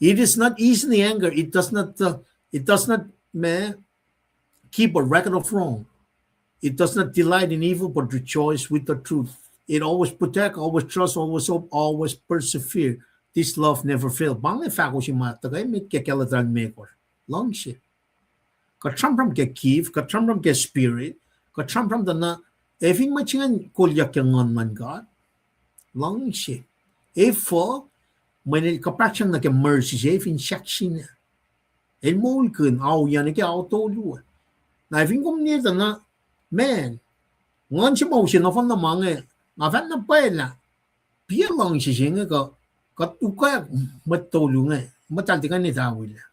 it is not easily angered, it does not, uh, it does not ma, keep a record of wrong. It does not delight in evil, but rejoice with the truth. It always protect, always trust, always hope, always persevere. This love never fail. Pa inge fahko se ma tuhkuh met ke Galatians limekohsr. Luhngse. Kuht sramsram ke gift, kuht sramsram ke spirit, kuht sramsram tuh na, ac fin mwet se ingacn kolyuck ke Nguhn luhn God, luhngse. Efuh, mweyen el kuhpahsryang nuh ke mercy se fin sahkseng ah. El moulkihn, ao yuc nuh ke ao tolu. Na fin kom liye tuh na, man, Nguhn se ma use nohfohn na ma inge, nga fahk na pwacye lah, piac luhngse se inge kuh, kuht ukwack mwet tolu inge, mwet altika ne tawilac.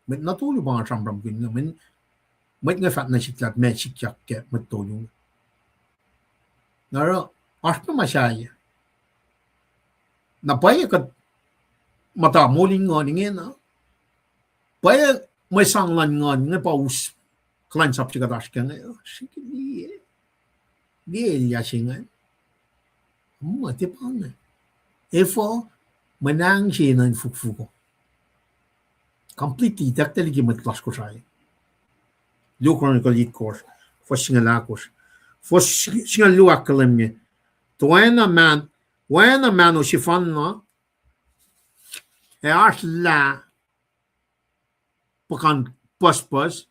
Mwet na tolu pa nga sramsramkihn inge, mweyen mwet inge fahk nuh sihk lah meac sikyak ke mwet tolu inge. Na oruh, oasr na ma sahyac. Na pwacye kuht muhta moul in Nguhn ingena. Pwacye mwe sang luhn Nguhn inge pa us kuhlwacnsap se kuht oasr ke inge, srihke liye. Liye elyah se ingacn. Muh tiac pa inge. Efuh, mwe nahng se nuh in fukfuk uh. Completely itucklac liki mwet lasr Kosrae. Luo Chronicle itkohsr, fuhs singucul ahkosr. Fuhs singucul luo ahkkahlwemye, tuh oacna mahn-, oacna mahno sefanna, ac oasr lah puhkantwen pucspucs,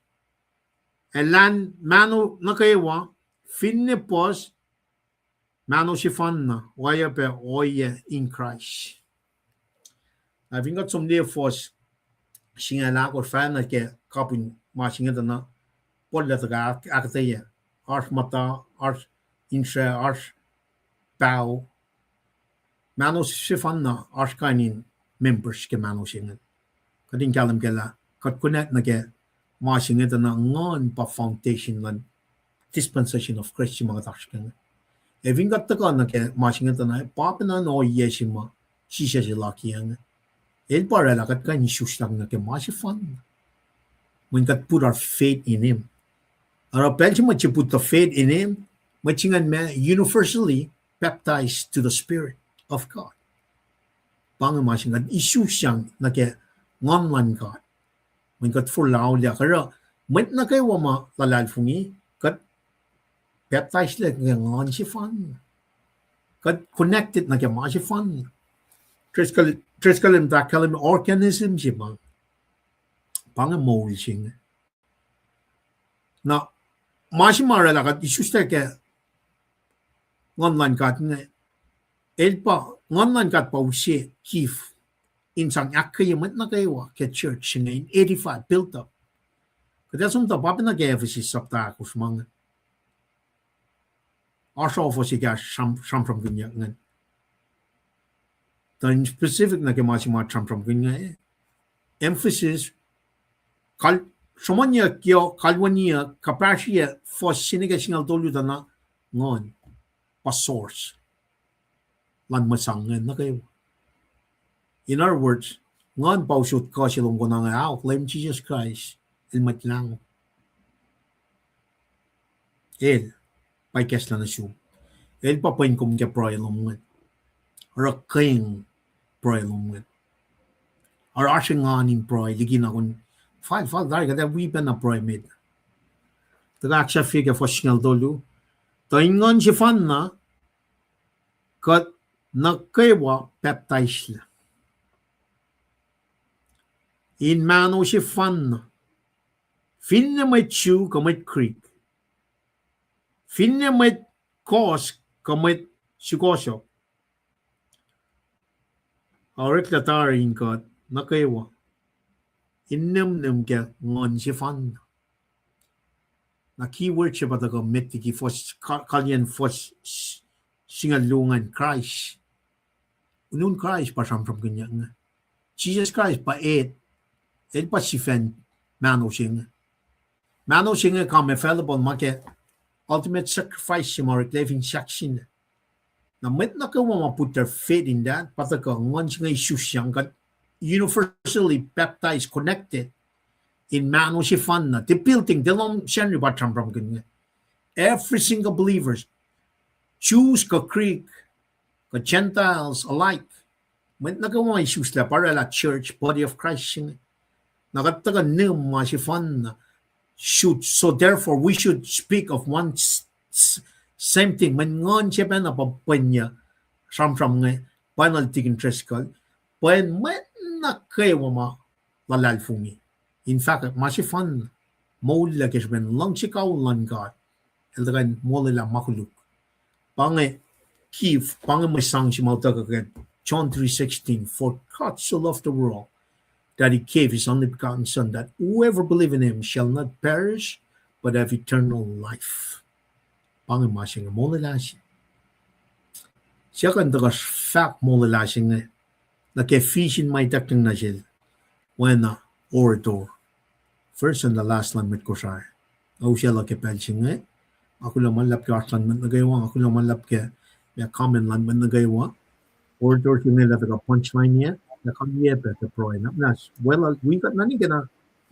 ac lah mahno nuh kwewa, finne puhs, mahno sefanna oacyacpac ohiyac in Kraist. Na fin kuht som liye fuhs singucul ahkosr, fahk na ke kapihn ma se inge tuh na, Paul el tuhkuh ahkuhtweyac, oasr muhta, oasr insrac, oasr paho, mahno sefanna oasr kain in members ke mahno se ingacn. Kuht in kahlwem kac lah kuht connect nuh ke ma se inge tuh na Nguhn pa foundation luhn dispensation of grace se ma kuht oasr ke inge. Ac fin kuht tuhkuh nuh ke ma se inge tuh na, pa pacna ohiyac se ma Jisus el akiyac inge. El pa oraclah kuht kuh in isuslah nuh ke ma sefanna. When God put our faith in him. Oruh pacl se mwet se put the faith in him, mwet se ingacn ma universally baptized to the Spirit of God. Pa inge ma se kuht isuslah nuh ke Nguhn luhn God. Mweyen kuht forlah auliyak. Oruh mwet nuh kwewa ma luhlahlfongi, kuht baptize-lac ke Nguhn sefanna. Kuht connected nuh ke ma sefanna. Driscoll, Driscoll el muhta ahkkahlwemye organism se pa, pa inge moul se inge. Na ma se ma oraclah kuht isuslah ke Nguhn luhn God inge, El pa, Nguhn luhn God pa use gift in sang ahkkweye mwet nuh kwewa ke church se inge in edify, build up. Kuht ac som tuh pa pacna ke Ephesus sapta ahkosr ma inge. Oasr ohfohs ekahsr sram-, sramsramkihnyuck ingacn. Tuh in specific nuh ke ma se ma sramsramkihn inge, emphasis, kal-, sruhmuhnyuck yohk, kalweniyuck, kuhpahsryuc, fuhs se nuh ke singucul tolu tuh na Nguhn pa source luhn mwe sang ingacn nuh kwewa. In other words, Nguhn pa usot kuh se lom konange, aok, Leum Jisus Kraist, El Mwet Lahngo. El pa ikacslah nuh sum. El pa pwen kom ke pruhe lom ingacn. Oruh keng pruhe lom ingacn. Oruh oasr engan in pruhe liki na kom fal, fal tari kuht ac wi pacna pruhe met. Tuhkuh ahksahfye ke fuhs singucul tolu. Tuh in Nguhn sefanna, kuht nuh kwewa pacptaislac in mahno sefanna, finne mwet Jew kuh mwet Greek, finne mwet kohs kuh mwet sukohsohk. Oreklac tari in kuht nuh kwewa in nihmnihm ke Nguhn sefanna. Na keyword se pa tuhkuh met liki fuhs, ka-, kalyen fuhs s-, singucul luo ingacn, Kraist. Unun Kraist pa sramsramkihnyuck inge. Jisus Kraist pa e-, El pa sifacn mahno se inge. Mahno se inge come available ma ke ultimate sacrifice se ma oreklac fin sahk sina. Na mwet nuh kwewa ma put their faith in that, pa tuhkuh Nguhn se inge isusyang kuht universally baptized, connected in mahno sefanna. Tiac building, tiac lohm Sacnri pa sramsramkihn inge. Every single believers, Jews kuh Greek, kuh Gentiles alike. Mwet nuh kwewa isuslac pa oraclah church, body of Christ se inge. Na kuht tuhkuh nihm ma sefanna should, so therefore we should speak of one s-, s-, same thing. Mweyen Nguhn se pacna pa pwenyuc sramsram inge, pa inel tikin Driscoll, pwen mwet nuh kwewa ma luhlahlfongi. In fact, ma sefanna, moul ke srihpen luhngse kawihl luhn God, el tuhkuh in molwelah ma koluk. Pa inge gift, pa inge mwe sang se ma utuckuh ke John three sixteen, For God so loved the world that he gave his only begotten Son, that whoever believe in him shall not perish, but have eternal life. Pa inge ma se inge molwelah se. Suc kuh in tuhkuh fahk molwelah se inge nuh ke vision ma ituckyang nuh sel oacna orator, first and the last luhn mwet Kosrae. Nga usaclah ke pacl se inge. Nga kuloh ma luhlahp ke oasr luhn mwet nuh kwewa, nga kuloh ma luhlahp ke ma comment luhn mwet nuh kwewa. Orator se inge el tuhkuh punchline-iyac, ac kalyepac ke pruhe. Na, na, well, wi kuht nuh ke na,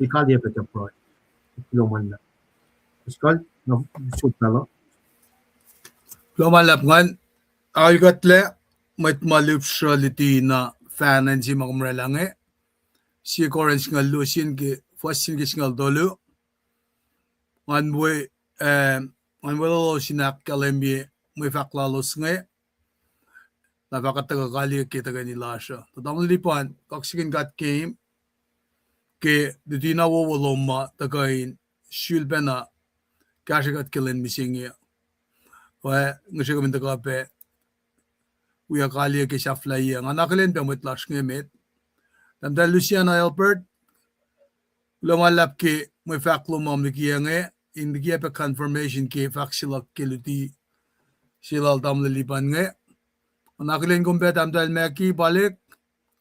el kalyepac ke pruhe. Kuloh ma luhlahp. Skull, na, sot pacl uh. Kuloh ma luhlahp ngan, aol kuhtlac, mwet ma lihpsruh luti na fahnan se ma kom oraclah inge. Sie Korint singucul luo, sin ke, fuhs sin ke singucul tolu. Ngan we, eh, ngan weluhlos in ahkkahlwemye mwe fahk lalos inge. Na fahk kuht tuhkuh kaliyac ke tuhkweni lasr uh. Tuh tamuhlwel Lipan, kaksakihn God ke, ke luti na wowo lom ma tuhkuh in sulpacna kahsrwe kuht ke lwen mihsenge. Wa, ngihsre kom in tuhkuh pac wi kaliyac ke sahflahiyac. Nga na akihlen pac mwet lasr inge met. Tahmtahel Luciana Albert, kuloh ma luhlahp ke mwe fahk lom ma liki inge, in liki pac confirmation ke fahk se luhk ke luti se lal tamuhlwel Lipan inge. Nga na akihlen kom pac tahmtahel Maki Palek,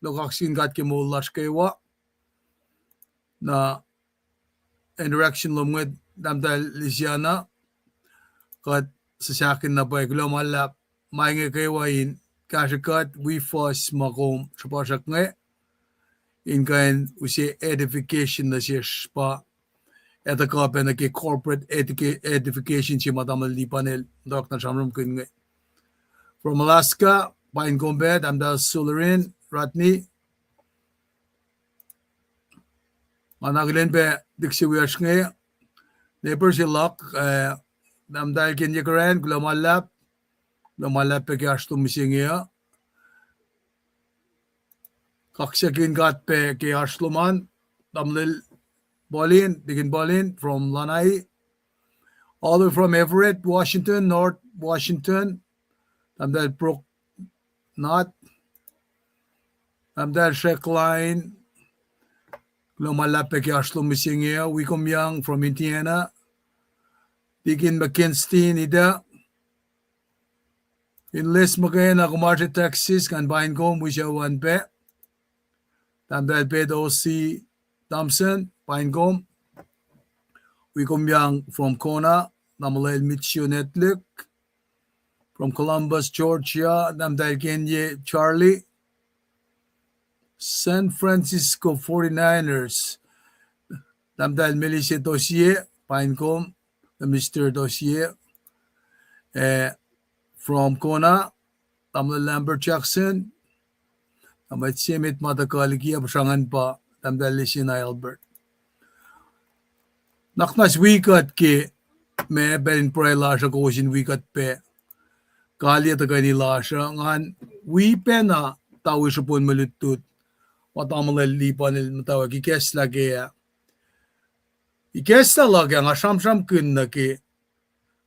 kuloh kaksakihn God ke moul lasr kwewa. Na interaction lom inge, tahmtahel Luciana, kuht sahsahkihn na pwacye, kuloh ma luhlahp, ma inge kwewa in kahsrwe kuht wi fuhs ma kom srihpasrak inge, in kuh in use edification nuh sesr pa, ac tuhkuh pac nuh ke corporate edica-, edification se ma tamuhlwel Lipan el muhtwacwacack na sramsramkihn inge. From Alaska, paing kom pac, tahmtahel Sulerin Ratni. Nga na akihlen pac dikse wiyacsr inge, neighbor se luhk, eh, tahmtahel Kenye Karen, kuloh ma luhlahp, kuloh ma luhlahp pac ke oasr lom mihsenge uh. Kaksakihn God pac ke oasr lom an, tamuhlwel Pauline, Deacon Pauline from Lanai, all the way from Everett, Washington, North Washington, tahmtahel Brooke Not. Tahmtahel Shrek Line, kuloh ma luhlahp pac ke oasr lom mihsenge uh. Wi kom yang from Indiana. Deacon McKinston, ita. Inles muhkwena, kom oasr Texas, ngan paing kom, wi sucu an pac. Tahmtahel Pete O C Thompson, paing kom. Wi kom yang from Kona, tamuhlwel Mitchell Netlik. From Columbus, Georgia, tahmtahel Kenye Charlie. San Francisco forty-niners, tahmtahel Melise Tosie, paing kom, Mister Tosie, eh, from Kona, tamuhlwel Lambert Jackson, na mwet se met ma tuhkuh liki ah, puhsra ingacn pa tahmtahel Lisina Albert. Nuhnak muhnahs wi kuht ke ma pacl in pruhe lasr uh, kowos in wi kuht pac kalye tuhkweni lasr uh. Ngan wi pacna tawi srihpen mwe lutlut ma tamuhlwel Lipan el muhtwacwacack ikacslah kac ah. Ikacslah luhk ah nga sramsramkihn nuh ke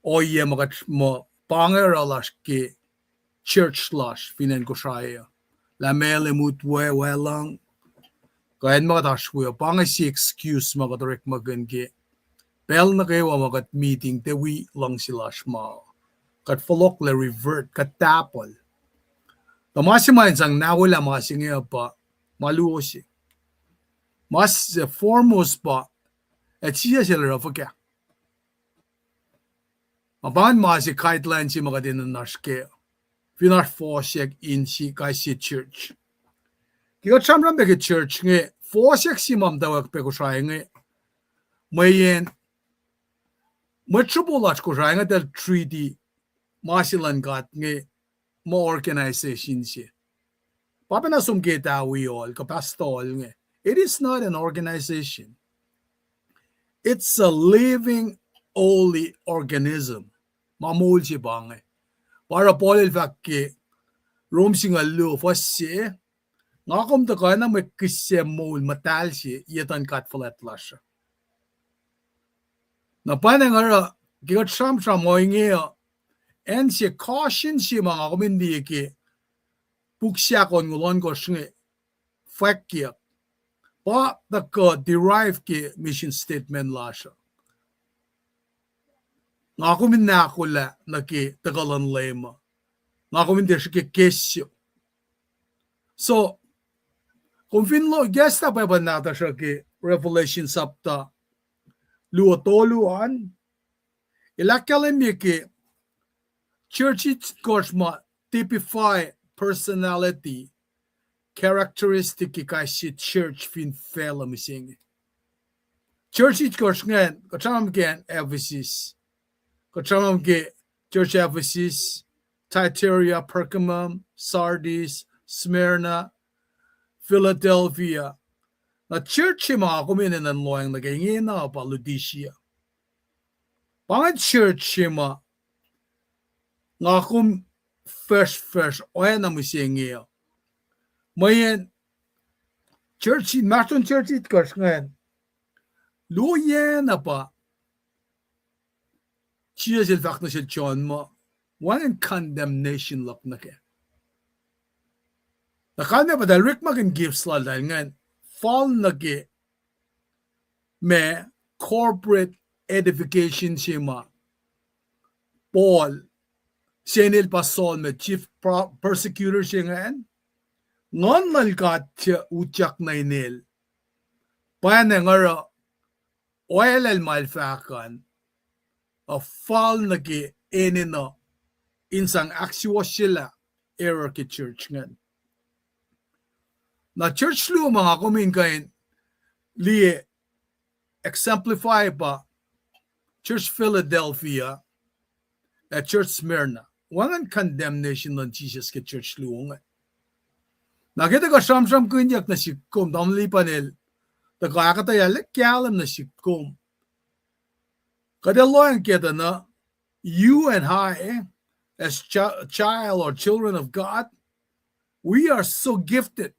ohiyac ma kuht muh pa inge oruh lasr ke church lasr fin acn Kosrae uh. Lah meac el mutwe, wacluhng, kuh acn ma kuht oasr we uh, pa inge sie excuse ma kuht orekmakihn ke pacl nuh kwewa ma kuht meeting, tiac wi luhngse lasr ma kuht fohlohklac revert, kuht tahpuhl. Tuh ma se ma in sang nawelah ma se inge uh pa ma luo se. Ma se foremost pa, ac Jisus el oruh fuhkah? Ma pa ingacn ma se guideline se ma kuht enenuh in oasr kac fin oasr fohsack in sie kais sie church. Ke kuht sramsram pac ke church inge, fohsack se ma muhtwacwacack pac Kosrae inge, mweyen mwet sruhpo lasr Kosrae inge eltahl treati ma se luhn God inge muh organization se. Pa pacna som ke tawi ol kuh pastor ol inge. It is not an organization. It's a living, holy organism. Ma moul se pa inge. Pa oruh Paul el fahk ke Rom singucul luo fuhs se, nga kom tuhkuh na mwe kihsac moul muhtahl se ye tuhn God fuhlwact lasr uh. Na pa inge oruh ke kuht sramsram ohinge uh, acn se caution se ma nga kom in liye ke puk sahk onngoul ohnkohsr inge, fwackyuck, pa tuhkuh derive ke mission statement lasr uh. Nga kom in ahkolah nuh ke tuhkuh luhn Leum uh. Nga kom in tiac srihke kessyo. So, kom fin lo-, ikacslah Bible nahtuhsr uh ke Revelation sapta luo tolu an, el ahkkahlwemye ke church itkohsr ma typify personality characteristic ke kais sie church fin facluh mihsenge. Church itkohsr ingacn, kuht sramsram ke acn Ephesus, kuht sramsram ke church Ephesus, Thyatira, Pergamum, Sardis, Smyrna, Philadelphia. Na church se ma nga kom enenuh in lohacng nuh ke ingena pa Laodicea. Pa ingacn church se ma nga kom fahsrfahsr oacna mihsenge uh. Mweyen church in, mahsrton church itkohsr ingacn, luo yacna pa Jisus el fahk nuh sel John muh wacngihn condemnation luhk nuh kac. Na kalmac pa eltahl orekmakihn gifts laltahl ingacn fal nuh ke ma corporate edification se ma Paul, se inel pa Saul ma chief pro-, persecutor se ingacn, Nguhn luhn God se utyak nuh inel. Pwacnwacng oruh oaclacl ma el fahk an, uh, fal nuh ke enenuh in sang ahksuwohsyelah error ke church ingacn. Na church luo ma nga kom in kuh in liye exemplify pa church Philadelphia ac church Smyrna. Wacngihn condemnation luhn Jisus ke church luo inge. Na ke tuhkuh sramsramkihnyuck nuh sihk kom, tamuhlwel Lipanel, tuhkuh ahkuhtweyac kahlwem nuh sihk kom, kuht ac lohacng ke tuh na, you and I, as chi-, child or children of God, we are so gifted.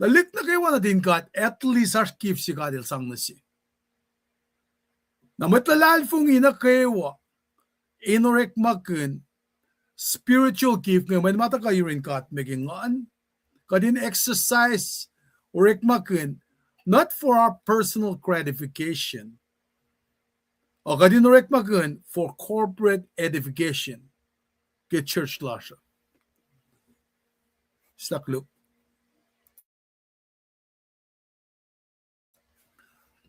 Tuhlihk nuh kwewa nuhtin God, at least oasr gift se God El sang nuh se. Na mwet luhlahlfongi nuh kwewa in orekmakihn spiritual gift inge, mwe ma tuhkuh yurin God me ke nguhn, kuht in exercise, orekmakihn, not for our personal gratification, uh, kuht in orekmakihn for corporate edification ke church lasr uh. Stuck look.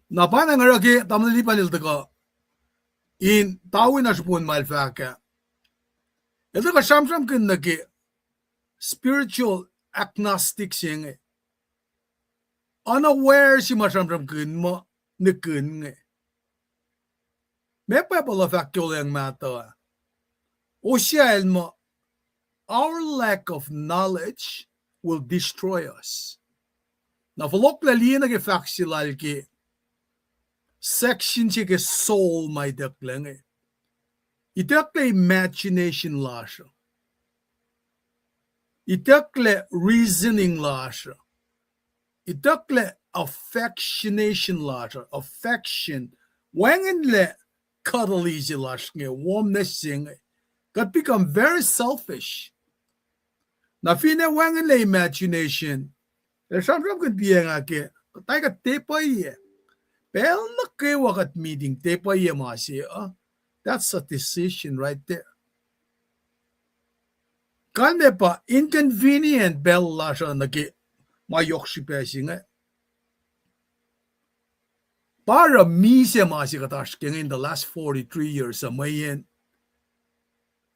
Na pa na nga oruh ke tamuhlwel Lipan el tuhkuh in tawin oasr upon ma el fahk ah. El tuhkuh sramsramkihn nuh ke spiritual agnostic se inge, unaware se ma sramsramkihn muh nihkihn inge. Ma Bible uh fahk ke Olweacng Mahtuh ah, Hosea el muh, our lack of knowledge will destroy us. Na fohlohklac liye nuh ke fahk se lal ke section se ke soul ma itucklac inge. Itucklac imagination lasr uh. Itucklac reasoning lasr uh. Itucklac affectionation lasr uh, affection. Wacngihnlac cuddly se lasr inge, warmness se inge. Kuht become very selfish. Na finne wacngihnlac imagination, el sramsramkihn piacng ah ke, kuht ac kuht tiac pwacye. Pacl nuh kwewa kuht meeting, tiac pwacye ma se uh. That's a decision right there. Kalmac pa inconvenient pacl lasr uh nuh ke ma yohk srihpac se inge. Pa oruh misac ma se kuht oasr ke inge in the last forty-three years uh, mweyen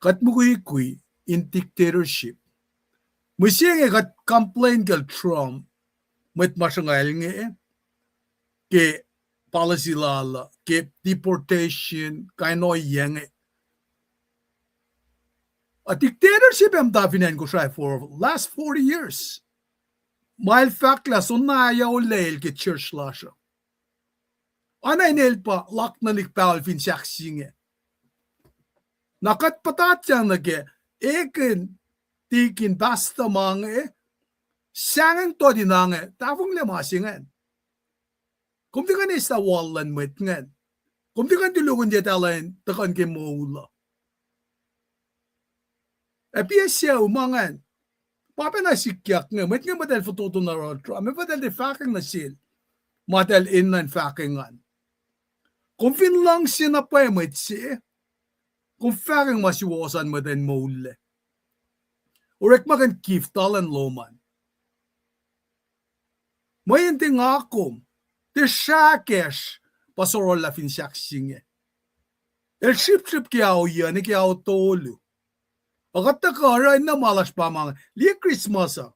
kuht mukwikwi in dictatorship. Mihsenge kuht complain kacl Trump, mwet ma sruhnga el inge, ke policy lal uh, ke deportation, kain ohiyac inge. A dictatorship ac muhta fin acn Kosrae for last forty years. Ma el fahk lah soenna ahyaolac el ke church lasr uh. Oacna in el pa laknuhlihk pahol fin sahk se inge. Na kuht puhtatyang nuh ke ekihn, tikin, pastor ma inge, sahngweng tot in ange, tahfonglac ma se ingacn. Kom tiac kuh in eslah wal luhn mwet ingacn. Kom tiac kuh in tulokihnyac talan tuhkuh nuh ke moul uh. Ac piac sucu ma ingacn. Pa pacna sikyak inge, mwet inge muhtahl fototo na oruh Trump, meac muhtahl tiac fahkwacng nuh sel ma eltahl enenuh in fahkwacng an. Kom fin luhngse na pwacye mwet se, kom fahkwacng ma suwohs an mwet in moullac. Orekmakihn gift lal an lom an. Mweyen tiac nga kom, tiac srah kacsr pa sororlah fin sahk se inge. El srihpsrihp ke ao yuc, nuh ke ao tolu. Ac kuht tuhkuh oruh na ma lasr pa ma inge. Liye Christmas uh.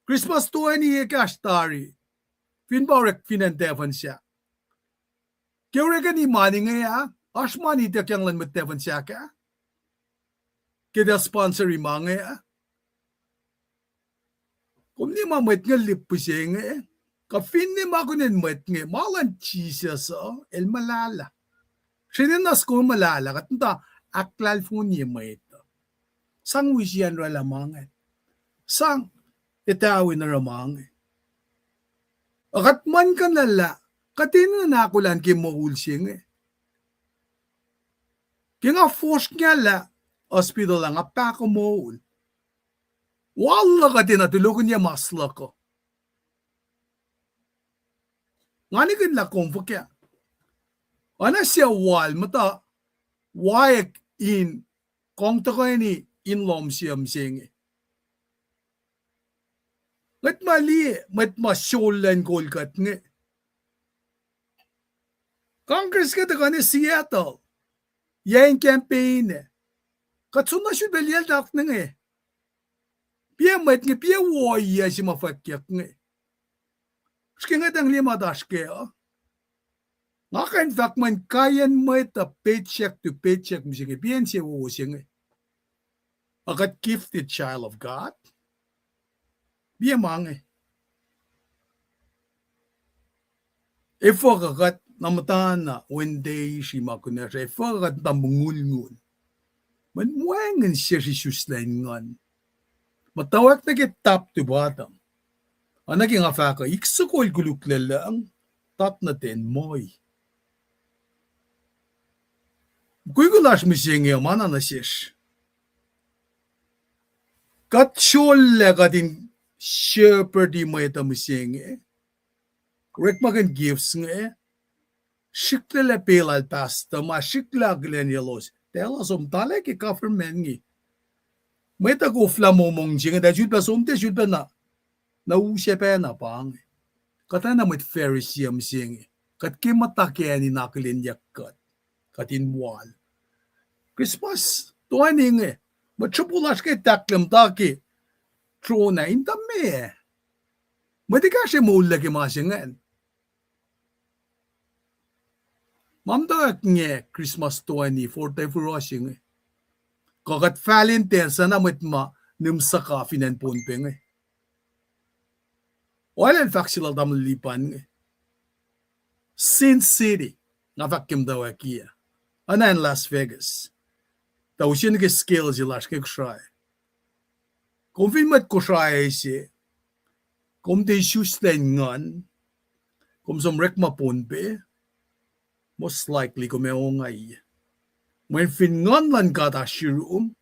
Christmas toeni ekahsr tari. Fin pa orek fin acn Tafunsak. Ke orekeni mani inge ah, oasr mani ituckyang luhn mwet Tafunsak ah. Ke tiac sponsori ma inge ah. Kom nima mwet inge lihpihsenge, kuh finne ma kunacn mwet inge, ma luhn Jisus uh, el muhlahlah. Srihpen na soko muhlahlah, kuht muhta ahklahlfonye mwet uh. Sang wisiyacn orwaclah ma inge. Sang etawi in oruh ma inge. Ac kuht muhlkuhnlah lah kuht enenuh in ahkolah ke moul se inge. Ke nga fosrngahlah hospital ah nga pahkomuhl. Wal luhk uh tiacna tulokihnyac mas luhk uh. Nga nihkihn lah kom fuhkah. Oacna suc wal muhta waek in kongtuhkweni in lohm siom se inge. Mwet ma liye, mwet ma sollac in kol kuht inge. Congress ke tuhkuh nuh Seattle, yac in campaign ah. Kuht soenna sifilpac liyacl tok nuh inge. Piac mwet inge, piac wo ohiyac se ma fwackyuck inge. Srihke inge tuh liye ma oasr kac uh. Nga kuh in fahk mweyen kaiyacn mwet uh paycheck to paycheck mihsenge, piac insewowo se inge. A kuht gifted child of God. Piac ma inge. Efuh kuh kuht na muhtana wen deisri ma kunacsr, efuh kuh kuht na mongulngul. Mweyen wacngihn sesr isuslac in nguhn. Muhtwacwacack nuh ke top to bottom. Oacna ke nga fahk uh, ik sokol koluk luhn lucng, top nuh ten moi. Mukwikwi lasr mihsenge uh ma na nuh sesr. Kuht srollac kuht in shepherd-i mwet uh mihsenge. Orekmakihn gifts inge. Srihklac pacl lal pastor ma srihklac akihlen elos. Tacl uh som tala ke government inge. Mwet uh koflah momong se inge, tuh sulpac som tiac sulpac na, na use pacna pa inge. Kuht oacna mwet Pharisee uh mihsenge. Kuht ke muhta kac in akihlenyuck kuht. Kuht in wal. Christmas toeni inge. Mwet sruhpuh lasr ke tahklah muhta ke tron ah in tuh meac? Mwet ekahsr moul ke ma se ingacn. Ma muhtwacwacack inge Christmas toeni, forty-four se inge. Kuh kuht fahlen ten sana mwet ma nihm suhkah fin acn Pohnpei inge. Oacna in fahk se lal tamuhlwel Lipan inge. Sin City, nga fahk ke muhtwacwacack ah. Oacna in Las Vegas. Tuh use nuh ke scale se lasr ke Kosrae. Kom fin mwet Kosrae se, kom tiac isuslac in nguhn, kom som orekma Pohnpei, most likely kom ac ongaiyac. Mweyen fin nguhn luhn God oasr yurum,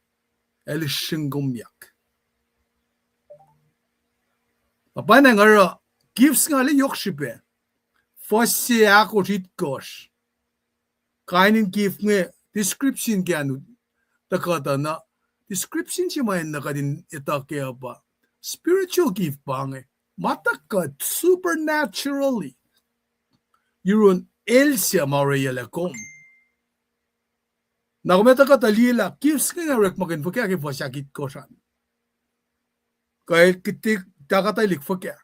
el srihngkomyak. Na pwacnwacng oruh gifts nga lah yohk srihpac. Fuhs se ahkosr itkohsr. Kain in gift inge, description ke an tuhkuhtuh na, description se ma enenuh kuht in etuh kac uh pa spiritual gift pa inge, ma tuhkuh supernaturally yurin el suc ma orwaclah kom. Na kom ac tuhkuhtuh liye lah gifts inge orekmakihn fuhkah ke fuhs ahkitkohsr an. Kuh el kihte tahkuh tuhlihk fuhkah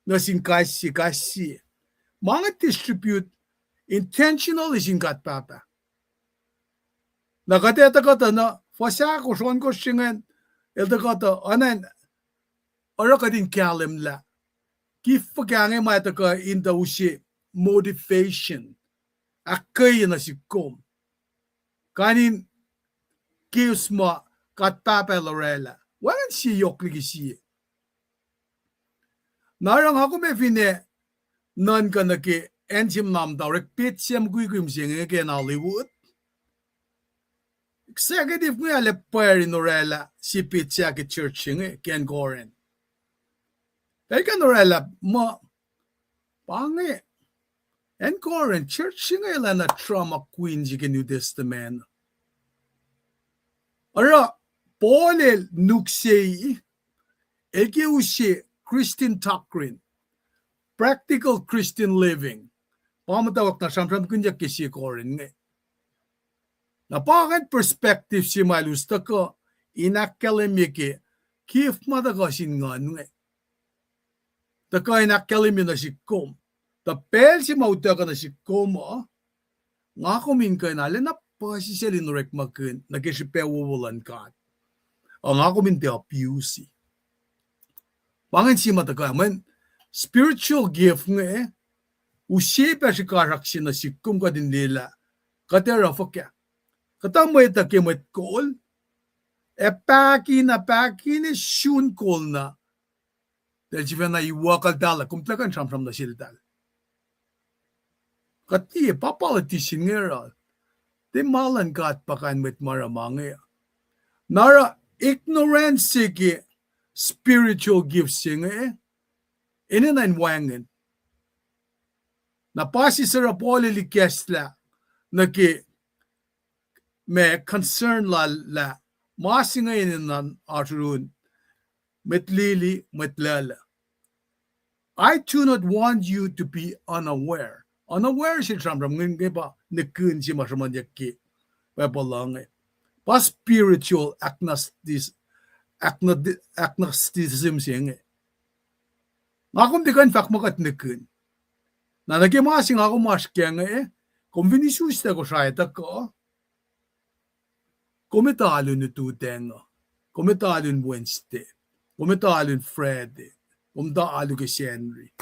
nuh sin kais sie, kais sie. Ma inge distribute intentionally sin God Pahpah. Na kuht ac tuhkuhtuh na fuhs ahkosr, ohnkohsr se ingacn, el tuhkuhtuh oacna in oruh kuht in kahlwem lah gift fuhkah inge ma tuhkuh in tuh use motivation, ahkkweye nuh sihk kom. Kain in gifts ma God Pahpah el orwaclah. Wacngihn sie yohk liki sie. Na oruh nga kom ac finne nuhnkuh nuh ke acn se ma muhta orek petsac mukwikwi mihsenge ke acn Hollywood. Executive inge ac pwacr in orwaclah sie petsac ke church se inge ke acn Corinth. El kuh in orwaclah muh pa inge, acn Corinth, church se inge el oacna drama queen se ke New Testament. Oruh Paul el nuk se, el ke use Christian doctrine, practical Christian living. Pa muhtwacwacack na sramsramkihnyuck ke sie Corinth inge. Na pa ingacn perspective se ma el us tuhkuh in ahkkahlwemye ke gift ma tuhkuh sin nguhn inge. Tuhkuh in ahkkahlwemye nuh sihk kom. Tuh pacl se ma utuckuh nuh sihk kom uh, nga kom in kuh in arulacna puhsisacl in orekmakihn nuh ke srihpac wowo luhn God. Ac nga kom in tiac abuse. Pa ingacn se ma tuhkuh, mweyen spiritual gift inge, use pac srihkasrak se nuh sihk kom kuht in liyelah kuht ac oruh fuhkah. Kuhtuh mwet uh ke mwet kol, ac pahkihn, pahkihn sun kol na, tuh el sifacna iwackuhltahl, kom tiac kuh in sramsram nuh seltahl. Kuht tiac pa politician inge oruh. Tiac ma luhn God pa kain mwet ma oruh ma inge. Na oruh ignorance se ke spiritual gift se inge, enenuh in wacngihn. Na pa sie suc oruh Paul el ikacslah nuh ke ma concern lal lah ma se inge enenuh in oasr yurin mwet lili, mwet lala. I do not want you to be unaware. Unaware se sramsram inge pa nihkihn se ma sruhmuhnyuck ke Bible uh inge. Pa spiritual agnostis-, agno-, agnosticism se inge. Nga kom tiac kuh in fahk muh kuht nihkihn. Na nuh ke ma se nga kom oasr kac inge, kom fin isuslac Kosrae tuhkuh, kom etuh alu in ututacng uh. Kom etuh alu in Wednesday. Kom etuh alu in Friday. Kom etuh alu ke Sacnri.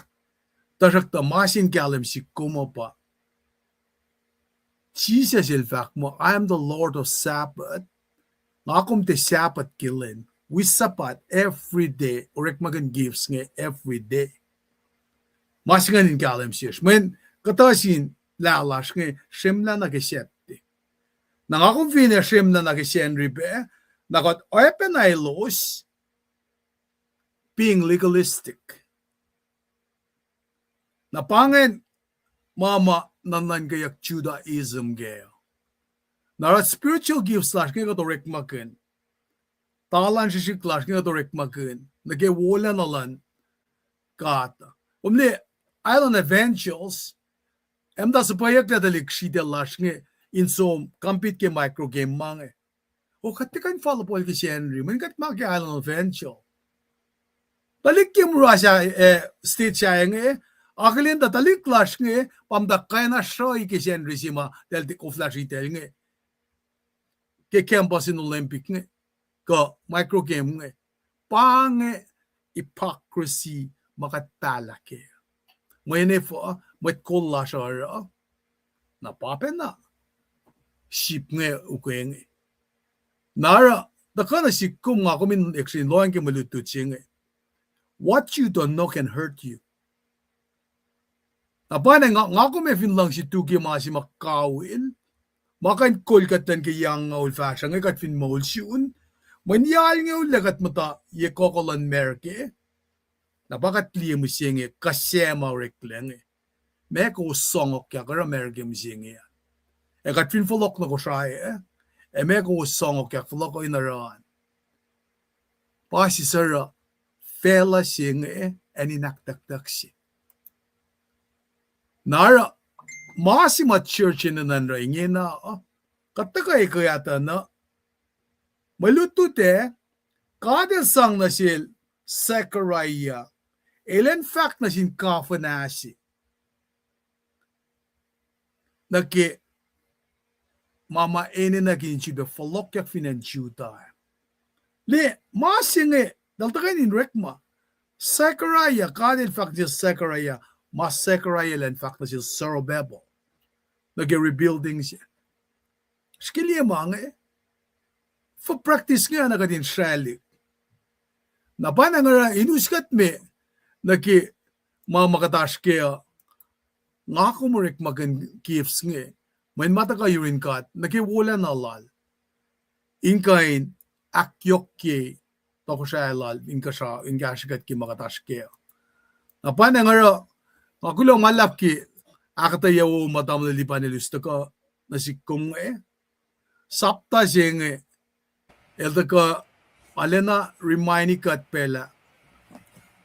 Tuhsruhktuh ma se in kahlwem sihk kom uh pa Jisus el fahk muh, I am the Lord of Sabbath. Nga kom tiac Sabbath ke lwen. Wi Sabbath every day. Orekmakihn gifts inge every day. Ma se ingacn in kahlwem sesr. Mweyen kuhtuh sin lah lasr inge srwemlah nuh ke Saturday. Na nga kom finne srwemlah nuh ke Sacnri pac, na kuht oacpacna elos, being legalistic. Na pa ingacn ma ma nuhnuhnkweyuck Judaism kac. Na oruh spiritual gifts lasr inge kuht orekmakihn. Talan srihsrihk lasr inge kuht orekmakihn nuh ke wolacna luhn God. Kom liye, island evangels, ac muhta suhpweyucklac tuhlihk sritacl lasr inge in som compete ke micro game ma inge. O, kuht tiac kuh in fal pohl ke Sacnri, mweyen kuht ma ke island evangel. Tuhlihk ke mura sahyac, state sahyac inge, akihlen tuh tuhlihk lasr inge pa muhta kwacna sruhi ke Sacnri se ma eltahl tiac koflah sritacl inge. Ke campus in Olympic inge, kuh micro game inge. Pa inge hypocrisy ma kuht pahlah kac. Mweyen efuh, mwet kol lasr oruh, na pa pacna sip inge ukwe inge. Na oruh, tuhkuh nuh sihk kom, nga kom in actually lohacng ke mwe lutlut se inge. What you don't know can hurt you. Na pa inge nga, nga kom ac fin luhngse tu ke ma se ma kawihl, ma kuh in kol kuht lun ke yac nga ul fahsruh inge kuht fin moul sun, mweyen yac alngoul lac kuht muhta ye kohkoh luhn America, na pa kuht liye mihsenge kuh suc ma oreklac inge. Meac kowos sohngokyak oruh America mihsenge an? Ac kuht fin fohlohk nuh Kosrae, ac meac kowos sohngokyak fohlohk in oruh an? Pa sisr oruh facluh se inge, ac in ahktucktuck se. Na oruh ma se ma church enenuh in oruh ingena, kuht tuhkuh ekuhtuh na. Mwe lutlut ac, God El sang nuh sel Zechariah, elan fahk nuh sin kafuhnasi nuh ke ma ma enenuh kihn in sifilpac fohlohkyak fin acn Judah. Liye, ma se inge, eltahl tuhkweni in orekma. Zechariah, God El fahk nuh sel Zechariah, ma Zechariah elan fahk nuh sel Zerubbabel nuh ke rebuilding se. Srihke liye ma inge, for practice inge na kuht in sralihk. Na pa na nga oruh in us kuht me nuh ke ma ma kuht oasr kac uh, nga kom orekmakihn gifts inge, mweyen ma tuhkuh yurin God nuh ke wolacna Lal, in kuh in ahkyohkye tohkohsrahi Lal in kuh, in kahsrwe kuht ke ma kuht oasr kac uh. Na pa na nga oruh, nga kuloh ma luhlahp ke ahkuhtweyac wo ma tamuhlwel Lipan el us tuhkuh nuh sihk kom inge. Sapta se inge, el tuhkuh arulacna remind kuht pac lah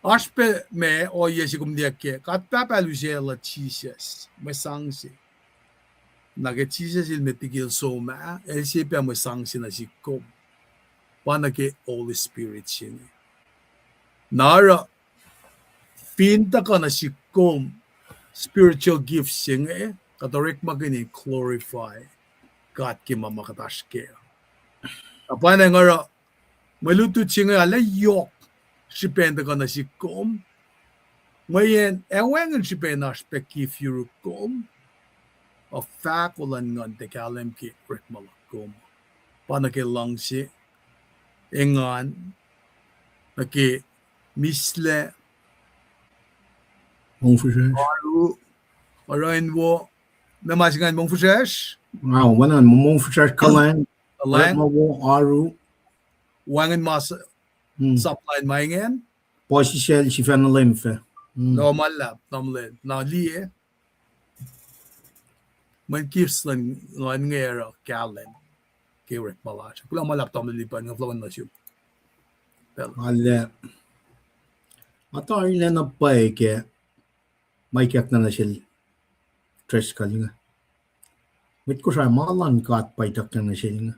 oasr pac ma ohiyac se kom liye ke God Pahpah El use lah Jisus mwe sang se. Na ke Jisus El met liki El som ah, El se pac mwe sang se nuh sihk kom. Pa nuh ke Holy Spirit se inge. Na oruh fin tuhkuh nuh sihk kom spiritual gifts se inge, kuht orekmakihn in glorify God ke ma ma kuht oasr kac. Na pa na nga oruh mwe lutlut se inge arlac yohk srihpen tuhkuh nuh sihk kom. Mweyen ac wacngihn srihpen oasr pac gift yuruk kom, a fahko luhn Nguhn tiac kahlwem ke orekma luhk kom. Pa nuh ke luhngse, engan, nuh ke mislac, mongfihsrwacsr, oaru, oruh in wo, na ma se ingacn mongfihsrwacsr. Wow, wacngihn mongfihsrwacsr, kuhlwacng, kuhlwacng, orekma wo, oaru. Wacngihn ma s-, hmm, supply ma ingacn. Puhsisacl, sifacna leum fac. Hmm. Na ma luhlahp, tamuhlwel, na liye. Mweyen gifts luhn Nguhn inge oruh kahlwem ke orekma lasr. Kuloh ma luhlahp tamuhlwel Lipan, nga fohlohkihn nuh sum. Pacl. Arlac. Nga tari na pwacye ke ma ikackna nuh sel Driscoll inge. Mwet Kosrae, ma luhn God pa ituckyang nuh sel inge.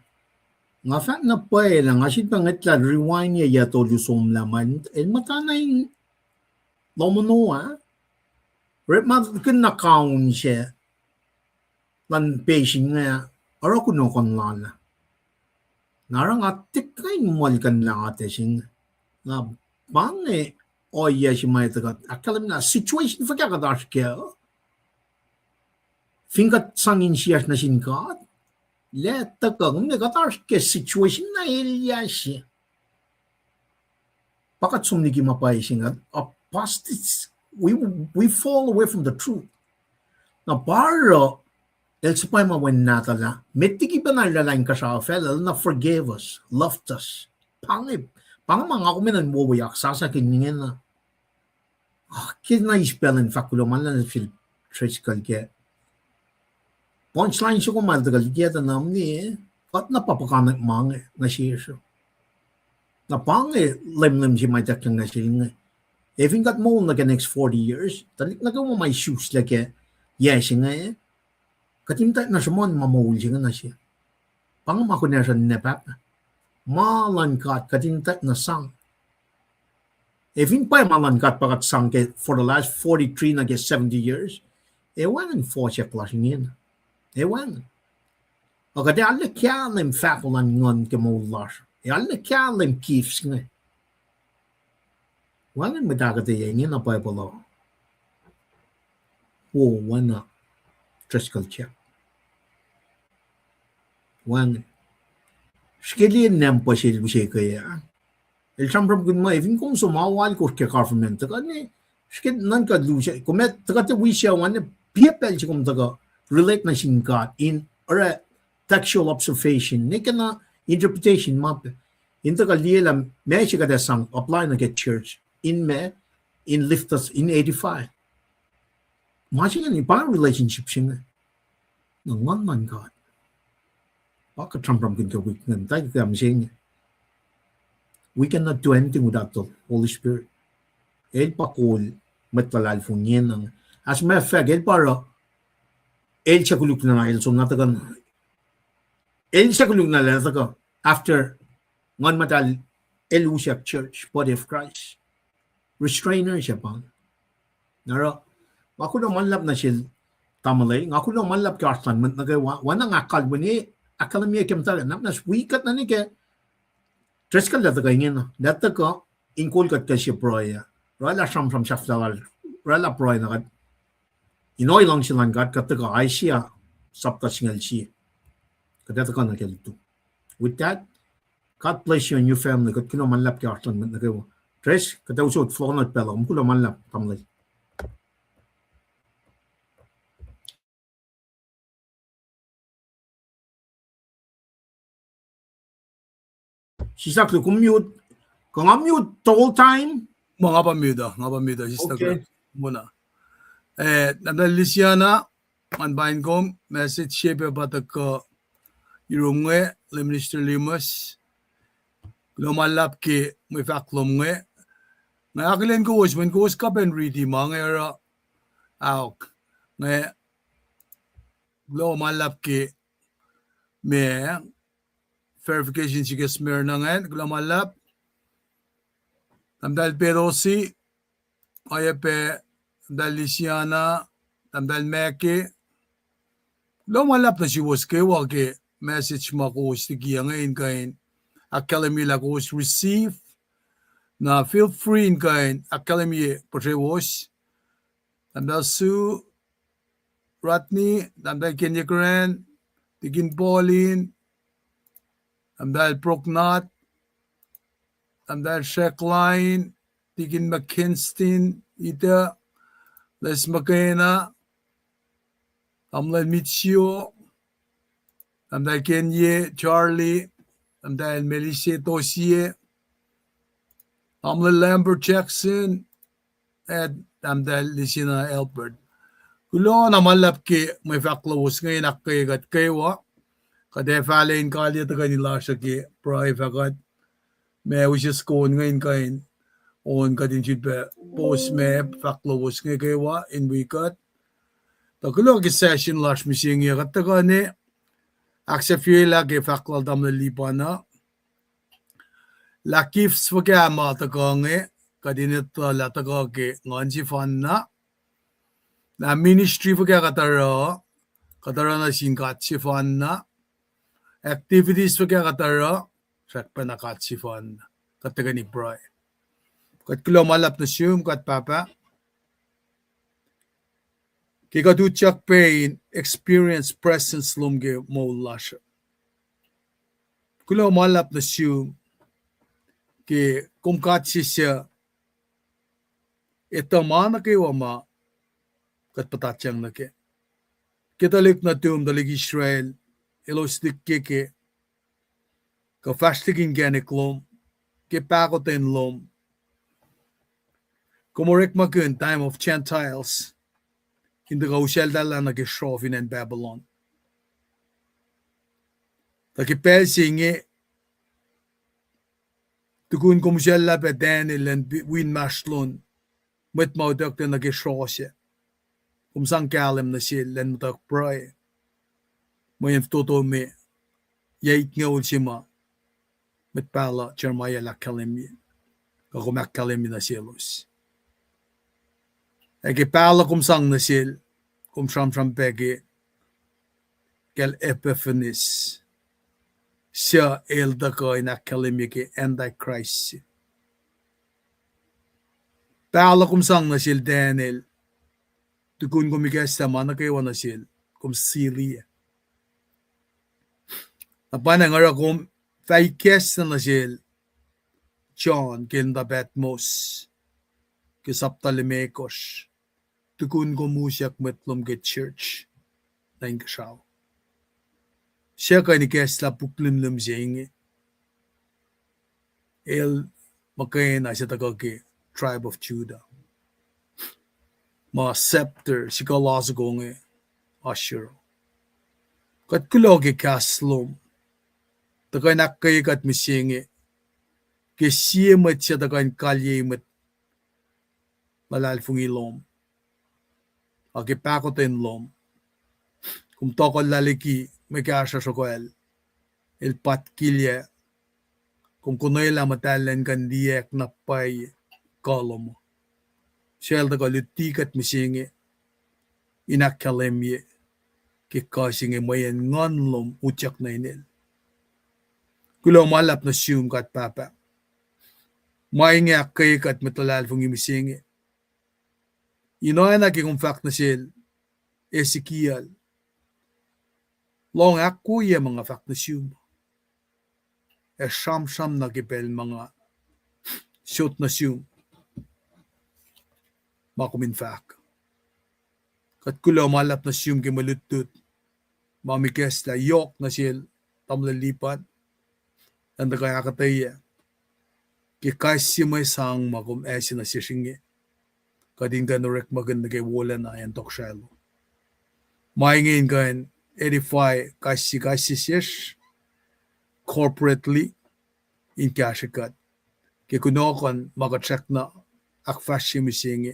Nga fahk na pwacye lah nga sifilpac ngwetlah rewind-ye yac tolu somlah ma el muhtana in lohm ono ah. Orekmakihn na kaun se luhn patient inge, oruh kunohkohn lal ah. Na oruh nga tiac kuh in muhlkuhnlah atac se inge. Na pa inge ohiyac se ma tuhkuh ahkkahlwemye situation fuhkah kuht oasr kac. Fin kuht sang insiyacsr nuh sin God, lah tuhkuh, kom liye, kuht oasr ke situation na elyah se. Pa kuht som liki ma pwacye se inge, apostasy, we, we fall away from the truth. Na pa oruh, el suhpwacma Wen nahtuhl ah, met liki pacna el oraclah inkuhsrao facluh, el na forgave us, loved us. Pa inge, Pa inge ma nga kom enenuh in wowoyak sasakihn ingena. Ah, ke na eis pacl in fahk kuloh ma luhlahp nuh sel Driscoll ke punchline soko ma el tuhkuh likiya tuh na mni, kuht na pa puhkantwen ma inge nuh sesr. Na pa inge lemlem se ma ituckyang nuh sel inge. Ac fin kuht moul nuh ke next forty years, tuhlihk nuh kwewa ma isuslac ke yac se inge, kuht in tiac na sruhmuhn ma moul se inge nuh se. Pa inge ma kunacsr uh ninac pahpah. Ma luhn God kuht in tiac na sang. Ac fin pwacye ma luhn God pa kuht sang ke for the last forty-three nuh ke seventy years, ac wacngihn fohsack lasr ingena. Ac wacngihn. Ac kuht ac arlac kahlwem fahko luhn nguhn ke moul lasr. Ac arlac kahlwem gifts inge. Wacngihn mwet ahkuhtweyac ingena Bible uh. Wo, oacna Driscoll Jack. Wacngihn. Srihke liye nampuh sel use ke ah. El sramsramkihn muh, ac fin kom som ma wal kosr ke government tuhkuh ne, srihke nuhnkuh lusac, kom ac tuhkuh tuh wi suc oacna, piac pacl se kom tuhkuh relate nuh sin God in oruh textual observation, ne kena interpretation ma pac. In tuhkuh liye lah ma se kuht ac sang apply nuh ke church in ma, in lift us in eighty-five. Ma se ingacn pa relationship se inge. Na nguhn luhn God. Pa kuht sramsramkihn ke wik ingacn, muhta ke mihsenge. We cannot do anything without the Holy Spirit. El pa kol mwet luhlahlfongi ingena. As a matter of fact, el pa oruh, el suc koluk na el som na tuhkuh, el suc koluk na el tuhkuh after Nguhn Muhtahl el usack church, body of Christ. Restrainer se pa. Na oruh, nga kuloh ma luhlahp nuh sel tamuhlwel, nga kuloh ma luhlahp ke oasr luhn mwet nuh kwewa, oacna nga kalweni, ahkkahlwemye ke muhta, na muhnahs wi kuht nuh ke Driscoll lah tuhkuh ingena, lah tuhkuh in kol kuht ke sie pruhe ah. Oraclah sramsram sahflah lal, oraclah pruhe na kuht in ohiyac luhngse luhn God, kuht tuhkuh Isaiah chapter singucul sie. Kuht ac tuhkuh nuh ke lutu. With that, God bless you and your family. Kuht kuloh ma luhlahp ke oasr luhn mwet nuh kwewa. Dres, kuht ac usot fohlohk nuh pacl uh, kuloh ma luhlahp, tamuhlwel. Sisaklu, kom mute, kuh nga mute the whole time? Ma nga pa mute uh, nga pa mute uh, sisaklu. Okay. Mona. Eh, Tahmtahel Lisiana, ngan paing kom, message se pac pa tuhkuh yurum inge, Lay Minister Limus. Kuloh ma luhlahp ke mwe fahk lom inge. Nga akihlen kowos, mweyen kowos kuh pac in riti ma inge oruh, aok. Inge, kuloh ma luhlahp ke ma verification se ke Smyrna ingacn, kuloh ma luhlahp. Tahmtahel Pelosi, oacyacpac Tahmtahel Lisiana, Tahmtahel Meke. Kuloh ma luhlahp nuh suwos kwewa ke message ma kowos likiyac inge in kuh in ahkkahlwemye lah kowos receive. Na feel free in kuh in ahkkahlwemye puhsrewos. Tahmtahel Sue, Rodney, Tahmtahel Kenye Grant, Deacon Pauline, Tahmtahel Broknath, Tahmtahel Shacklin, Deacon McKinston, Ita, Les McKenna, Tahmtahel Mitsio, Tahmtahel Kenye, Charlie, Tahmtahel Melise Tosie, Tahmtahel Lambert Jackson, ac Tahmtahel Lisina Albert. Kuloh na ma luhlahp ke mwe fahk lowos inge in ahkkweye kuht kwewa. Kuht ac fahla in kaliyac tuhkweni lasr uh ke pruhe fah kuht. Ma use soko inge in kuh in on kuht in sifilpac post ma fahk lowos inge kwewa in wi kuht. Tuh kuloh ke session lasr mihsenge uh kuht tuhkuh ne ahksahfyelah ke fahk lal Tahmtahel Lipan uh. Lah gifts fuhkah ma tuhkuh inge, kuht in etuh lah tuhkuh ke nguhn sefanna. Lah ministry fuhkah kuht oruh, kuht oruh nuh sin God sefanna. Activities fuhkah kuht oruh, srackpacna God sefanna. Kuht tuhkweni pruhe. Kuht kuloh ma luhlahp nuh sum, God Pahpah. Ke kuht utyak pac in experience presence lom ke moul lasr. Kuloh ma luhlahp nuh sum ke kom God se suc etuh ma nuh kwewa ma kuht puhtatyang nuh kac. Ke tuhlihk nuhtum, tuhlihk Israel, elos likkeke, kuh fahsr liki inkacnek lom, ke pahkotwen lom, kom orekmakihn time of Gentiles in tuhkuh usacltahllah nuh ke srof in acn Babylon. Tuh ke pacl se inge, tukun kom usacllah pac Daniel elan wi inmahsrlon mwet ma utucklac nuh ke sroh sac, kom sang kahlwem nuh sel elan muhtuhk pruhe, mweyen fototo me yac itngoul se ma mwet pahluh Jeremiah el ahkkahlwemye, kuh kom ahkkahlwemye nuh selos. Ac ke pahluh kom sang nuh sel, kom sramsram pac ke kacl Epiphanes, suc el tuhkuh in ahkkahlwemye ke Antichrist se. Pahluh kom sang nuh sel Daniel, tukun kom ikacslah ma nuh kwewa nuh sel, kom siliyac. Na pa na nga oruh kom fah ikacslah nuh sel John ke nta Patmos, ke sapta limekohsr, tukun kom usyak mwet lom ke church nuh inkuhsrao. Suc kuh in ikacslah puk limlim se inge? El muhkwena se tuhkuh ke tribe of Judah, ma scepter sikuhl oasr soko inge oasr yohrohl. Kuht kuloh ke kahs lom, tuhkuh in ahkkweye kuht mihsenge ke sie mwet suc tuhkuh in kalyei mwet luhlahlfongi lom, ac ke pahkotwen lom, kom tohkohllah liki mwe kahsruh sruhkwacl, el patkilyac, kom konwelah muhtahl elan kuh in liyacack na pwacye kuh lom uh. Suc el tuhkuh luti kuht mihsenge in ahkkahlwemye ke kuh se inge mweyen nguhn lom utyak nuh inel. Kuloh ma luhlahp nuh sum God Pahpah. Ma inge ahkkweye kuht mwet luhlahlfongi mihsenge. In oacna ke kom fahk nuh sel Ezekiel, lohng ahkwoyac ma nga fahk nuh sum, ac sramsram na ke pacl ma nga sot nuh sum ma kom in fahk. Kuht kuloh ma luhlahp nuh sum ke mwe lutlut ma kom ikacslah yohk nuh sel tamuhlwel Lipan, elan tuhkuh ahkuhtweyac ke kais sie mwe sang ma kom ase nuh sesr inge, kuht in kuh in orekmakihn nuh ke wolacna acn tohkohsrahi lom. Ma inge in kuh in edify kais sie kais sie sesr corporately, in kahsrwe kuht ke kunohkohn ma kuht srackna ahkfahsrye mihsenge,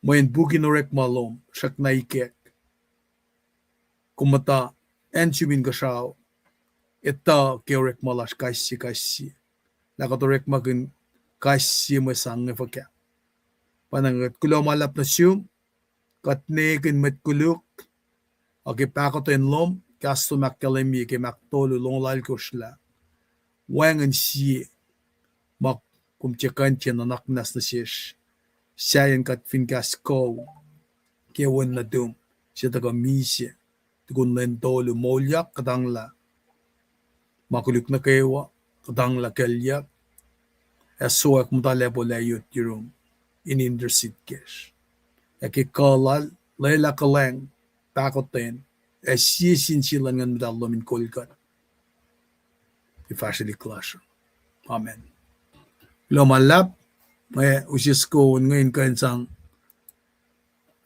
mweyen puk in orekma lom srackna ikack. Kom muhta acn sum inkuhsrao, etuh ke orekma lasr kais sie kais sie, lah kuht orekmakihn kais sie mwe sang inge fuhkah. Pa na kuht kuloh ma luhlahp nuh sum, kuht nekihn mwet koluk, ac ke pahkotwen lom, kahs lom ahkkahlwemye ke Mark tolu longoul alkosr lah wacngihn sie ma kom tiac kuh in tiac nuhnak muhnahs nuh sesr, sahyacn kuht fin kahs kuh ke wen nuhtum, se tuhkuh misac, tukun lwen tolu moulyak kuhtanglah ma koluk nuh kwewa, kuhtanglah kuclyuck, ac sowack muhta lacpo lah yot yurum in intercede kacsr. Ac ke kuh lal, lwelah kuhlwacng, pahkotwen, ac sie sin sie luhn Nguhn Muhtahl lom in kol kuht ke fahsrwelihk lasr. Amen. Kuloh ma luhlahp, mwe use soko on inge in kuh in sang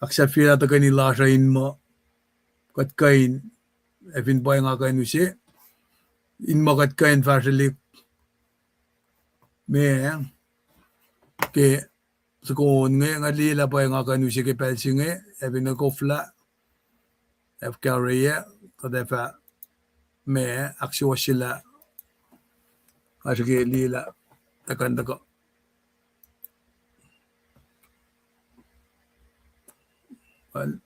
ahksahfyelah tuhkweni lasr uh in muh kuht kuh in, ac fin pwacye nga kuh in use, in muh kuht kuh in fahsrwelihk me ke soko on inge, nga liyelah pwacye nga kuh in use ke pacl se inge, ac fin koflah, ac kareye, kuht ac fah me ahksuwohsyelah, nga srihke liyelah tuhkuh in tuhkuh. Al-,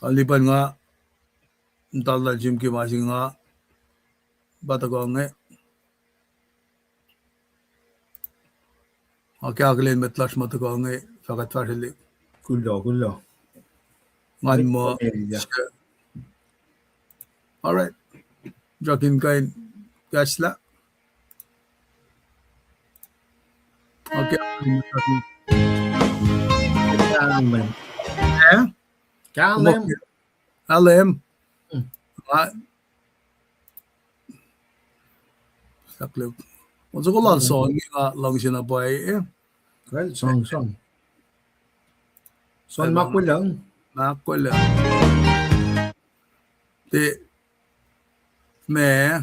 alipan nga, muhtahl lal sum ke ma se nga pa tuhkuh inge. Nga ke akihlen mwet lasr ma tuhkuh inge, fah kuht fahsrwelihk. Kuloh, kuloh. Ngan muh, all right. Srack in kuh in kahslah. Okay. Kahlwem. Eh? Kahlwem. Kahlwem. Hmm. Ah, Taklip. On soko lal song inge nga luhngse na pwacye. Well, song, song. Song ma kolung. Ma kolung. Te, ma,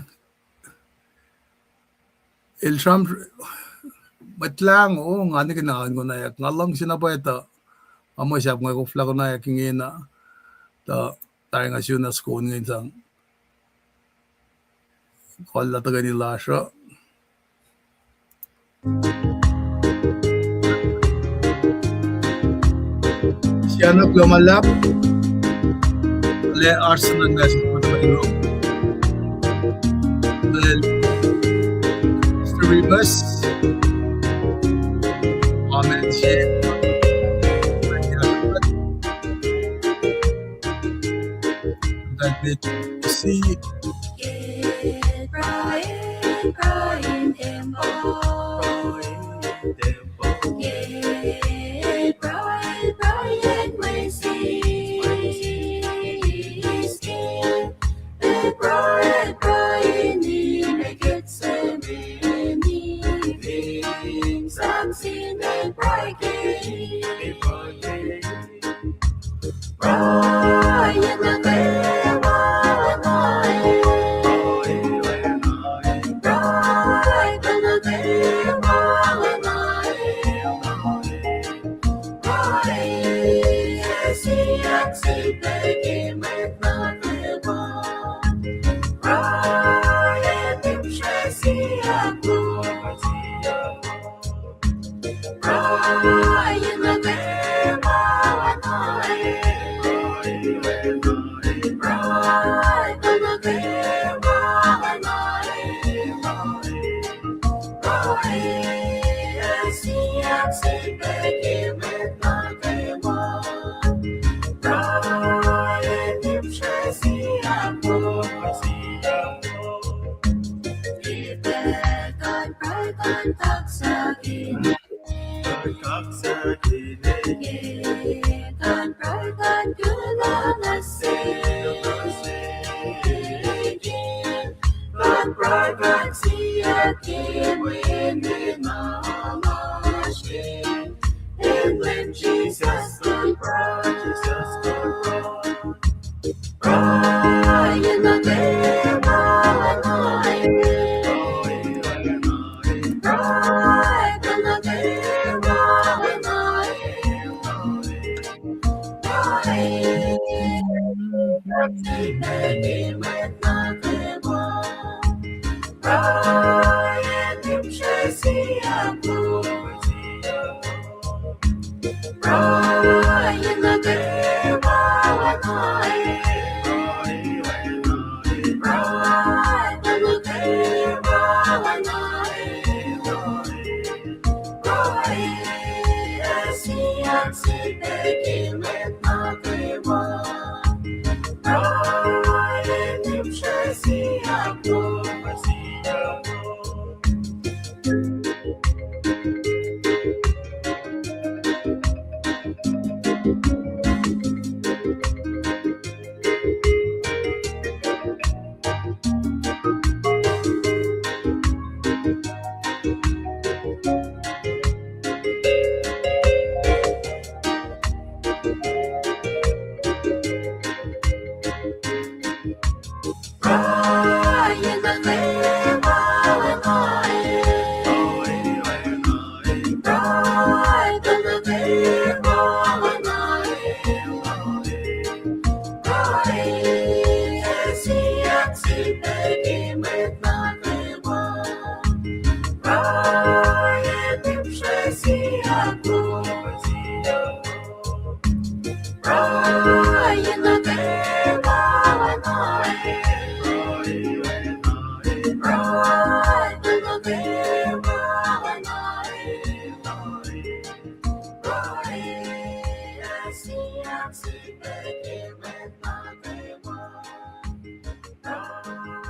el sram, Mwet Lahngo, nga nihkihn na konwacack, nga luhngse na pwacye tuh, nga mwe sahp nga koflah konwacack ingena, tuh, tari nga sun na soko inge sang. Kuhlah tuhkweni lasr uh. Sianak lomalap, le Arsenal message ma tuhkweni ro. Well, Mister Rivers, amen, share. That bit, see.